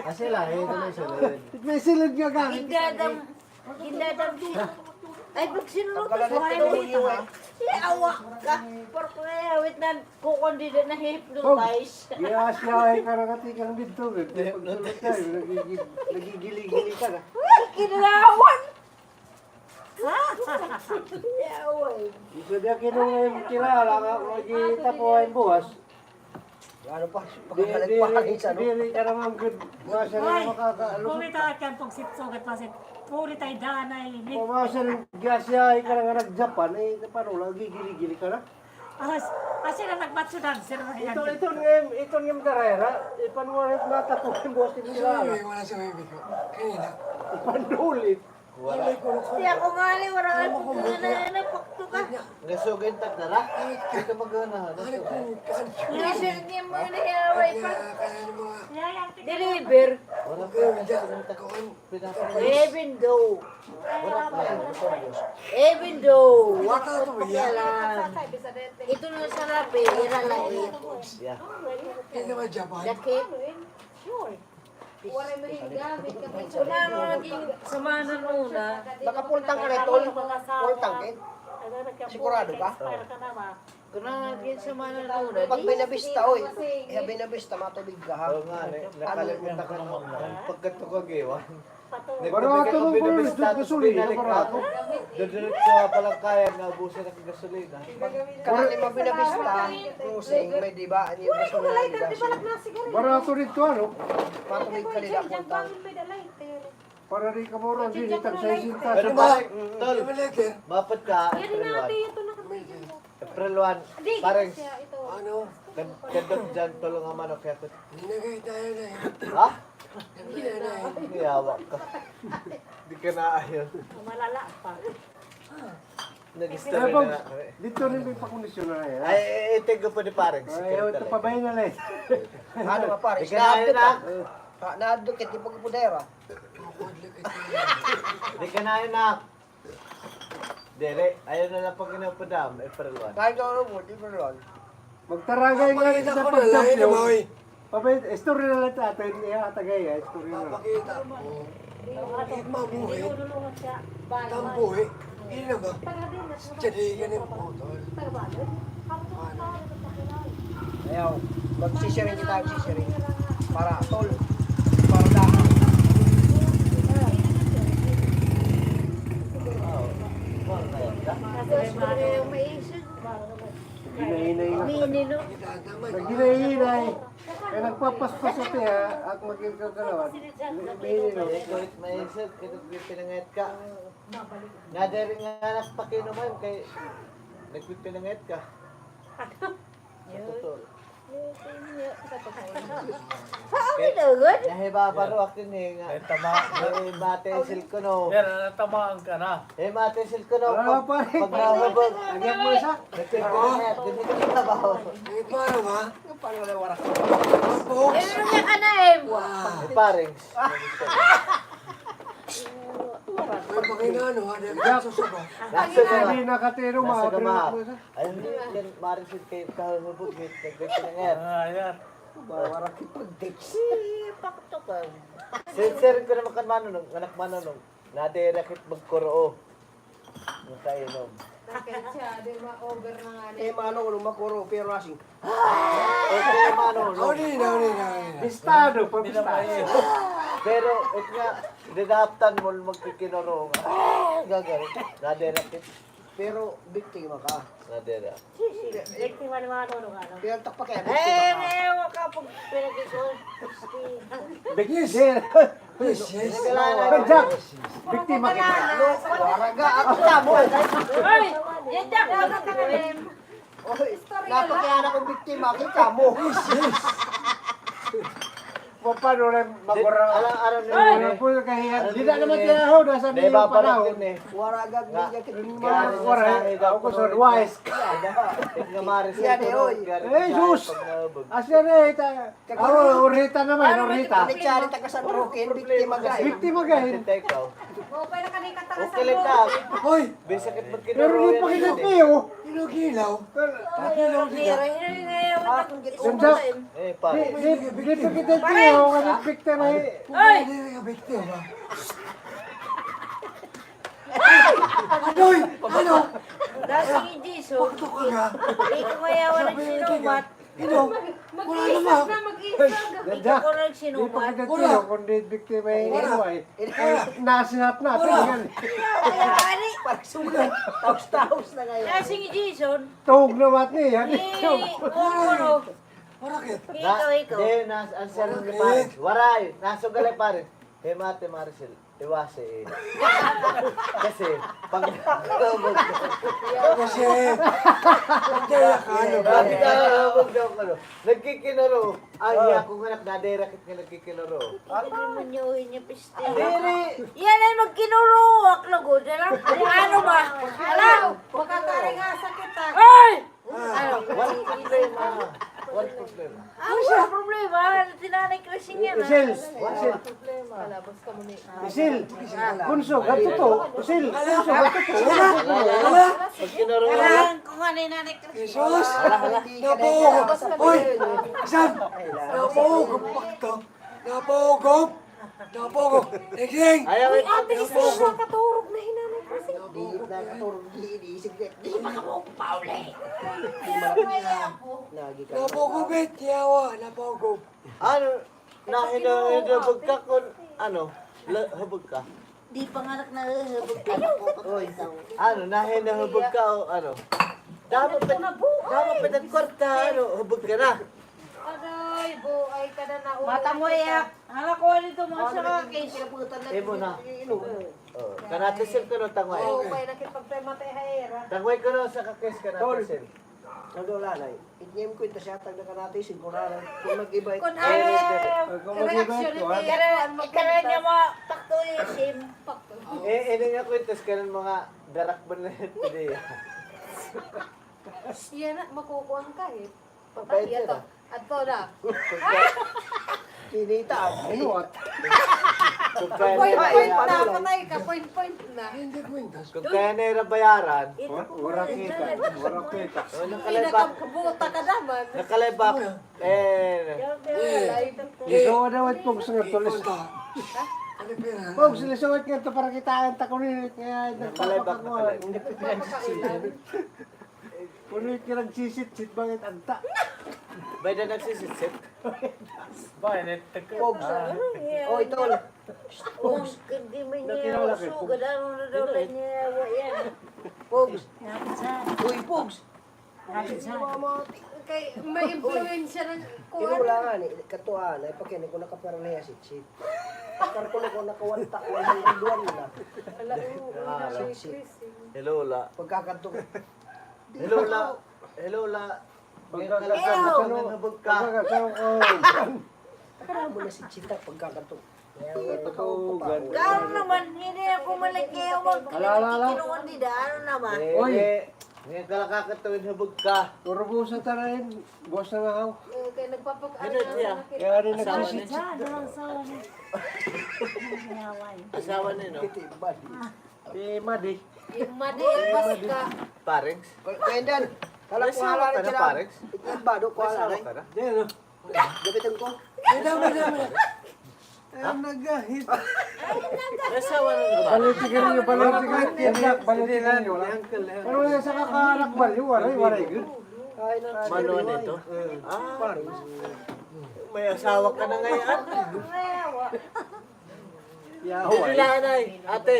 Kasi lahi, ito na yung sunod. May sunod nga gamit. Gindadam, gindadam. Ay, pag sinulog ka sa buhay mo, ha? Yawa ka. Porko na yawit na, kukon di na hypnotize. Yes, yawa ka na katikang dito, eh. Pag sunod ka, eh, nagigil-, nagigili-gili ka na. Ay, kinlawan! Yawa, eh. Gusto niya kinunga yung kilala nga, magkita po ay buwas. Ano pa? Di, di, di ka naman good. Masa na makakaalam. Kumita ka kang pagsipsugat, masin. Puri tayo danay. Masa na gasya, ikaw na nga nag-Japan, eh, paano lang, gigili-gili ka na? As, as sila nagmatsudan, sir. Ito, ito nga, ito nga darera. Ipanwarit mata po yung boss ni Sila. Wala sa baby ko. Kaya na. Ipanulit. Wala. Di ako ngali, wala ka po na, na, pakto ka. Nasugin tagdala. Di ka magana. Nasugin. Hindi siya niya mga nahiyaway pa. Deliver. Wala pa. Even though, even though, wa ko pakialam. Ito na sa labi, ira la eh. Laki. Waray mahigamit kami. Wala na lagi sama na nuna. Nakapultang ka na, tol? Pultang, eh? Sigurado ka? Wala na lagi sama na nuna. Pag Buenavista, oy. Iya, Buenavista, matubig ka, ha? Oo nga, eh. Nakalimutan ko naman. Pagkatukagiwan. Wala ka tulog ko, gasolina, wala. Didiretso sa Palangkayan, naubusan ako gasolina. Karani, Buenavista crossing, may di ba? Ano yung gasolina? Barato dito, ano? Matubig ka nila, pultang. Para di ka moro, di, di tag-sesenta. Pero pare, tol, mapat ka, April one. April one, parang, ano? Kan-, kadot dyan, tol, nga manok, kaya ko. Ninagay tayo na eh. Ha? Ninagay na eh. Yawa ka. Di ka na ayaw. Malala pa. Nag-istorya na nga kami. Dito rin may pakondisyon na yan, ha? Ay, eh, eh, tingko po ni parang. Ay, ito pa ba yun, alay? Ano nga, pare? Di ka na ayaw na. Ah, naadto kit ipagpudera. Di ka na ayaw na. Dere, ayaw na lang pag inapadam, April one. Kahit ako mo, April one. Magtaragay nga sa pagdamyo. Pabay, istorya na lang ta, atay niya, atagay, ah, istorya na. Papakita ko. Bakit mabuhi? Tambuhi. Hindi na ba? Diyan, eh, ganun po, tol. Ayaw, magsisiring kita, magsisiring. Para, tol. Para dahil. Tapos, pag may maisip, Hinahinay na. Mini, no? Naghinay-hinay. Kaya nagpapaspas ito, ha? At magkikagalawan. Hinahinay, no? May, may isip, kaya nagpipinangayat ka. Nadiri nga anak pakinuman kay nagpipinangayat ka. Sa totoo. Sa totoo. Saan ka doon? Nahibabaro ako ni nga. Ay, tama. Ay, mate, silko, no? Yan, natamaan ka na. Eh, mate, silko, no? Pag, pag nahubog. Lagyan mo isa. Nagpipinangayat, ganito ka ba? Eh, paano ba? Paano wala warak? Box. Eh, ano niya ka na, eh? Wow. Eh, pareng. Ay, pakinano, ha? Dahil susuba. Nasa ka. Hindi nakatiro, nasa ka, mga ma. Ay, hindi. Yan, Marisin, kay kahubog, eh. Nagpipinangayat. Ah, yan. Ba, warak ipag-text. Si, paktukan. Sir, sir, ko naman kan Manong, anak Manong. Nadiri kit magkuro. Nakainom. Bakit siya? Di ma-over na nga. Eh, Manong, ano, makuro, pero asing. Okay, Manong, no? Aw, di na, di na, di na. Bistado, pa bistado. Pero, it nga, didaptan mo, magkikinuro nga. Ah, gagal. Nadiri kit. Pero, biktima ka. Nadiri. Biktima ni Manong, ano? Pero takpa kaya, biktima ka. Eh, eh, wala ka pong pinag-ikuan. Biktima. Yes, yes. Jack, biktima kita. Waraga, ako na mo. Ay, yan, Jack, wala ka na. Oy, napakiana ko biktima, kita mo. Yes, yes. Paano rin magura? Alam, alam niyo. Ay, ano po yung kahiyan? Di na naman tinaho, nasa niyo yung panahon. Waraga, bigyan kita. Waraga, ako sa wise. Yan, eh, oy. Eh, sus! Asya na, eh, ta-, Aw, urhita naman, urhita. Biktima ka hin. Biktima ka hin. Okay lang ka. Hoy! Pero di pa kita tiyo. Hilaw-hilaw. Hilaw-hilaw dida. Di, di, di pa kita tiyo, nga biktima, eh. Hoy! Biktima. Ano? Ano? Dati ni Jason. Pakto ka nga. Di ko kaya walang sinumat. Ino? Wala naman. Mag-isog na, mag-isog. Ikaw ko nagsinuman. Di pa kita tiyo, kundi biktima yung inuway. Nasihat natin yan. Kaya, ani? Parang sugat. Taos-taos na ngayon. Kasi ni Jason. Tuhog na mat niya. Ni, kukuno. Warakit. Ikaw, ikaw. Di, nas-, answer ni Paris. Waray. Nasugalay, Paris. Hey, Mate Maricel. Iwasi, eh. Kasi, pag nahubog. Kasi, pag nahubog daw ko, no? Nagkikinuro. Ay, iya kong anak, nadirakit nga nagkikinuro. Ano mo niyo, niya piste? Diri. Yan ay magkinuro. Aklo, good na lang. Ano ba? Alam? Makakaringa, sakit, ah. Ay! Ano? Walang problema. Walang problema. Ah, walang problema. Si Nanay Crising yan, ah. Isil. Walang problema. Isil. Bunso, ganito to. Isil. Bunso, ganito to. Wala. Kailangan ko nga ni Nanay Crising. Jesus! Nabuo! Uy! Isan! Nabuo! Pakto! Napaugob! Napaugob! Dingding! Ayaw, uy, ate, napaugob! Nakaturog na hi Nanay Crising. Di nakaturog, di, di, sige, di makamupaw, le. Di makamupaw. Napaugob, eh, yawa, napaugob. Ano, nahinahubog ka kun, ano, la-, hubog ka? Di pa nga nagnahuhubog ka na po. Oy, ano, nahinahubog ka o ano? Damo pa, damo pa it kwarta, ano, hubog ka na. Aray, buhay ka na, nauna. Matangway, ah. Hala ko dito, mga sakakis. Imo na. Oh, kan Ate Sil kuno, tangway. Oo, kay nakipagpemate ha ira. Tangway kuno, sakakis kan Ate Sil. Nagdula na, eh. It niya im kwenta siya, tag na kan Ate Sil, kun ano, kun mag-iba it. Kun ano, reaksyon it iya, kun magkwenta. Ikara niya mga paktulisim. Paktulisim. Eh, ini nga kwenta sa kanan mga darak ba na ito diya? Iya na, makukuha ka, eh. Papaya to. Adto na. Kinita. Ano, what? Point, point na. Patay ka, point, point na. Kun kaya na ira bayaran. Wara kita. Wara kita. Oh, nakalay ba? Kabuta ka naman. Nakalay ba? Eh. Ikaw daw at Pogs nga tulis. Pogs, lisod nga ito para kitaan ta kunin. Kaya nagpapakuha. Nakalay ba? Nakalay ba? Kuno it nga nagsisitsit, bakit anta? Bay na nagsisitsit? Bay, nagtagka. Pogs. Ah. Oh, ito. Pogs. Nakilala ka, Pogs. Sugad, ano na daw na niya, wa yan. Pogs. Uy, Pogs. Kay may impluwensya ng kuwan. Ito lang nga ni, katuan, ay pakinig ko nakapera na yan, sitsit. Akar ko na ko nakawanta, one hundred one na. Ala, oo, sitsit. Hello, la. Pagkakadto. Hello, la. Hello, la. Pagkakasama ka, no? Pagkakasama ka. Akala mo na si Chita, pagkakadto. Garo naman, hindi ako malaki, umag-, ala, ala, ala. Kinuha nila, ano naman? Oy! Ngayon ka lang kakatuwid, hubog ka. Urubusan ta rin. Buwas na nga ako. Eh, kaya nagpapag-, ano siya? Kaya rin nagsisitsit. Asawa niya. Asawa niya, no? Si Madi. Yung Madi, basta. Parings? Kuya Dan, kala ko hala na sila. Parings? Itlog ba? Do ko hala na. Diyan, no? Gapitan ko. Ay, dami, dami. Ay, nagahit. Asawa na ba? Balitigan niyo, balitigan niyo. Balitigan niyo, wala. Pero wala sa kakarak ba? Yung waray, waray, good. Mano na ito? Ah, may asawa ka na ngayon. Yawa. Diri la anay, ate.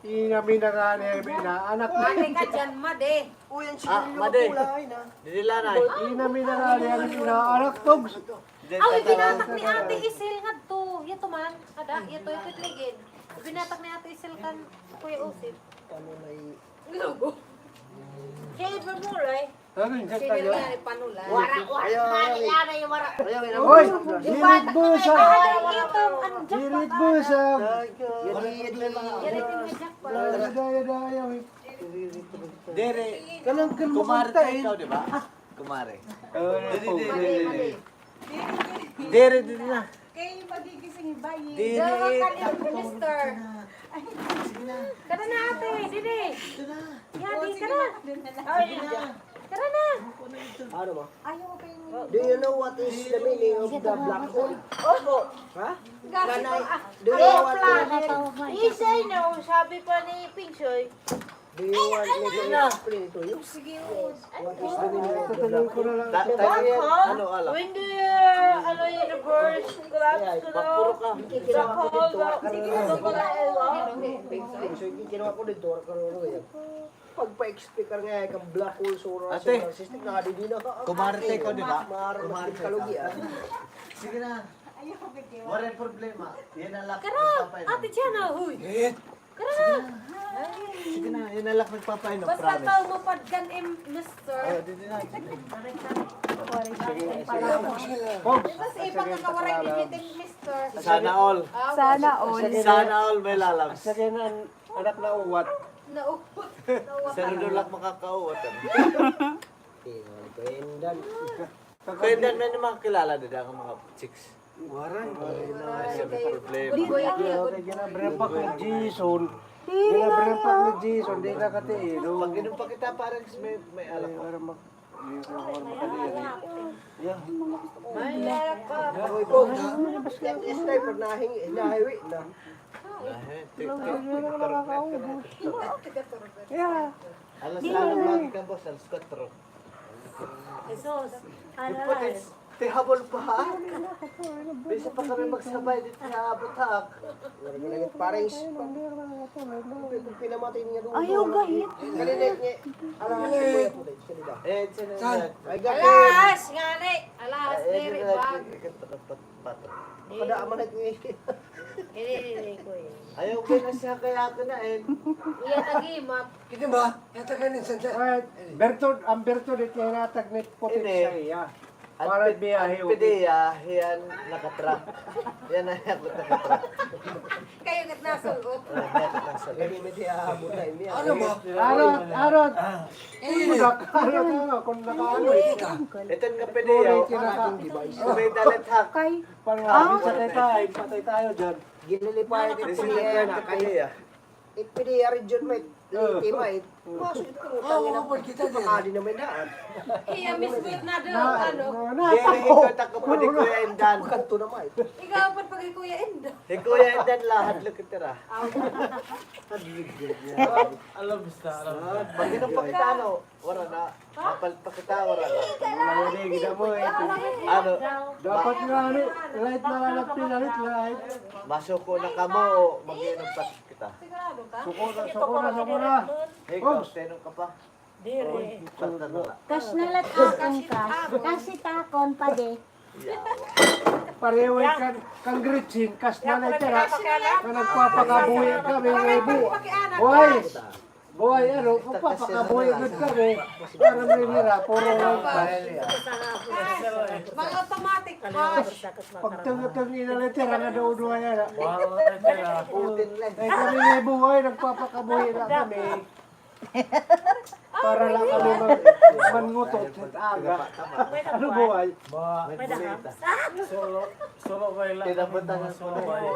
Inami na nga ni Ermina, anak. Madi ka dyan, Madi. Uy, ang sigarilyo kulay na. Diri la anay. Inami na nga ni Ermina, anak, Pogs. Aw, ibinatak ni Ate Isil ngadto. Yato man, kada, yato, yato it ligid. Ibinatak ni Ate Isil kan Kuya Usip. Ano na i- Logo. Siya, iba mo, Ray. Sige na, ipanula. Wara, wara, mani, ara, yung wara. Hoy, hirit busag. Hirit busag. Yari, yari. Daya, daya, daya, hoy. Diri. Kanang, kanang kumare ta ikaw, di ba? Kumare. Diri, diri, diri. Diri, diri na. Kay magigising bayi. Diri. Daw ka ni Mister. Sige na. Tara na, ate, diri. Ito na. Yadi, tara. Ay, tara na. Ano ba? Ayaw pa yung... Do you know what is the meaning of the black hole? Opo. Ha? Kanay, do you know what is the meaning? Yes, I know. Sabi pa ni Pingsoy. Do you want me to explain to you? Sige, oo. What is the meaning of the black hole? Black hole? Ano, ala? When the, ano, universe collapse, black hole, sige, sige. So, kikinuha ko dito, wala ka lolo yan. Pagpa-explicar nga, kang black hole, solar, solar system, nakadidi na. Kumare ta ikaw, di ba? Kumare ta ikaw. Sige na. Waray problema. Yan ang lak-, kara, Ate Jana, huy. Kara na. Sige na, yan na la nagpapainom, promise. Basta taw mapad kan im, mister. Oh, dito na. Sige, sige. Tapos ipagkakawaray din itin, mister. Sana all. Sana all. Sana all, may lalabs. Sa kanya, anak na uwat. Na uwat. Na uwat. Sa Rudolak makakauwat, ano? Kuya Dan, may mga kilala dida nga mga chicks. Waray. Ay, sa may problema. Good boy. Kay ginabrempak ni Jason. Ginabrempak ni Jason, di na katiilo. Pag-inom pa kita, parang may, may alak. Ay, waray mak-, May laka. Uy, Bong, ha? Yan, sniper, nahingi, nahiwi na. Yeah. Alas ano ba ka, boss? Alas kwatro. Jesus, ano na? Ti habol pa, ha? Bisa pa kami magsabay dito sa butak. Wala na lang, pares. Pinamatay niya doon. Ayaw, gahit. Kalilit niya. Alam mo, siya po, dahil siya, di ba? Eh, siya na yan. Ay, gahit. Alas, ngani. Alas, diri ba? Kada amanat niya. Diri, diri, kuya. Ayaw, kaya na siya, kaya ako na, eh. Iya, tagimat. Kita ba? Yata ka rin, Santa. Bertod, ang bertod, ito yung natag ni Putik sa iya. Para biyahe, an pidiya, hiyan nakatrack. Yan na, hiyan nakatrack. Kayo kat nasulot. Ano ba? Arot, arot. Arot, arot, kung nakaano. Ito nga pidiya, may dalit hak. Para mabisa tayo, patay tayo dyan. Ginilipay ito pidiya. Ipidi ari jud, mate. Liti, mate. Maso ito, putang ina. Pakadi na may daan. Iya mismo it na daw, ano? Diri, ikaw, tako pa di Kuya Indan. Kanto na, mate. Ikaw pa pag Kuya Indan. Hi Kuya Indan la, hadlok itira. Alam, basta, alam. Pag inom pa kita, ano, wala na. Mapalpa kita, wala na. Wala na, ginamoy. Ano? Dapat nga, ano, light na lang, pinalit light. Masuko na kamo, mag-inom pa kita. Sigurado ka? Suko na, suko na, suko na. Hey, Pops, tinong ka pa. Diri. Kas na la it akon, kas. Kas it akon, padi. Pareho kan, kan Gretchen, kas na la itira. Nga nagpapakabuhi kami, may bu-, buhay. Buhay, ano, magpapakabuhi gud kami. Para may nira, puro lang pa. Mag-automatic, hash. Pagtungo-tungo nila, tira nga daw duha yan, ah. Ay, kami may buhay, nagpapakabuhi na kami. Para lang kami man-, mangutot sa aga. Ano buhay? May daham. Solo, solo kayo lang. Solo kayo.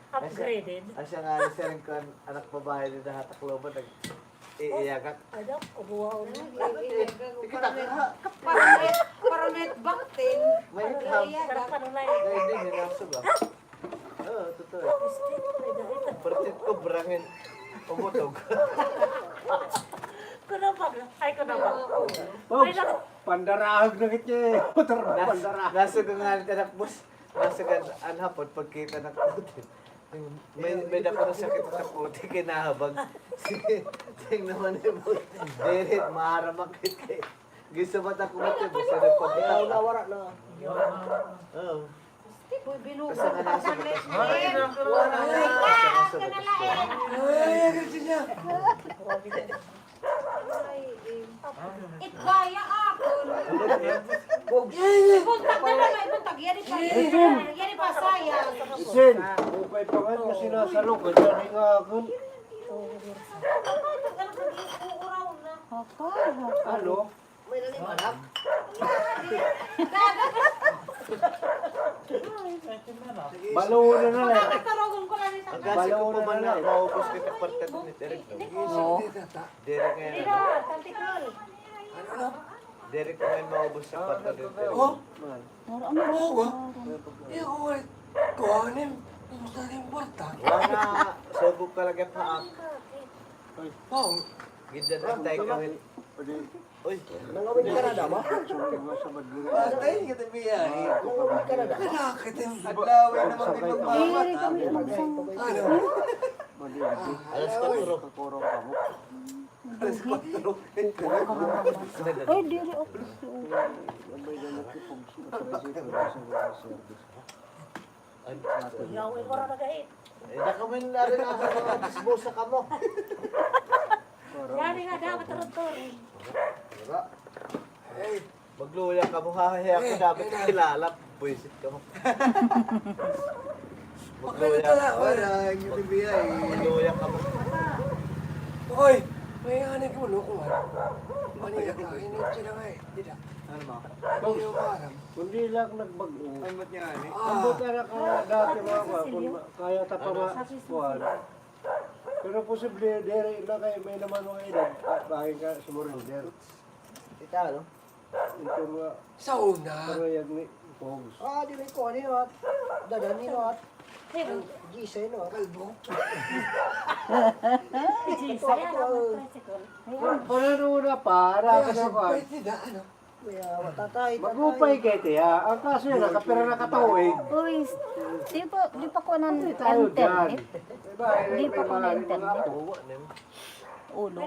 Upgraded. Asya nga, siring ko an anak babae dida ha Tacloban, nag-iiyagat. Anak, kabuhaon. Kita ka ha. Para may, para may baktin. May ikham. Panulay. Dahil din, hinasog ah. Oo, totoo. Pertit ko, brangin. Umutog. Kunabag. Ay, kunabag. Pops, pandarahag na kita eh. Motor na pandarahag. Nasog nga an anak, boss. Nasog an hapon, pagkita na ko. May, may dako na sakit sa puti, kinahabag. Ting naman eh, boss. Dili, maaramak kay. Gisa mata ko mati, boss. Ano pa kita? Wala, wala na. Oo. Uy, binubugbog ka na, eh. Ay, ay, ay, ay, ay. Ay, eh. It gaya ako. Ibuntag na lang, ibuntag. Yan, ibuntag. Yan, ipasaya. Isin, upay pa nga na sinasalok, kaya rin nga ako. Ano? May nanimanap. Balo na na lang. Ang kasi ko pa man na, maubos kita parte ni Derek. No. Derek ngayon. Derek ngayon maubos sa parte ni Derek. Oh? Oo, ah. Iyo, kuha ni. Kumusta na yung kwarta? Wala, subok ka lagi pa. Oo. Gidadantay kami. Uy. Nangawin ka na naman? Patay kita biya. Nangawin ka na naman? Kaya kita yung adlaw, eh, naman may pagmamata. Ano? Alas kwatro. Alas kwatro. Ay, diri ako. Yaw, eh, wala nagahit. Eh, da kami na rin ang mga disbosa kamo. Gani nga dapat turun-turun. Magluya kamo, ha? Hiya ko dapat kilala. Buwisit kamo. Magluya. Wala, yung bibiyay. Magluya kamo. Oy, may anay ko, loko, ha? Maniya ka, init sila nga, eh. Dida. Ano ba? Hindi ko alam. Kundi lang nagbag-o. Ambot niya, ani? Ambot na lang kaya dati, mga kuwan, kung ma-, kaya ta pa ma-, kuwan. Pero posible, diri na kay may naman mga edad, bahin ka, sumurrender. Kita, no? Ito nga. Sa una. Karuyag ni Pogs. Ah, diri ko, ano yun? Dada ni Lot. Gisay, no? Kalbo. Gisay, ano? Tricycle. Para, para, ano na, para, ano, ano? Kuya, matatay, tatay. Mag-upay kay tiya. Ang kaso yan, nakapira na katuig. Uy, di pa, di pa ko ng internet. Di pa ko ng internet. Ulo.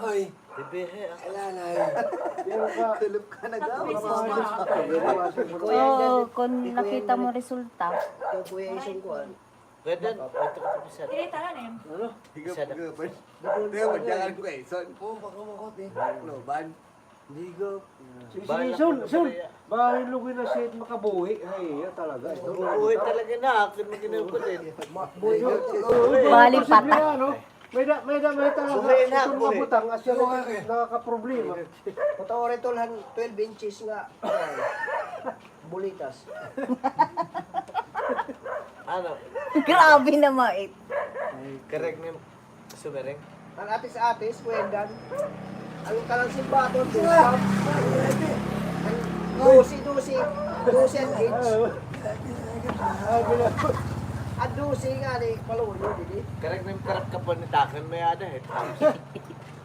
Ay. Bibihe, ah. Ala, ala. Kulop ka na daw. Oo, kung nakita mo resulta. Ikaw, Kuya, isang kuan. Pwede, ito ko pisat. Ini tanan eh. Ano? Higa, higa, pa. Diyan ko eh. So, oh, baka makot eh. Loban. Digo. Sige, sige, Son, Son. Bali, lugi na siya makabuhi. Ay, iya talaga. Buhi talaga na. Akin na ginagawa ko din. Bali, pata. May da, may da, may talaga. Ito mga butang, asya nakakaproblema. Patawarin, tol, han twelve inches nga. Bulitas. Ano? Grabe na mait. Correct ni Sumereng. An atis-atis, kuwendan. An kanan simbaton, discount. Dose, dose. Dose an each. An dose ngani, paluyo, didi. Correct ni karap ka pa ni Takan, may ada, eh.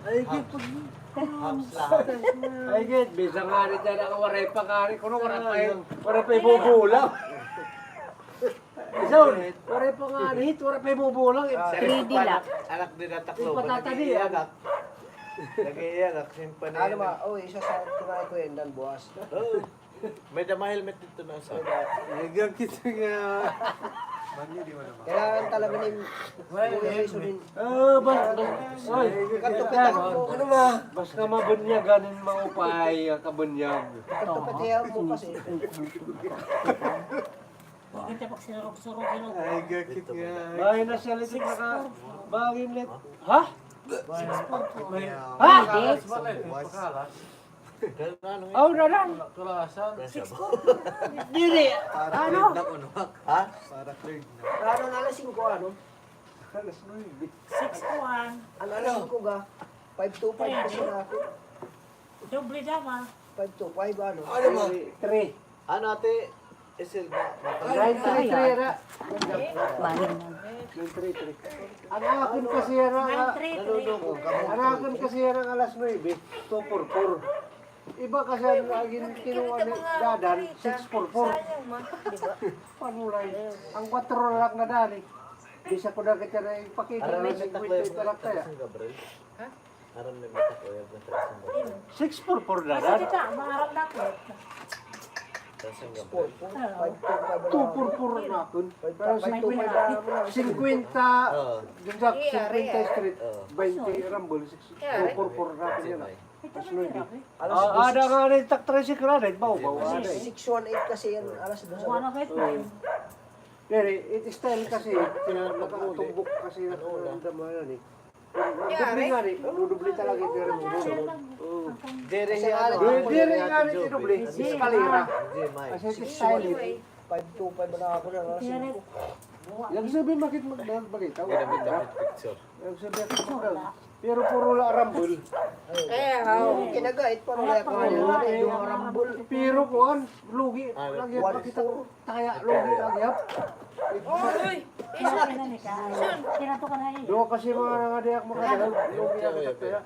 Ay, gid. Ay, gid, bisan ngani dyan, waray pa ngani, kuno waray pa, waray pa ibubulang. Son, waray pa ngani, waray pa ibubulang. Three D la. Anak din nataklo. Ipatatadi, ah. Nag-iiyak, simpan. Ano ma, oh, isa sa tunay ko yan, dan buwas. Oh. May dama helmet dito na sa. Ay, gagkit nga. Kailangan talaga ni Kuya Rizzo din. Oh, bas, bas. Oy, ano ba? Basta mabunyagan in maupay, ah, kabunyag. Katupad hiya mo kasi. Ay, gagkit nga. Bahay na siya, litik na ka. Bahay ulit. Ha? Ha? Aw, dadan. Diri. Ano? Ha? Ano na alas singko, ano? Alas nuebe. Six one. Ano, alas singko ga? Five two five kasi na ako. Doble dama. Five two five, ano? Ano, ma? Three. Ano, Ate Isilda? Nine three three, ra. Bahin na. Nine three three. An akon kasi yana, an akon kasi yana alas nuebe, two four four. Iba kasi an lagi kinuha ni Dadan, six four four. Sayang man, di ba? Panulay. An kwatro la na dali. Bisa ko na kita na ipakita na singkwenta ito la kaya. Ha? Aram na ba ito, kuya? Six four four na. Ay, sige ka, maaram na ako. Six four four. Two four four na akon. Pero singkwenta, singkwenta street, baynte rumble, six, two four four na akon yana. Mas nuebe. Ah, ada nga rin, tak tricycle na rin, baw, baw, ada eh. Six one eight kasi yan, alas dos. Pero it style kasi, nakatumbok kasi, nakatumbok kasi, Dudubli ngani, dudubli talaga it ira. Oo. Diri ngani, dudubli, eskalera. Kasi it style. Five two five na ako na, singko. Yang sabi, makit magdagdag ba kita? Yang sabi, makit magdagdag. Pero puro la rumble. Kaya, oh, kinagait pa rin ako. Rumble. Pero kuan, lugi lagi kita. Taya, lugi lagi, ha? Uy! Isun! Isun! Duha kasi mga nangadiak makadahag, lugi lagi kita, taya.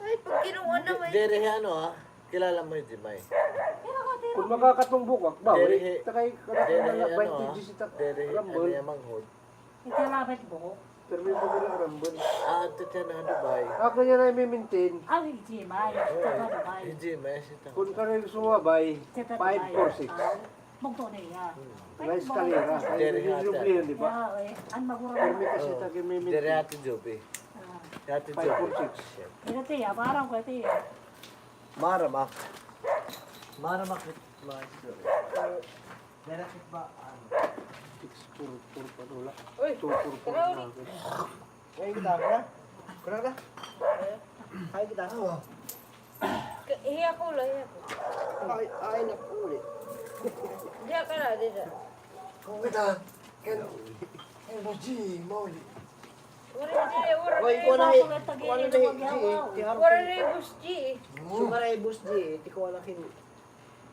Ay, pag kinuha naman. Diri, ano, ha? Kilala mo hi Jimay? Kun makakatumbok ak, ba? Diri, takay, diri, ano, ha? Diri, ano, manghod. Ito labit buhok. Pero may pagkakaaram ba? Ah, ito siya na Dubai. Ako niya na i-maintain. Ah, hi Jimay. Ito Dubai. Hi Jimay, siya ito. Kun ka rin sumabay, five four six. Magto na iya. May eskalera. Ay, may jublihan, di ba? Pero may kasi tagi-maintain. Diri Ate Joby. Ate Joby. Five four six. Ito tiya, parang ko tiya. Maramak. Maramak. Dara kit ba, ano? Six four four pa wala. Uy, two four four na. Ay, kita ka? Kuna ka? Ay, kita. Hiya ko la, hiya ko. Ay, ay, nakuli. Diya ka na, diya. Kung kita, kan, kan Boji, mauli. Oy, kuha na, eh. Kuha na, eh, G, eh. Kuha na, eh, Boss G, eh. Sumara, eh, Boss G, eh. Tikuha na kin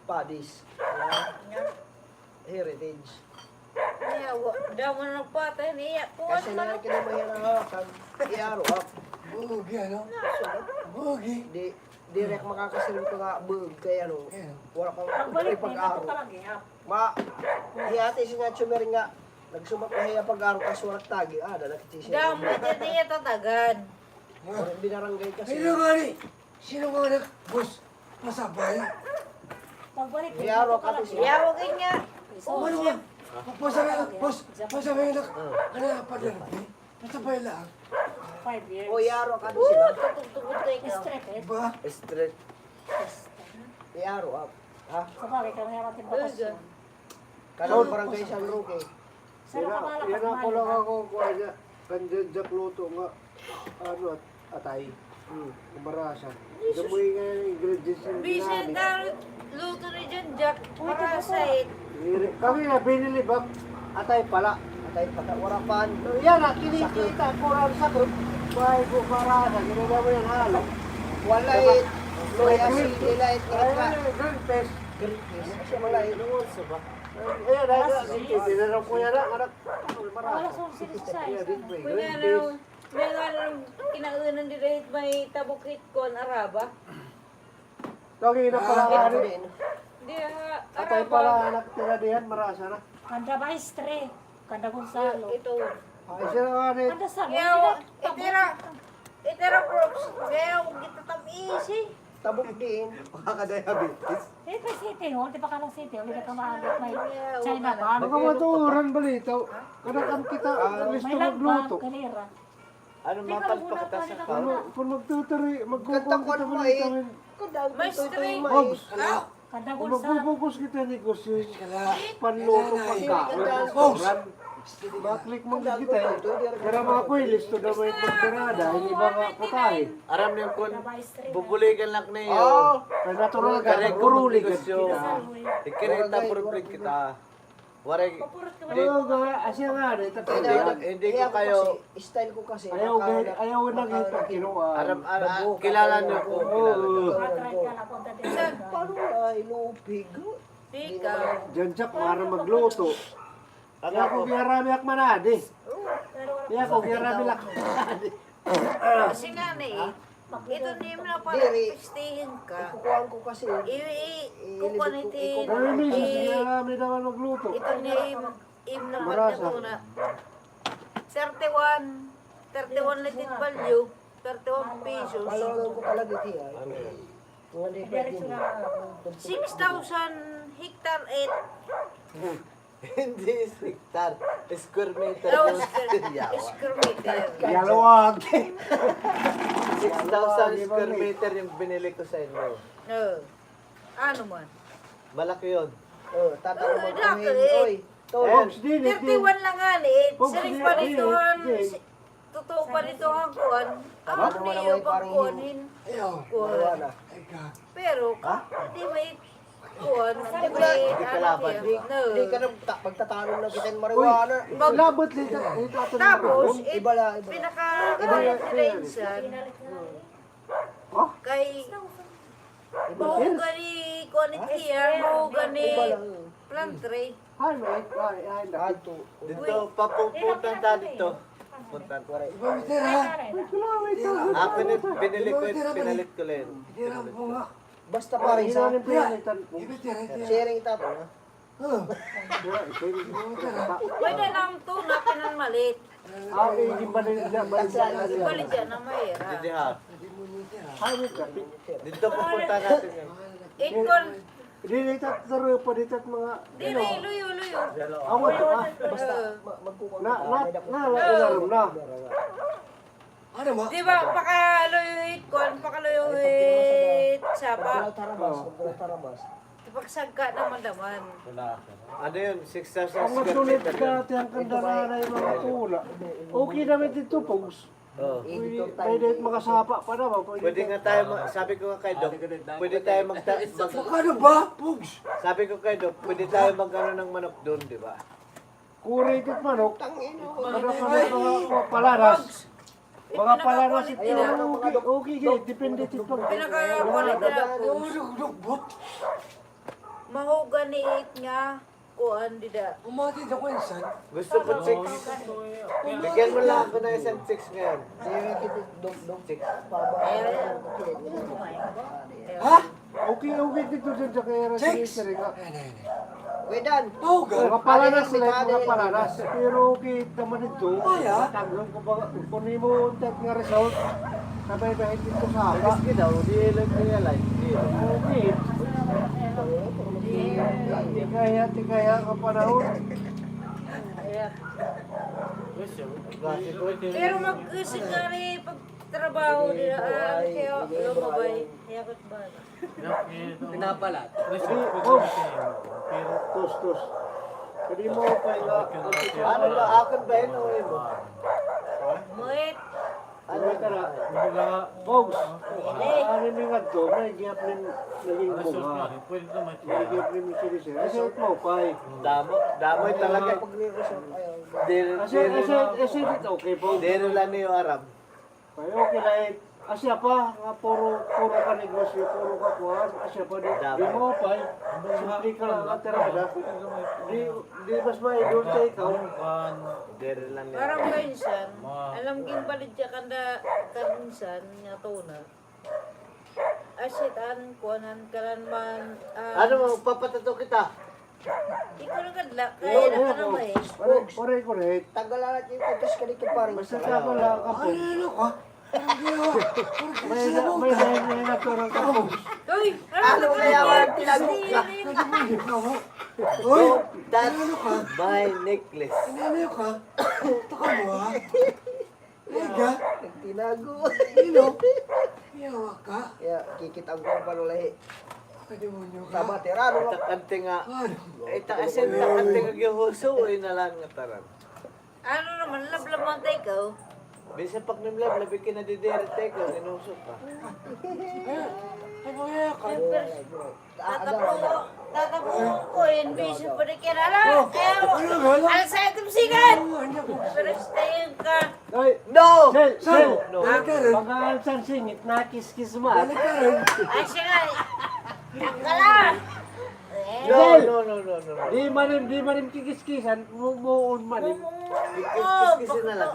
Padis. Heritage. Niya, wa, damo na nagpatay niya. Kuha na. Kasi na kini mahirap hawakan. Iaro, ah. Bugi, ano? Bugi. Di, diri ak makakasiring pa nga bug kay ano. Wala pa. Pagbalik niya, ipag-aro. Ma, hi Ate Singa Chumer nga, nagsumat na hiya pag-aro, tas waray tagi, ah, da nakikisira. Damo dyan niya tatagan. Waray binarangay kasi. Sino nga ni? Sino nga na? Boss, pasabay. Pagbalik niya, iyawag ka, Ate Singa. Iyawag niya. Ano ba? Pasabay, boss, pasabay na. Ano, padala, eh? Pasabay lang. Five years. O, iyaro ka, Ate Singa. Tutugtugod kayo. Straight, eh. Diba? Straight. Iyaro, ah. Ha? Sabagay, kami nga natin bakasyon. Kanang barangay San Roque. Sir, yana, kabalak yana ko lang ako, kuha niya. Kan John Jack luto nga, ano, at-, atay. Hmm, marasa. Damo nga ingredients nga ginamit. Bisan daw luto ni John Jack, marasa, eh. Diri, kami nga binili ba? Atay pala. Atay pala, warapan. Yana, kinikita ko ran sa group. Bay, bu-, marasa, ginagawa yan, halo. Wala, eh. Loy asin nila, eh, ay, green peas. Green peas. Kasi wala, eh. Ano sa ba? Ay, ay, ay, ay, tinanong ko yan, ah, anak. Wala sa sila sa isa. Kuya, ano, may nga nang kinaunan di dahil may tabukit ko, an araba. Lagi na pala, ah, ano? Di, ah, atay araba. Pala, anak, tira diyan, marasa na. Kanda Maestre, kanda Gonzalo. Ito. Ay, sila nga, ano? Kanda sa, yaw, itira, itira, props. Kaya, huwag kita tam-isi. Tabok din. Makaka-diabetes. Eh, kay City Hall, di ba ka ng City Hall? Di ka maaga, may China ba? Baka maturan balita. Kada kan kita, ah, gusto magluto. May lagbag, kalira. Ano, mapalpak kita sa kung, kung magtuturi, magkukuha kita balita, eh. May string. Pogs. Kung magbubugos kita negosyo, panluto, pagkaon, restaurant. Maklik man gud kita, eh. Pero mga kuy, listo daw may pagkarada, hindi ba nga putahe? Aram niyo kun bubuligan lang niyo. Oo. Kay natural ka, nagkuruligan kita. Ikinita, purplit kita. Waray, hindi. Oo, nga, asya nga, di, hindi, hindi ko kayo, style ko kasi, ayaw, ayaw na kita kinuha. Aram, aram, kilala niyo ko, kilala niyo. Paano na ilupig? Tika. Diyan siya, para magluto. Kaya ko giyarami ak manadi. Kaya ko giyarami lak manadi. Kasi nga ni, ito ni mo na para pistihin ka. Ikukuhaan ko kasi. I, i, kukuhaan iti, i, giyarami daw magluto. Ito ni im, im na pagkatuna. Thirty-one, thirty-one na it value, thirty-one pesos. Palolo ko pala dito, ah. Six thousand hectare it. Hindi hektar. Square meter. Oh, square, square meter. Yaluwag. Six thousand square meter yung binili ko sa inyo. Oh. Ano man? Malaki yun. Oh, tatanong mo kami, oy. Thirty-one lang nga, eh. Siring pa dito, totoo pa dito ang kuan. Ang niyo pagkuanin. Kuan. Pero, di ba, kuan, di ba, di ka na, pagtatanong na kita ng marijuana. Labot, lita, lita, tapos, pinaka, pinaka, kay, mahogany, kuan, it here, mahogany plant tree. Ay, may, ay, ay, dito, papupunta ta dito. Punta ko. Ako ni, binili ko, pinalit ko lang. Basta pare sa sharing ito, ha? Pwede lang ito na pinanmalit. Ah, eh, yung balik dyan, balik dyan. Balik dyan na mahirap. Dito ha. Dito pupunta natin yan. Ikon. Dili, tat, daro pa, di, tat, mga, dili, luyo, luyo. Awa, ah, basta, magkukuha na, na, na, ilarom na. Ano, ma? Di ba, pakaluyo it kuan, pakaluyo it sapa. Pagkulat harabas, pagkulat harabas. Ipagsagka naman naman. Ano yun? Six thousand square meter yun. Ang masulit ka, tiyang kandara na yung mga tula. Okay naman dito, Pogs. Oh. Pwede, pwede makasapa pa naman, pwede. Pwede nga tayo, sabi ko nga kay Doc, pwede tayo magta-, mag- Ano ba, Pogs? Sabi ko kay Doc, pwede tayo mag-ano ng manok doon, di ba? Kuri kit manok. Tangin mo. Ano ka na mga, mga palaras? Mga palanas ito. Okay, okay, okay. Depende ito pag- Pinakakulit na ako. Mahogany it nga kuan dida. Umati na ko insan. Gusto ko chicks. Bigyan mo lang ako ng isang chicks ngayon. Chicks. Ha? Okay, okay dito dyan sa kaya Chicks? Ay, ay, ay. Wedan. Mga palanas, like, mga palanas. Pero okay naman ito. Ay, ah. Taglong ko ba, kung imo ang type nga result, sabay ba hindi ko sa haba? Sige daw, di lang kaya, like, di. Okay. Di kaya, di kaya ang panahon. Pero mag-, kasi nga rin pagtrabaho nila, ah, kaya lumabay. Kaya ba't ba? Pinapalat. Tos, tos. Pwede mo pa nga. Ano ba? Akin ba yun o imo? Muit. Ano ka na? Pogs. Ano yung nga to? May gihap rin naging bunga. May gihap rin yung sinisira. Kasi ito, pay. Damo, damo talaga. Dere, dere. Kasi, kasi, kasi, okay, Pogs. Dere lang niyo aram. Kay okay na it. Asya pa, nga puro, puro ka negosyo, puro ka kuan, asya pa, di, di mo pa, eh. Simple ka lang ang tirada. Di, di mas maidol ka ikaw. Dere lang niya. Parang minsan, alam ging balidya kanda, kaminsan, nga tuna. Asit an, kuanan ka lang man, ah. Ano, magpapatato kita? Ikaw na kadla, kaya na ka naman eh. Correct, correct, correct. Tagal na natin yung pagkas ka dito, pare. Basta ka pala, kapag. Ano, ano ka? May na, may na, may na, may na, may na, may na. Uy, ano kaya wala tinago ka? Uy, that's my necklace. Ano ka? Taka mo, ha? Talaga? Nagtinago. Sino? Yawa ka. Kaya, kikita ko ang panulahi. Kademonyo ka. Tama, tira, ano? Takante nga. Ano? Ay, takante nga gihuso, uy, na lang nga taran. Ano naman, lablab man tayo ikaw? Bisa pag nimlablab, ikinadidiri tayo ikaw, inuso ka. Ay, ay, kaya ka. Ay, pero Tatapo, tatapo ko, imbis pa rin kaya na. Kaya, alsa ito, sigan! Pero stay ka. No! Sir, sir! Pag-aalsan singit, nakiskis man. Ay, siya nga. Akala! No, no, no, no, no. Di man, di man kikiskisan, mumuon man. Kikiskisan na lang.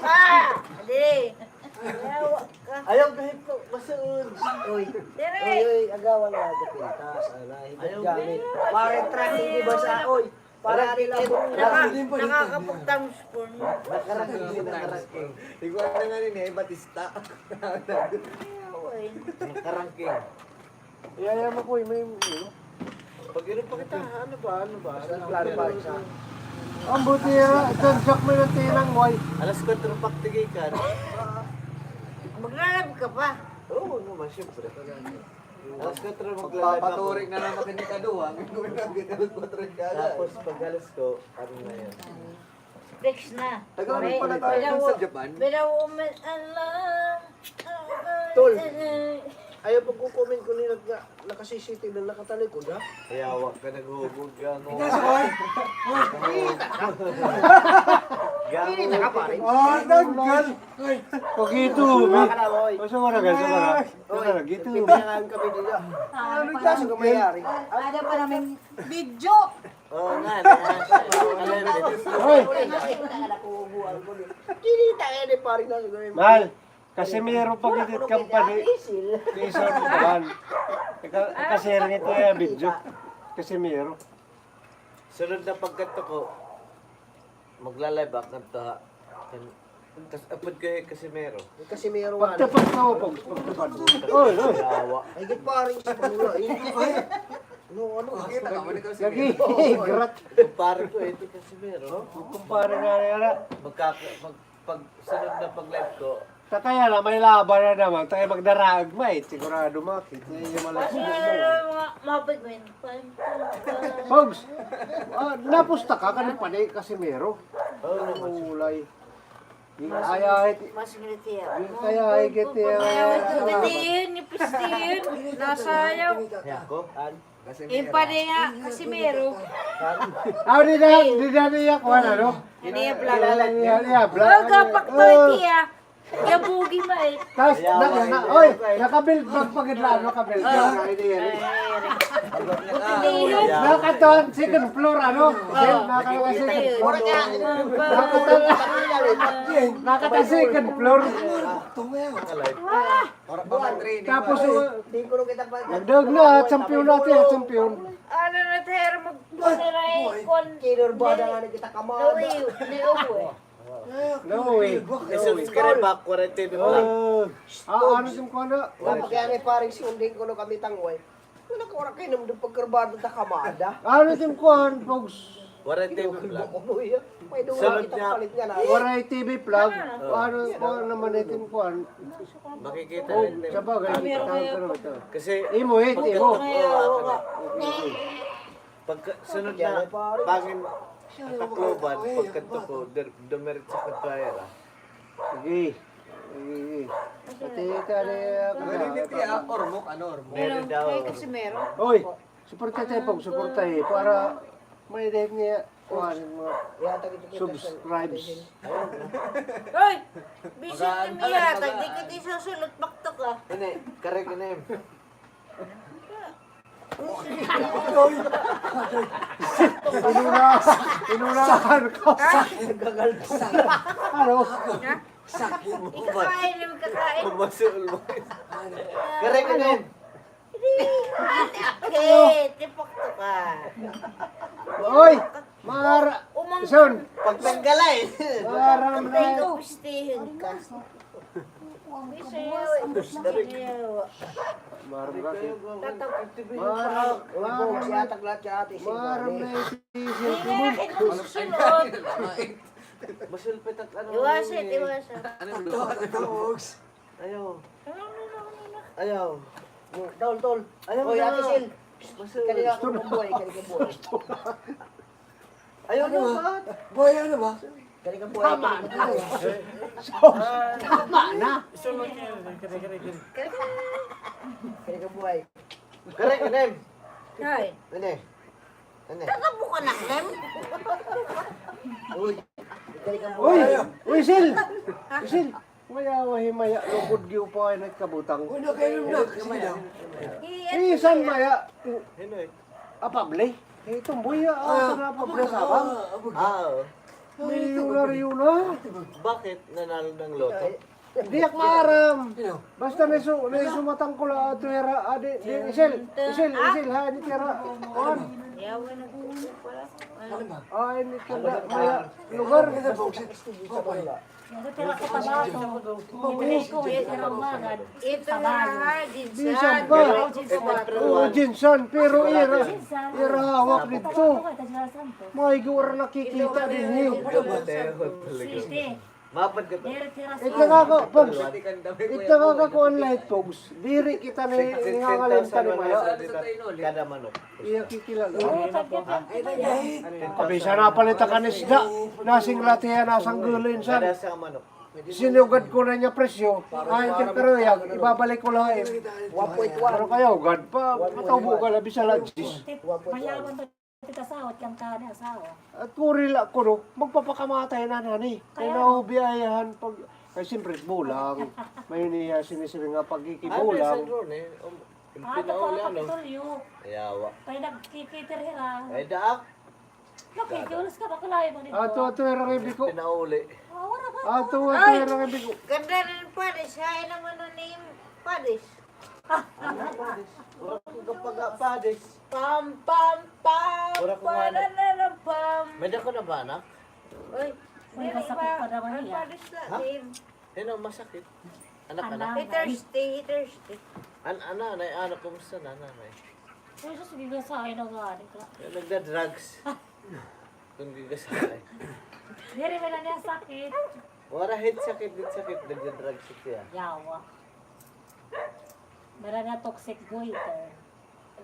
Ah, di. Ayaw, gahit ko, masuod. Uy. Uy, uy, agawan na ito, pintas, ala, higit gamit. Pare, tracking, di ba sa, uy? Para nila, nakakapagtang spoon. Nakarangking, nakarangking. Igual na nga rin eh, Batista. Nakarangking. Iyaya mo, kuy, may, ano? Pag-inom pa kita, ano ba, ano ba? Basta klaro pa isa. Ang buti, ah, ito, Jack, may nagtinang, way. Alas kwatro pa tigikan. Maglalab ka pa? Oo naman, siyempre. Alas kwatro maglalab ako. Papaturing na naman kini kaduha. Ang gawin namin, alas kwatro ka. Tapos pag alas ko, ano na yun? Fix na. Taga ano pala tayo dun sa Japan? Pero umin-, alam. Tol, ayaw pagkukumin ko nila nga naka-C C T V na nakatalikod, ha? Kaya huwag ka naghugog ka, no? Kita sa boy. Kita ka. Kita ka, pare. Ah, tanggal. Pag ito, Baka na, boy. Basta wala ka, sa wala. Oy, sa wala, ito. Pipinangan kami dito. Ano yung kaso ka mayari? Ada pa namin video. Oo nga, di ba? Hoy! Kinita kaya ni pare na siguro yung Mahal, Casimero pa gid it company. Diesel. Diesel, mahal. Ika-, kasiring ito yung video. Casimero. Sunod na pagkadto ko, magla-live ako ngadto ha. Kas-, apod kay Casimero. Casimero, ano? Pagtapad na ako, pag-, pagtapad. Oy, oy. Yawa. Ay, gid, pare, sa pula, eh. No, ano? Lagi, grat. Kumpare ko, eh, ito Casimero. Kumpare nga, nga, nga. Magkaka-, mag-, pag sunod na pag-live ko. Takaya na, may laban na naman. Takaya magdaraag, mate. Sigurado, mate. Kaya yung mga Kasi, ano, mga, mga big win. Pogs, ah, napusta ka, kanin pa ni Casimero? Oo naman. Ulay. Ay, ay, ay, kaya ay, kaya ay. Pagkatiyan, ni Pistin. Nasayaw. Ako? Impade nga, Casimero. Ah, di na, di na niya kuha na, no? Ano yung vlog? Ano yung vlog? Oh, gapak ko, tiya. Yabugi ma eh. Tas, na, na, oy, nakabuild bag pa gid la, nakabuild. Ay, ay, ay. Nakatuan second floor, ano? Nakatuan second floor. Nakatuan, nakatuan second floor. Tapos, uh, nagdaog na, champion natin, champion. Ano na tayo, magpuniray kon Kinurbada nga na kita kamada. Louie, Louie. Louie. I-subscribe ako, Warren T V Vlog. Ah, ano yung kuha na? Dapat kaya ni paring si Unding kuno kami tangway. Wala ka, wala kayo naman doon pagkarbado ta kamada. Ano yung kuha, folks? Warren T V Vlog. Sunod niya. Warren T V Vlog. Ano, kuha naman ito yung kuha. Makikita rin. Sa bagay, kita ko naman ito. Kasi imo, eh, imo. Pagka, sunod na, bangin, Tacloban, pagkadto ko, dir-, dumiretso ko kaya ra. Sige. Sige. Pati ka rin, ah, Maririnig niya, ah, Ormoc, ano, Ormoc? Meron daw. Ay, kasi meron. Oy, suporta tayo, pag suporta eh, para may dahil niya, kuha ng mga subscribes. Hoy! Busy kami yata, di kita isusulot, baktok ah. Hindi, correct na yun. Inuna, inunahan ka. Ano? Sakit mo ba? Ikaw ay nagkakain. Pagmasul mo. Correct na yun. Hindi, ano, okay, tipok to ka. Oy! Mara, Umang- Son. Pagtanggalay. Mara, Mara. Gustihin ka. Mara, Mara. Mara, Mara. Masulpit ang ano. Iwasan, iwasan. Ayaw. Ayaw. Tol, tol. Ayaw. Oy, Ate Sil. Kani ka buhay, kani ka buhay. Ayaw na ba? Buhay, ano ba? Kani ka buhay. Tama na. Tama na. Kani ka buhay. Correct, Inem. Hay. Inem. Tagabuka na, Clem. Uy, uy, Sil! Uy, Sil! Maya, wahi, maya, lugod gyud pa ay nagkabutang. Uy, nakainom na, sige na. Eh, san maya? Apable? Eh, tumboy, ah, ito na, apable sa abang. Ah, oo. Milyonaryo na. Bakit? Nanalo ng lotto? Di ak maaram. Basta may su-, may sumatang ko la ato hira, ah, di, di, Isil, Isil, Isil, ha, di tira. Kuan. Ah, ini tira, maya lugar. Ito na, ha, Jinsan pa. O, Jinsan, pero ira, ira hawak didto. May gura nakikita dinhi. Mapad ka to. Ito nga ko, Pogs. Ito nga ko, kuan light, Pogs. Diri kita ni, ningangalimtan ni Maya. Kada manok. Iya kikilala. Abi, sana palit ka hin isda. Nasinglat hiya, nasanggulin san. Sinugad ko na niya presyo. Ay, ito karuyag, ibabalik ko la. Pero kaya ugad pa, matubo ka la, bisan la diyes. Mayaman to. Tika sawat kan kada asawa. At kuri la kuno, magpapakamatay na nani. Kay naubiyahan pag, kay siyempre, bulang. May niya sinisiring nga pagkikibulang. Ano, San Ron, eh? Um, pinauli, ano? Kapitulyo. Yawa. Kay nagkikiter hira. Ay, daak. Nakikiulos ka, bakulayan mo dito. Ato, ato, hira nga biko. Pinauli. Ato, ato, hira nga biko. Ganda rin, Paris. Hain naman na name, Paris. Ano, Paris? Wala ko kapag-apadis. Pam, pam, pam. Wala ko nga na. Pam. May dako na ba, anak? Uy, uy, dili masakit ba? Pa naman niya. Paris na, ha? Babe. Ano, masakit? Anak, anak. He thirsty, he thirsty. An-, ana, nanay, anak, kumusta na, nanay? Uy, sus, gigasahin na gani ka. Nagda-drugs. Kung gigasahin. Diri man na niya sakit. Wala hit sakit, hit sakit, nagda-drugs siya. Yawa. Mara na toxic goiter.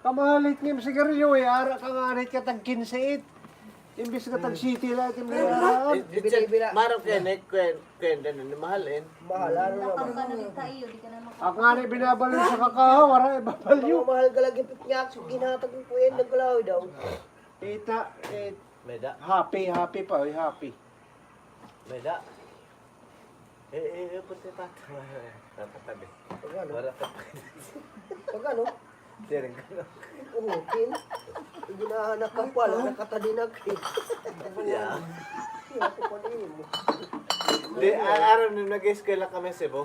Kamahalit nga im sigarilyo, eh, ara ka nga anit ka tag kinse it. Imbis nga tag siyete la it im nila. Bila-bila. Maro kay nek kwen kwen dan ni mahal, eh. Mahal, ano naman. Ako nga ni binabalyo sa kakahaw, ara ibabalyo. Mahal ka lagi pitnyak, so ginhatag ko yan, nagkalaw daw. Ita, eh, Meda. Happy, happy pa, oy, happy. Meda. Eh, eh, eh, pati pa. Nakatabi. Pagano? Wala ka pa. Pagano? Siring ka na. Oo, kin. Ginahan na ka pala, nakatadi na ka. Yeah. Kaya ko pa din mo. Di, a- aram na nag-eskwela kami sa Cebu.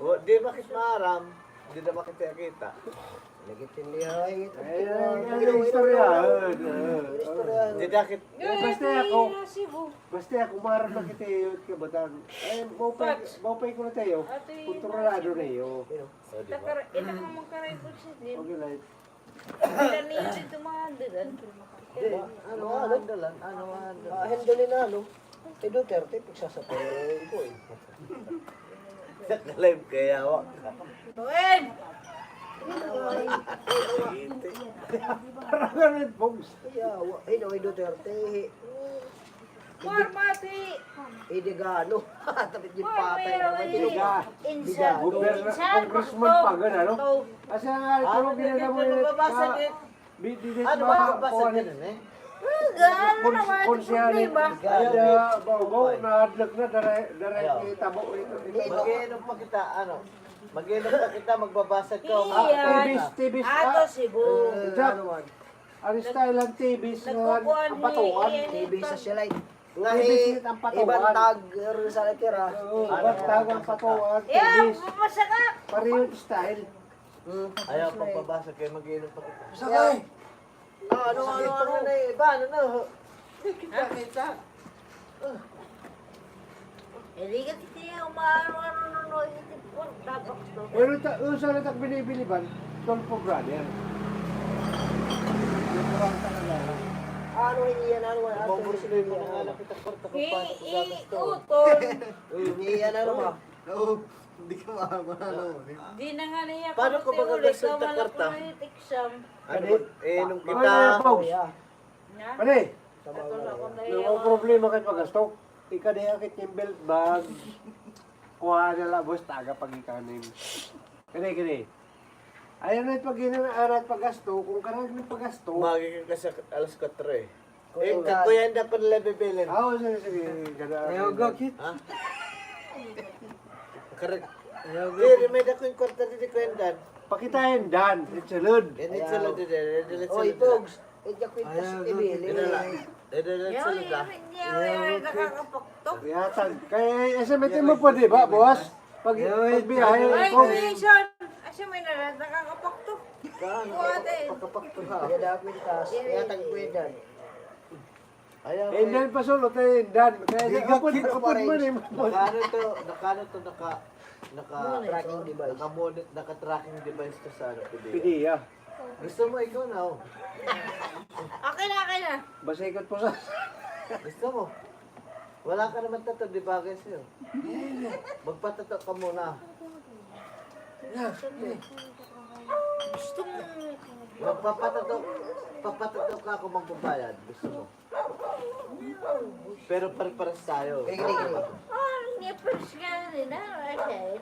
O, di bakit maaram? Di na bakit kaya kita? Nagitindi ay. Ay, ay, ay, istorya. Istorya. Di dakit. Eh, basta ako. Basta ako, maaram na kita iyo, kabatan. Ay, maupay, maupay ko na tayo. Kontrolado na iyo. Takar, ina ka mong karaypot siya din. Okay, light. Hindi na niya dito mahandalan. Ano mahandalan? Ano mahandalan? Ah, handle na, ano? Kay Duterte, pagsasapayan ko eh. Naka-live kay yawa ka. Uy! Parang ganun, Pogs. Yawa. Ay, no, kay Duterte. Formati! Hindi gano. Tapit yung patay naman. Hindi gano. Congressman pa, ganun, no? Kasi nga, ito, ginagawa mo yun. Ano ba, mabasa din? Ano ba, mabasa din, eh? Konsehal, ada, bawbaw, nahadlok na, dara, dara, itabo, ito, ito. Mag-iinom pa kita, ano? Mag-iinom pa kita, magbabasa ka. Tibis, tibis, ah. Ato, Cebu. Ano man? Ang style ng tibis, ang patuan. Tibis sa silay. Nga, tibis, eh, ang patuan. Ibantag, rin sa natira. Oo, ibantag ang patuan, tibis. Pareho style. Hmm. Ayaw pagpabasa kay mag-iinom pa kita. Sakay! Ah, ano, ano, ano na eh, iba, ano na, oh. Kita, kita. Eh, di ka kita yung maano-ano, no, no, hindi po, tapos to. Pero ta-, oh, sana tak binibili ba? Tulfo brother. Ano, hindi yan, ano, ano, Ubos na yung mga anak kita, kwarta ko pa, eh, utol. Hindi yan, ano, ma. Oo. Hindi ka ma-, ano, eh. Di na nga niya. Paano ko magagasto ng kwarta? Ano, eh, nung kita. Pare, ang problema kay paggasto, ika di akit yung belt bag, kuha na la, boss, taga pagikanin. Kani, kani. Ayaw na pag-inom, ayaw na paggasto, kung karag ng paggasto. Magi ka sa alas kuwatro eh. Eh, kakuya, hindi ako nila bibilin. Ah, oo, sige, sige. Ayaw gakit. Ha? Correct. Ayaw gakit. Hindi, may dako yung kwarta dito, Kuya Dan. Pakitahin, Dan. Itsulod. Yan, itsulod dito. Oy, Pogs. Ayaw gakit. Dito, dito, itsulod, ah. Ayaw gakit. Yatag. Kay S M T mo pwede ba, boss? Pag, pagbiyahe, Pogs. Ay, Jason. Asya may narat, nakakapakto. Kuwate. Pakapakto ha. Kaya dapat tas, kaya tagpuedan. Ayaw, eh, Dan, pasulot, eh, Dan. Kaya kapon, kapon man, eh. Nakano to, nakano to, naka, naka, tracking device. Naka-monitor, naka-tracking device to sa, ano, P D E A. P D E A. Gusto mo, ikaw na, oh. Okay na, okay na. Basta ikot po sa. Gusto mo? Wala ka naman tato, di bagay sa'yo. Magpatato ka muna. Gusto mo. Magpapatato, papatato ka ako magbabayad. Gusto mo. Pero pare-pares tayo. Kaya, kaya, kaya. Oh, niya first nga rin, ah, okay.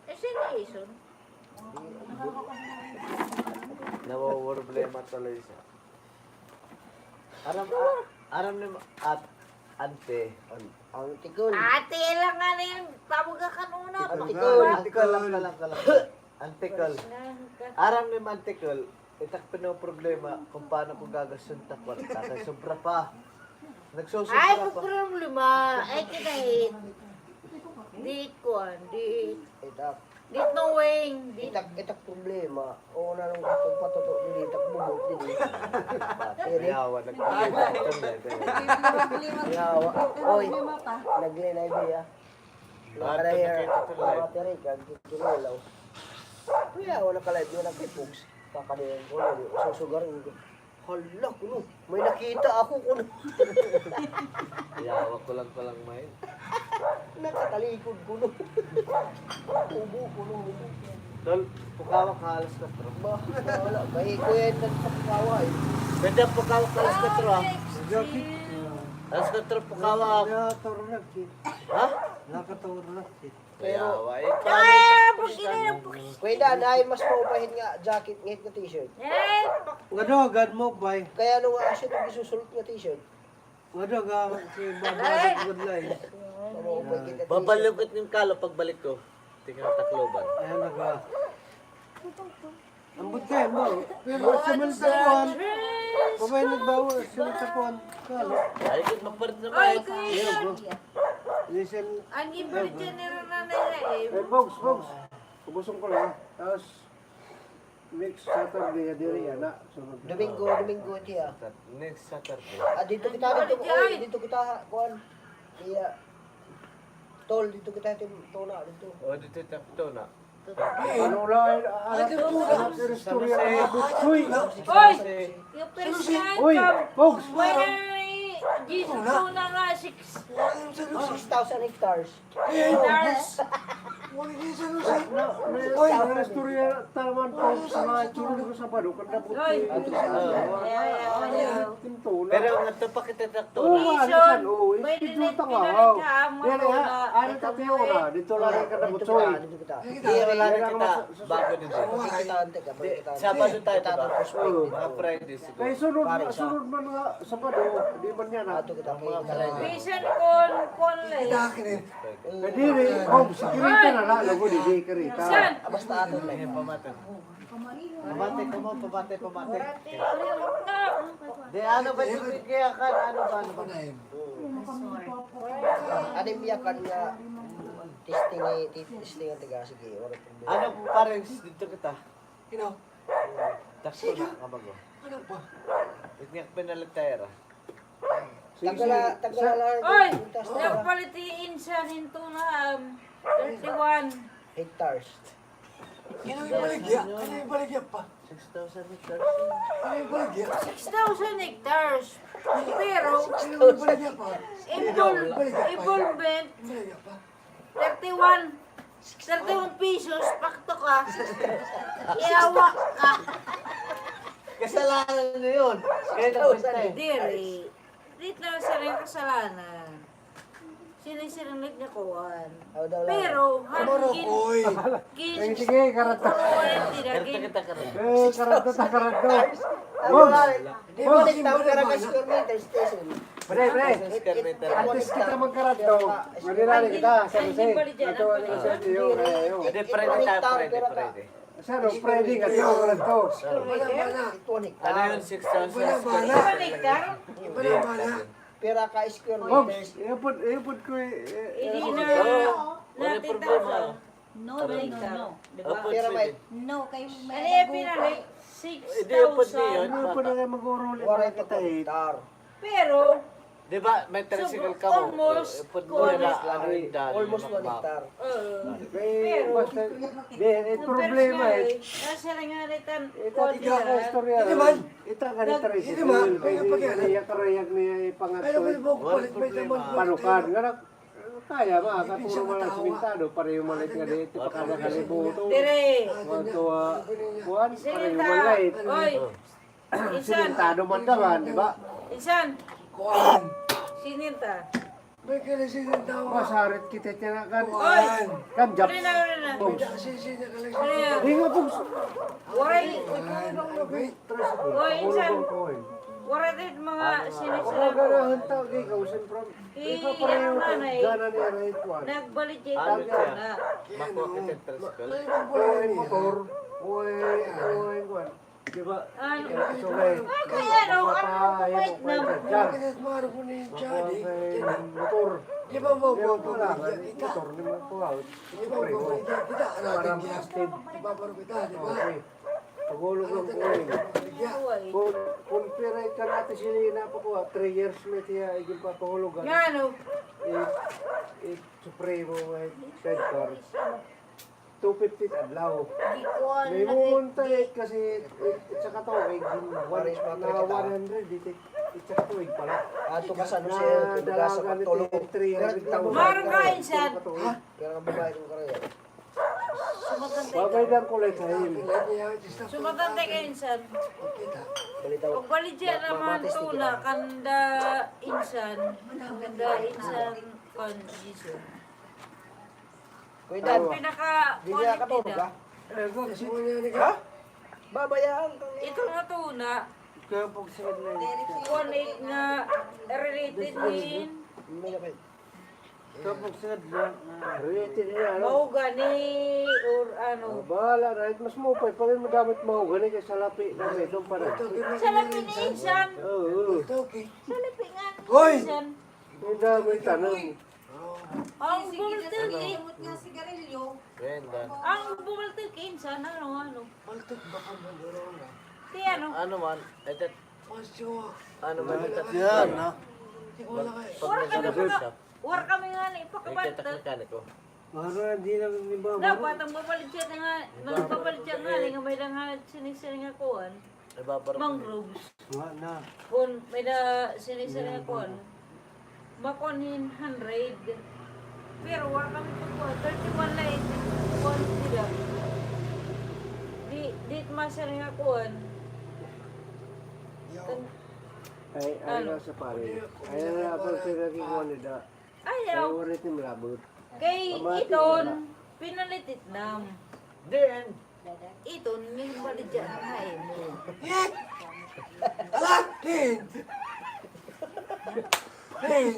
Kasi ni Ison. Nawaproblema tuloy siya. Aram, a-, aram ni ma-, at, ante. An-, Auntie Col. Ate lang nga na yung tawag ka kanuna. Auntie Col. Auntie Col. Auntie Col. Aram ni Auntie Col, itak pinoproblema kung paano ko gagastuhon ta kwarta kay sobra pa. Nagsosobra pa. Ay, problema. Ay, kinahit. Di kuan, di. Itak. Di knowing. Di. Itak, itak problema. Oo na nung pagpatuto, di itak bubot, di. Battery. Yawa, nagpakita. Yawa. Oy, naglinay biya. Nakalayer, battery, kag kinulaw. Kuya, wala ka live, wala kay Pogs. Kakaliyan ko, susugarin ko. Hala, kuno, may nakita ako, kuno. Yawa ko lang, ko lang, may. Nakatalikod, kuno. Ubo, kuno, ubo. Tol, Pukawa ka, alas kuwatro. Ba, wala. Kay Kuya, nagpapukawa, eh. Pwede ang Pukawa ka, alas kuwatro, ah. Alas kuwatro, Pukawa. Nakaturog, eh. Ha? Nakaturog, eh. Pero, ah, pag ini na po. Kuya Dan, ay mas maupahin nga jacket ngit nga t-shirt. Ngano, gad mo, bay. Kay ano nga, siya ito gisusulot nga t-shirt. Ngano nga, si Baba, good life. Babalukit ng kalo pagbalik ko. Tingnan Tacloban. Ayan, naga. Ambot kayo mo. Pero sa man sa kuwan, pabay nagbawa, sa man sa kuwan. Kalo. Ay, good, magpalit na ba? Ay, kuya. Listen. Ang iba rin dyan ni Nanay na eh. Eh, Bogs, Bogs. Ubuson ko lang. Tapos, next Saturday, diri, ana. Sunod. Domingo, Domingo, tiya. Next Saturday. Ah, dito kita, dito, oy, dito kita, kuwan. Iya. Tol, dito kita, tim-, tuna, dito. Oh, dito kita, tuna. Ano lang, ah, ano, ano, istorya, ano, uy! Oy! Uy, Pogs! Why are you Dito na nga, six. Six thousand hectares. Hectares. Oy, mga istorya, tama po sa mga itsurog ko sa Sabado, kada buti. Oy. Pero ngadto pa kita, Doktor. Oo, nga, Jason, oo, pwede schedule na ta nga, pinalit ha amo. Diri, ha? Ano ta, Fiona? Dito lang kita, dito kita. Dito lang kita. Bago dito. Sabado tayo, di ba? Oo. Mga Friday siguro. Kay sunod, sunod man nga, Sabado, di man niya na. Bisan kon, kon lay. Kadiri, oh, si Kirita na la, lago di, di Kirita. Basta ato na. Pamati. Pamati, pamati, pamati. Di, ano ba yung kaya kan, ano ba, ano ba? Ano yung yakan nga, testing, testing ang tiga, sige, wala problema. Ano, parang dito kita? Ikaw? Dakso na ka bago. Ano ba? Itinyak pinalitera. Tagala, tagala lang. Oy! Nagpalit hi Insan hin tuna, um, thirty-one hectares. Ano yung baligya? Ano yung baligya pa? Six thousand hectares. Ano yung baligya? Six thousand hectares. Pero, ano yung baligya pa? Involvement. Baligya pa? Thirty-one. Thirty-one pesos, pakto ka. Yawa ka. Kasalanan niyo yun. Kaya nagpintay. Diri. Di na siring kasalanan. Siring-siring niya kuan. Pero, han kin-, kin-, sige, karata. Eh, karata ta, karata. Boss, Di ba, boss, di ba, di ba, square meter, station? Pre, pre. Antes kita magkaradto, manilari kita sa Jose. Ito, ano sa iyo, kaya yun. Hindi, Friday tayo, Friday, Friday. Sa ano, Friday nga, di ba, karadto? Ano yun, six thousand square meter? Pira ka square meters? Boss, ipod, ipod ko, eh, eh, hindi na, wala problema. No, no, no, no. Di ba? Pero may... No, kay may... Ano yung pinalit? Six thousand. Ano pa na kayo mag-uruli para kita, eh? Pero, di ba, may tricycle ka mo? Almost, almost one hectare. Oo. Pero, basta, di, eh, problema, eh. Nasa rin nga rin tan-, ito, ito, istorya. Ito nga rin tricycle. Kaya karayag niya, eh, pangatlo. Panukan, nga na, Kaya, ma, katulong man an simentado, pareho man it nga di, tipakada kalibuto. Dire. Kuwan, pareho man it. Oy. Insan. Simentado man daman, di ba? Insan. Kuwan. Sininta. May kaya sininta. Masarit kita tiyan kan. Kuwan. Kan jap. Uli na, uli na. Uli na. Di nga po. Waray. Oy, insan. Waray it mga sinisira. Ganahan tao, di ka, usin from Ikaw pareho ka, gana niya, right one. Nagbaligya ito na. Makuha kita tricycle. Uy, motor. Uy, uy, kuwan. Di ba? Ano? Kaya ano, ano, mabait na. Motor. Di ba, motor ni mo kuha. Di ba, motor kita, para mas stable. Di ba, motor kita, di ba? Okay. Pagulog lang ko, eh. Kun, kun pira it kan Ate Selena pa ko, ah, three years na it hiya, eh, ginpapahulugan. Nga, ano? It, it Supremo, eh, credit card. Two fifty adlaw. May mumunta, eh, kasi, eh, sa katuig, eh, one, na one hundred, it, it sa katuig pala. Ato ka sa ano siya, dalagan it, eh, three hundred thousand. Maro ka, insan. Ha? Pero ang babae kong karaya. Babay lang ko, like, ha, yun. Sumakante ka, insan. Ugbaligya naman tuna kanda insan. Kanda insan kon Jason. Kuya Dan, pinaka kuan ka? Ha? Babayaan ka niya. Ito nga tuna. Kaya pag sa kuan nga related ni Kapag sa dyan, ah, mahogany or ano. Ah, bahala na. Mas maupay pa rin magamit mahogany kaysa salapi na may doon pa rin. Salapi ni insan. Oo, oo. Salapi nga ni insan. Hoy! Ang dami tanong. Ang bulto ni. Ang bulto ni insan, ano, ano? Bulto ba ka man, ano? Ti ano? Ano man? Ito. Ano man ito? Yan, no? Pag nag-ano ka, War kami ngani ipakabalta. Para di na ni Baba. Dapat an babaligya nga, magbabaligya nga, nga may-ada nga sinisir nga kuan. Mangroves. Nga na. Kun may na sinisira nga kuan. Makuan hin hundred. Pero wa kami pagkuan. Thirty-one la it kuan sila. Di, di masira nga kuan. Ay, ay, ano? Sa pare. Ay, ano, ako sila kikuan nila. Ayaw. Ay, wala it im labot. Kay iton, pinalit it nam. Then, iton, may bali dyan, ay, mo. Eh! Ala! Then! Then!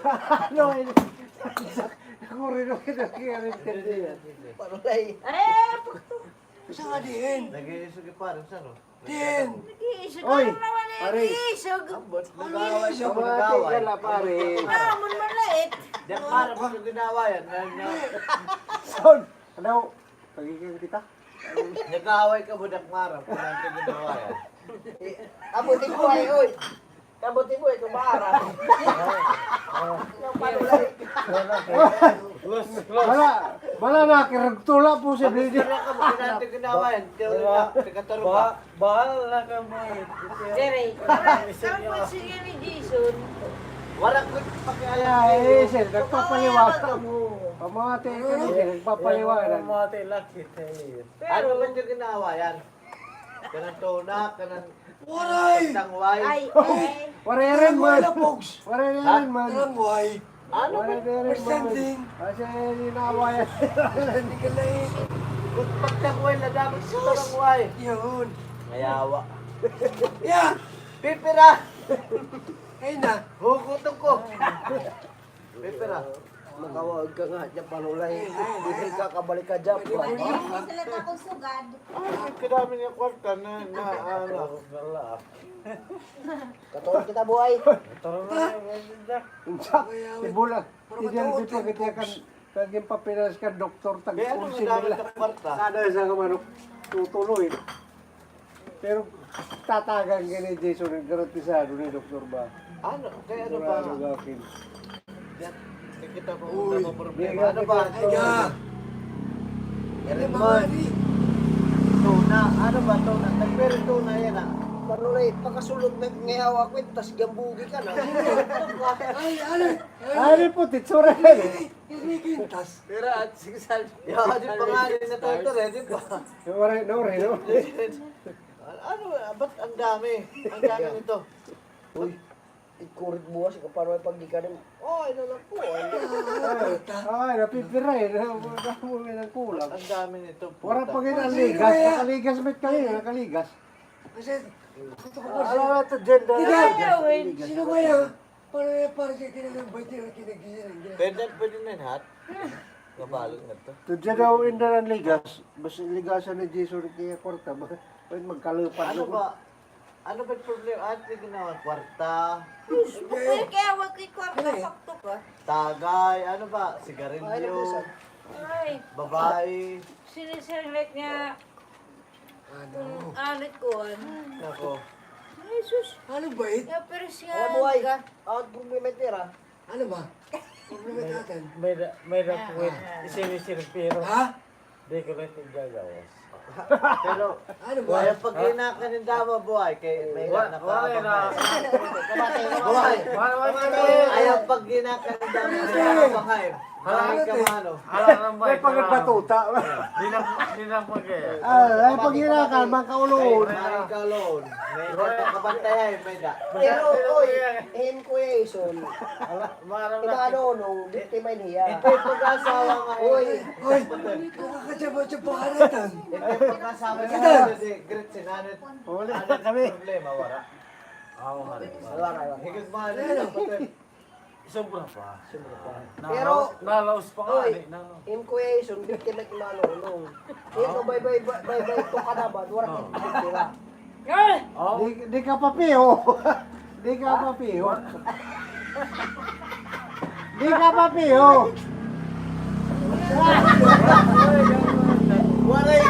Ano, eh? Ako rin ang kinakairintindihan. Parulay. Ay, pakto. Saan nga diin? Nag-iisog yung parang saan, oh? Din! Nag-iisog. Oy, pare. Nag-iisog. Ambot, nag-aaway ka, nag-aaway. Pare. Ah, mun malait. Di, para mo ginawa yan. Son, ano? Pagikan kita. Nag-aaway ka, budak mara. Kung ano ginawa yan. Amo, di ko ay, oy. Kabuti mo, ito maarap. Los, los. Bala, bala na, kiragtula po si Brady. Basta na ka, basta natin ginawa yan. Teori na, nagkataro ka. Bahal na ka mo eh. Jerry, para, para po siya ni Jason. Wala ko pakialam. Ay, sir, nagpapaliwanag. Pamati ka ni sir, nagpapaliwanag. Pamati laki, eh. Ano ba yung ginawa yan? Kanan tuna, kanan Waray! Tangway. Ay, ay. Waray rin man. Waray rin man. Tangway. Ano? Waray rin man. Presenting. Kasi hindi na ako yan. Hindi ka na eh. Kung pagtangway na dapat sa tangway. Yun. Mayawa. Yeah. Pipira. Ay na. Hukutok ko. Pipira. Makawag ka nga, dyan, Panulay. Diri ka kabalik ka dyan. Hindi sila takong sugad. Ay, kadami niya kwarta na, na, ano. Katuon kita, buhay. Tara na, Unsa? Ibola. Iyan, di pa kita kan, kagin papilas ka, doktor, tag-, kaya ano, ang dami ka kwarta? Kada isa ka manok, tutuloy. Pero tatagan ka ni Jason, garantisado ni doktor ba? Ano? Kaya ano ba? Sigurado ka, Kim. Yan. Nakita ko kung ano problema. Ano ba? Ay, ga. Ano ba? Tuna. Ano ba? Tuna. Nagpero tuna yan, ah. Panulay, pakasulot na ngayaw ako, eh, tas gambugi ka na. Ay, ano? Ano po, titsura yan, eh. Kinikintas. Pero at sige, sal-, ya, di pa nga rin natuto, eh, di ba? Yung waray, no, rin, no? Ano, ba't ang dami? Ang dami nito. Uy, ikurit buwas, ikaw paano may pagdikanin? Oh, ano lang po, ano? Ay, napipira, eh. Ang dami nito, puta. Wala pa gina ligas. Nakaligas, may kanina, nakaligas. Kasi, ano, ito, gender. Sino ba yan? Para, para sa kinagambay, kinagambay. Pwede, pwede na yun, hat? Kabalog na to. Tudya daw inda ng ligas. Basta ligasan ni Jason kaya kwarta. Pwede magkalupad. Ano ba? Ano ba yung problema? Ano yung ginawa? Kwarta? Yes, kaya wag kay kwarta, pakto ka. Tagay, ano ba? Sigarilyo. Ay. Babae. Sinisirmit nga. Ano? Kung alit ko, ano? Nako. Ay, sus. Ano ba it? Kaya pero siya. Alam mo, ay, ang problema ito, ah. Ano ba? Problema natin. May da-, may da-, wait. Isinisir, pero ha? Di ko na ito gagawas. Pero, ano ba? Ayaw pag-inakan ng dama, buhay, kay may na nakaabang na. Buhay. Ayaw pag-inakan ng dama, kay nakaabang na. Hala, may pagkatuta. Di na, di na mag-, ah, ay, pag-inakan, mangkaulon. Mangkaulon. May kabantayan, may da. Pero, oy, in question. Ito ano, no, biktima niya. Ito yung pag-asawa nga. Oy, oy, nakakatsaba-tsaba ka na ito. Ito yung pag-asawa niya. Ito. Kasi, great si Nanit. Wala na kami. Problema, wala. Ako nga rin. Wala, wala. Higit mahal na ito, pati. Sobra pa. Sobra pa. Pero, nalaos pa nga, oy, eh, nalaos. In question, biktima ni Manong. Ito, bay, bay, bay, bay, ito ka na ba? Wala ka biktima. Di, di ka papiho. Di ka papiho. Di ka papiho. Waray.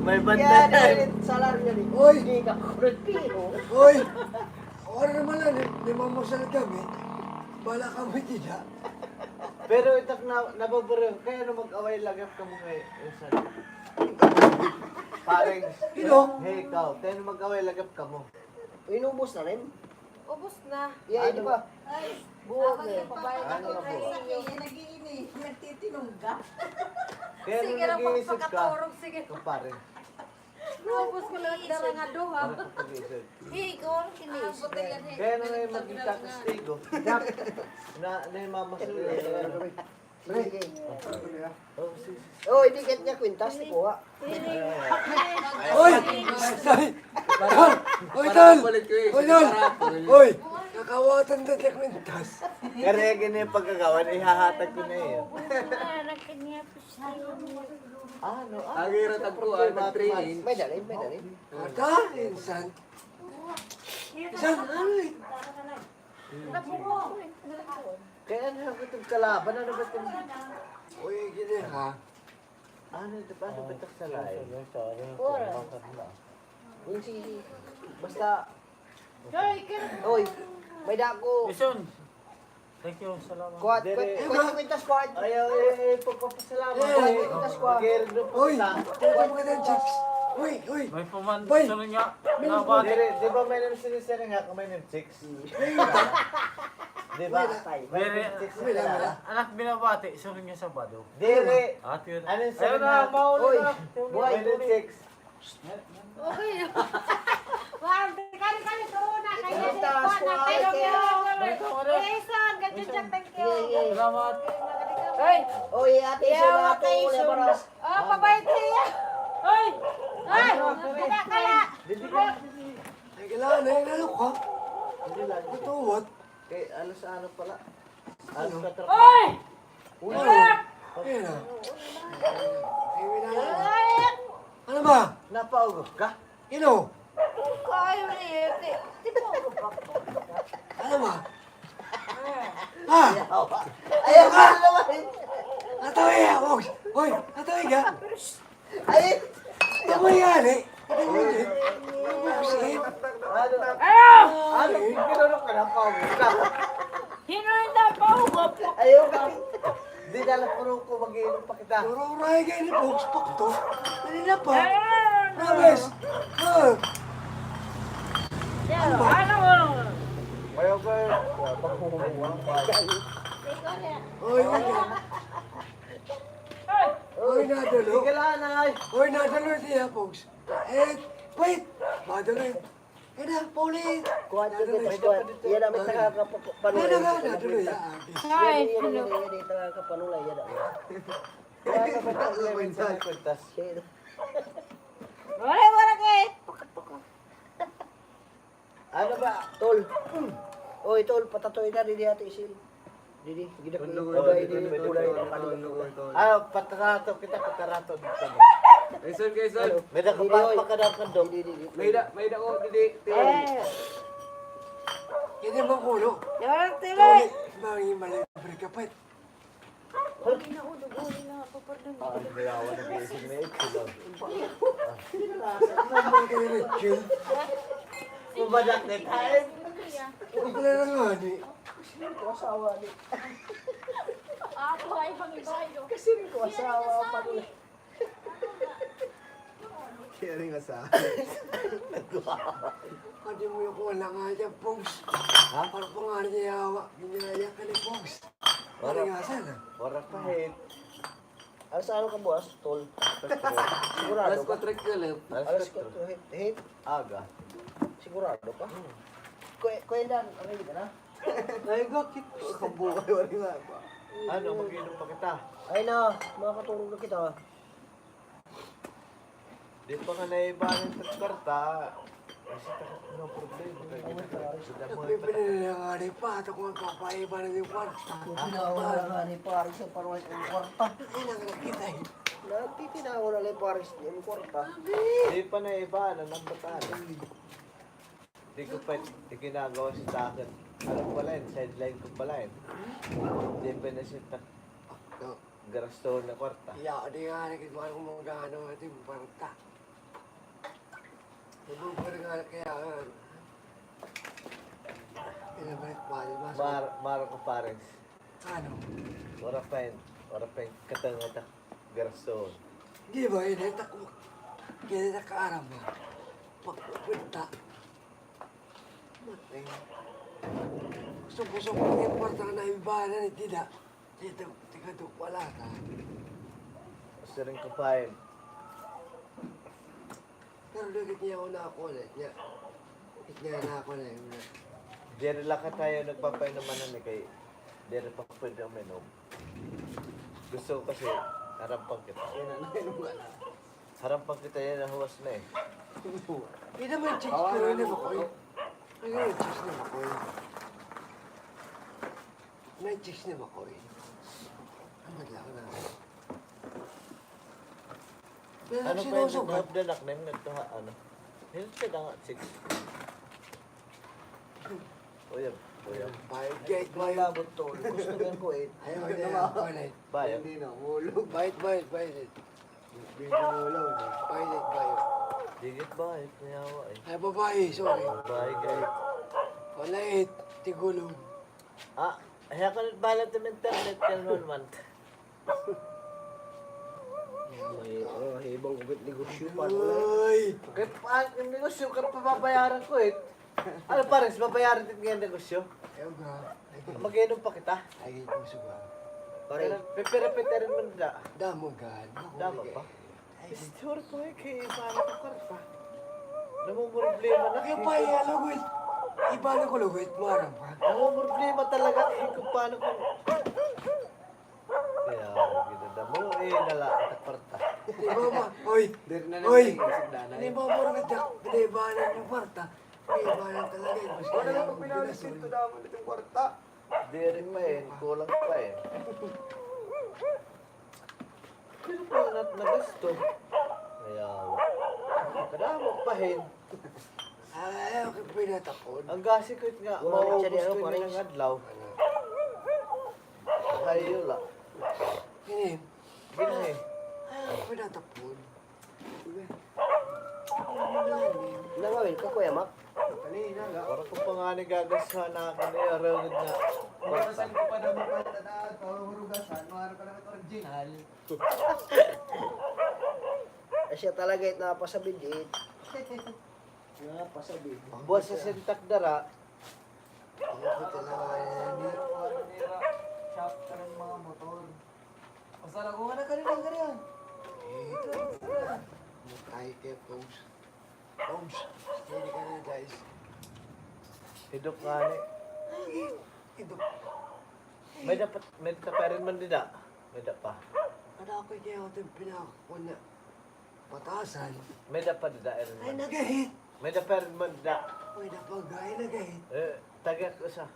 May bantay. Kaya, salar niya, di. Oy! Di ka papiho. Oy! Ora naman la, ni, ni mamusal kami, bala kami dida. Pero itak na, nababara, kay ano mag-away lagi kamo kay Rizal? Pareng. Ino? Hey, ikaw, ten mag-away, lagap kamo. Inubos na rin? Ubos na. Yeah, ano? Di ba? Ay, buwag eh. Ano na buwag? Nag-iini, nagtitinungga. Kaya nung nag-iisip ka, sige. Kumpare. Naubos ko lahat dala nga duha. Ano ka pag-iisip? Hey, ikaw ang kinis. Kaya nung may magkita kastigo, na, na yung mama sila. Sige. Oh, sige, sige. Oh, hindi kat niya kwintas, kuha. Oy! Oy, tol! Oy, tol! Oy, tol! Oy! Kakawatan na niya kwintas. Kaya gini pagkagawan, ihahatag ko na iyo. Ah, no, ah. Ang hirap ang kuha, ang training. May dalhin, may dalhin. Ata, insan. Insan, ano eh? Kaya ano ang itong kalaban? Ano ba itong... Uy, gini ha? Ano ito? Paano ba ito sa lain? Basta, oy, may dako. Listen. Thank you, salamat. Kuwat, kuwat, kuwat, kuwat, kuwat. Ayaw, eh, eh, pagpapasalamat. Kuwat, kuwat, kuwat. Uy, kuwat, kuwat, chicks. Uy, uy. May paman, sunod nga. Di ba may name sila nga, may name chicks? Di ba? Anak binabati, sunod nga Sabado. Diri. Ano yun? Ayaw na, mauli na. Buhay. Okay. Wow, kani, kani, corona, kaya di pa na, thank you. Jason, thank you. Salamat. Hey. Oy, ate, salamat po, Jason. Oh, pabait siya. Hoy! Hoy! Kaya, kaya! Ay, kailangan na yung ano ka? Ito, what? Kay, alas ano pala? Alas kwatro. Hoy! Uy! Ayan na. Ay, wala na. Ano ba? Napaugop ka? Ino? Kaya na yun, eh. Di ba ako ba? Ano ba? Ha? Ayaw ka na naman. Ato iya, Pogs. Hoy, ato iya. Ay! Ato iya, ni. Ano? Ano? Kinunok ka na, Pogs. Hinunok na, Pogs. Ayaw ka. Di na lang puro ko mag-iinom pa kita. Uray-uray kay ni Pogs, pakto. Dali na pa. Promise. Ah. Ano? Ayaw ka. Pagkukuha pa. Oy, oy. Oy, nadalo. Sige lang, Nay. Oy, nadalo siya, Pogs. Eh, wait. Madalo. Kada, pauli. Kuha, sige, kuha. Yan ang may nakakapanulay. Yan ang may nakakapanulay, yan ang. Kaya ka ba ito ang may kwintas? Wala, wala, eh. Ano ba? Tol. Oy, tol, patatoy na, didi, Ate Isil. Didi, gidako yung kulay, didi, kulay, kulay. Ah, patarato kita, patarato dito. Kaison, kaison. May da ka pa, pakadakadok. May da, may da ko, didi. Eh. Kaya di ba kulo? Yan, tibay. Mangi malibre ka pa. Ay, naku, dugo, ay, nakapapardon. Ah, ang gayawan ng blessing na ito, no? Kumadak na tayo. Wala na nga, di. Kasi ko asawa, di. Ako ay pangibayo. Kasi ko asawa, pa. Kaya rin nga sa... Pwede mo yung kuha na nga dyan, Pogs. Ha? Parang pangalan niya yawa. Ginaya ka ni Pogs. Parang nga sana. Ora pa, eh. Alas ano ka buwas, tol? Sigurado ka? Alas kwatro kilip. Alas kwatro, hit, hit. Aga. Sigurado ka? Hmm. Kuya, Kuya Dan, ready ka na? Ay, gakit. Kabuhay, wala nga ba? Ano, mag-inom pa kita? Ay na, makakaturog na kita. Di pa nga naibanan sa kwarta. Kasi takot na problema. Nagpipinili nga ni pa, ito kung papaibanan yung kwarta. Nagpipinili nga ni pa, ito kung papaibanan yung kwarta. Ay, nang nakita eh. Nagpipinili nga ni pa, ito kung kwarta. Di pa naibanan ang bataan. Di ko pa, di ginagawa sa akin. Ano pala yun? Sideline ko pala yun. Di pa na siya tak-, garasto na kwarta. Iya, di nga, nakita ko kung magkano ito yung kwarta. Nagbubuhay nga kaya, ah. Pinabalik pa, di ba? Mar-, Marco Pares. Ano? Ora pa yun. Ora pa yun. Katangata. Garson. Di ba yun? Ay, takbo. Kaya nakaaram na. Pagpunta. Matay. Gusto ko sa mga importante na ibanan ni Tida. Dito, tika to pala ta. Siring ko pa eh. Pero dagit niya ako na ako ulit niya. Dagit niya na ako na yun. Diri la katayo nagpapainuman na ni kay diri pa pwede uminom. Gusto ko kasi harampang kita. Yan na, nainom ka na. Harampang kita yan, nahuwas na eh. Hindi naman chicks, pero hindi ba ko eh? Hindi naman chicks na ba ko eh? May chicks na ba ko eh? Ang madla ko na. Pero ano pa yung sinusugat? Nagdalak na yung nagtuha, ano? Hindi siya nga chicks. Uyab, uyab. Bayad, bayad. Malabot to. Gusto ko yung kuwait. Ayaw na yan, kuwait. Bayad. Hindi na, umulog. Bayad, bayad, bayad. Hindi na umulog. Bayad, bayad. Digit bayad, nayawa eh. Ay, babae, sorry. Babae, guys. Wala eh, tigulong. Ah, kaya ko nagbalat ng internet, kaya naman. May, oh, ibang ugat negosyo pa, no? Uy! Kaya pa, yung negosyo, kaya pababayaran ko eh. Ano, pares, babayaran din nga yung negosyo? Ayaw nga. Mag-inom pa kita. Ay, gusto ba? Pare. Pero, pe-, pero, pero, pero, man da. Damo, God. Damo pa. Ay, store ko eh, kay paano ko kwarta? Namumroblema na. Kaya pa, eh, lugod. Iba na ko, lugod. Marang pa. Namumroblema talaga, eh, kung paano ko. Kaya, ginadamo, eh, nala, at kwarta. Di ba, ma-, oy, diri na oy, naman, isip danay. Di ba, mura ka, Jack? Pinaibanan yung kwarta. Pinaibanan talaga, eh. Mas wala kailangan naman ko pinalit pinasok. Ito naman itong kwarta. Diri pa, eh. Kulang pa, eh. Pero pa na, nagasto. Ayaw. Kadamo pa hin. Ay, okay, pwede tapon. Ang gasi ko nga, wala maubos siya ko niya ng adlaw. Ay, yun la. Ini. Ini. Ay, pwede tapon. Nangawin ka, Kuya Mac? Kanina la. Para ko pa nga ni gagas ha na ako ni aragod na. Wala sa ko pa daw magpatataas, pahuhurugasan, mara pa naman original. Ay, siya talaga it napasabid it. Napasabid. Buwas sa sintak dara. Ano ko talaga yan, eh? Shop ka ng mga motor. Basta lagungan na ka rin, ang ganyan. Eh, ay, kaya post. Oops, hindi ka na, guys. Hidok nga ni. Hidok. May dapat, may dapat rin man dida. May dapat. Ano ako kaya ako itong pinakakuna? Patasan. May dapat dida, Iron Man. Ay, nagahit. May dapat rin man dida. May dapat, guy, nagahit. Eh, tagak usa.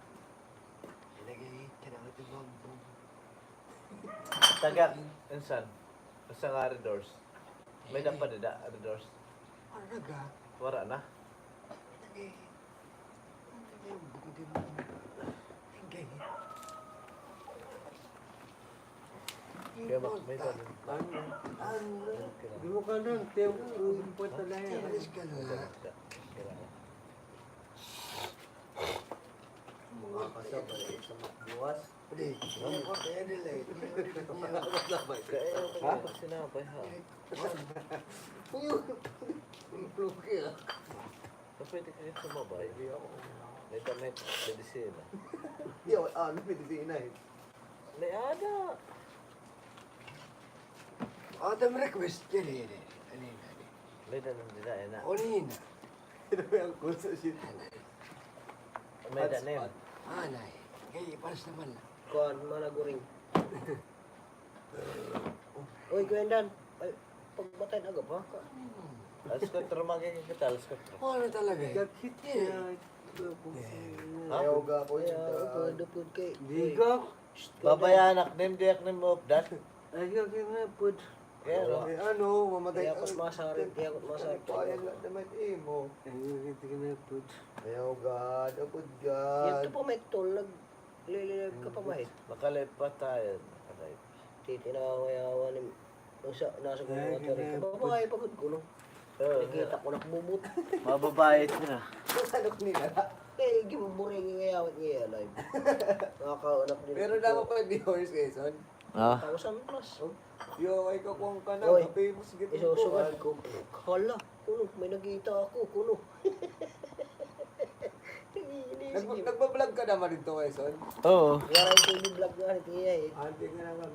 Ay, nagahit ka na ako itong bamboo. Tagak, insan. Usa nga red doors. May dapat dida, red doors. Wala na. Wala na. Kaya mak-, may tanong. Ano? Ano? Di mo ka lang, tiyan ko, ulo pa talaga. Tiyan ka na. Mga kasabay sa magbuwas. Pre, ano ka kaya nila eh? Ha? Sinabay, ha? Uy, ang plugi, ah. Kapwede kayo sumabay. May damit, medisina. Di, ah, ano, medisina eh? May ada. Adam request, dali, dali. Ano yun, ano yun? May tanong din na, eh, na. Ano yun? Ano ba yung call sa shit? May da name. Ah, nay. Kay, ipas naman na. Kuan, managuring. Uy, Kuya Indan. Ay, pagmatay na agap, ha? Alas kuwatro, magiging kita, alas kuwatro. Oh, ano talaga eh? Gagkit niya. Ha? Ayaw ga ako yun. Ayaw ga ako, dupod kay. Di ga. Babayaan ak nim, di ak nim maupdan. Ay, okay na, pud. Kaya, no? Eh, ano, mamatay. Kaya ako masarit, kaya ako masarit. Kaya nga naman, eh, mo. Ay, okay na, pud. Ayaw, God, apod, God. Yan ka pa, may tol, nag-, lilive ka pa, mahit. Makalive pa tayo, makalive. Titinawa-yawa ni, nasa, nasa ko yung mga tarik. Babae pa gud ko, no? Oo, nakita ko, nakbubot. Mababae sila. Salok nila. Eh, gibuburing nga yawat niya, live. Nakakaunak nila. Pero dapat pa yung viewers, Quezon. Ah. Thousand plus. Oh, yo, ay ka kuwang ka na, Oy, ka-famous gid isusunod ko. Hala, kuno, may nakita ako, kuno. Nag-, nagba-vlog ka naman dito, Quezon? Oo. Wala ito yung vlog nga, ito iya eh. Ante nga naman.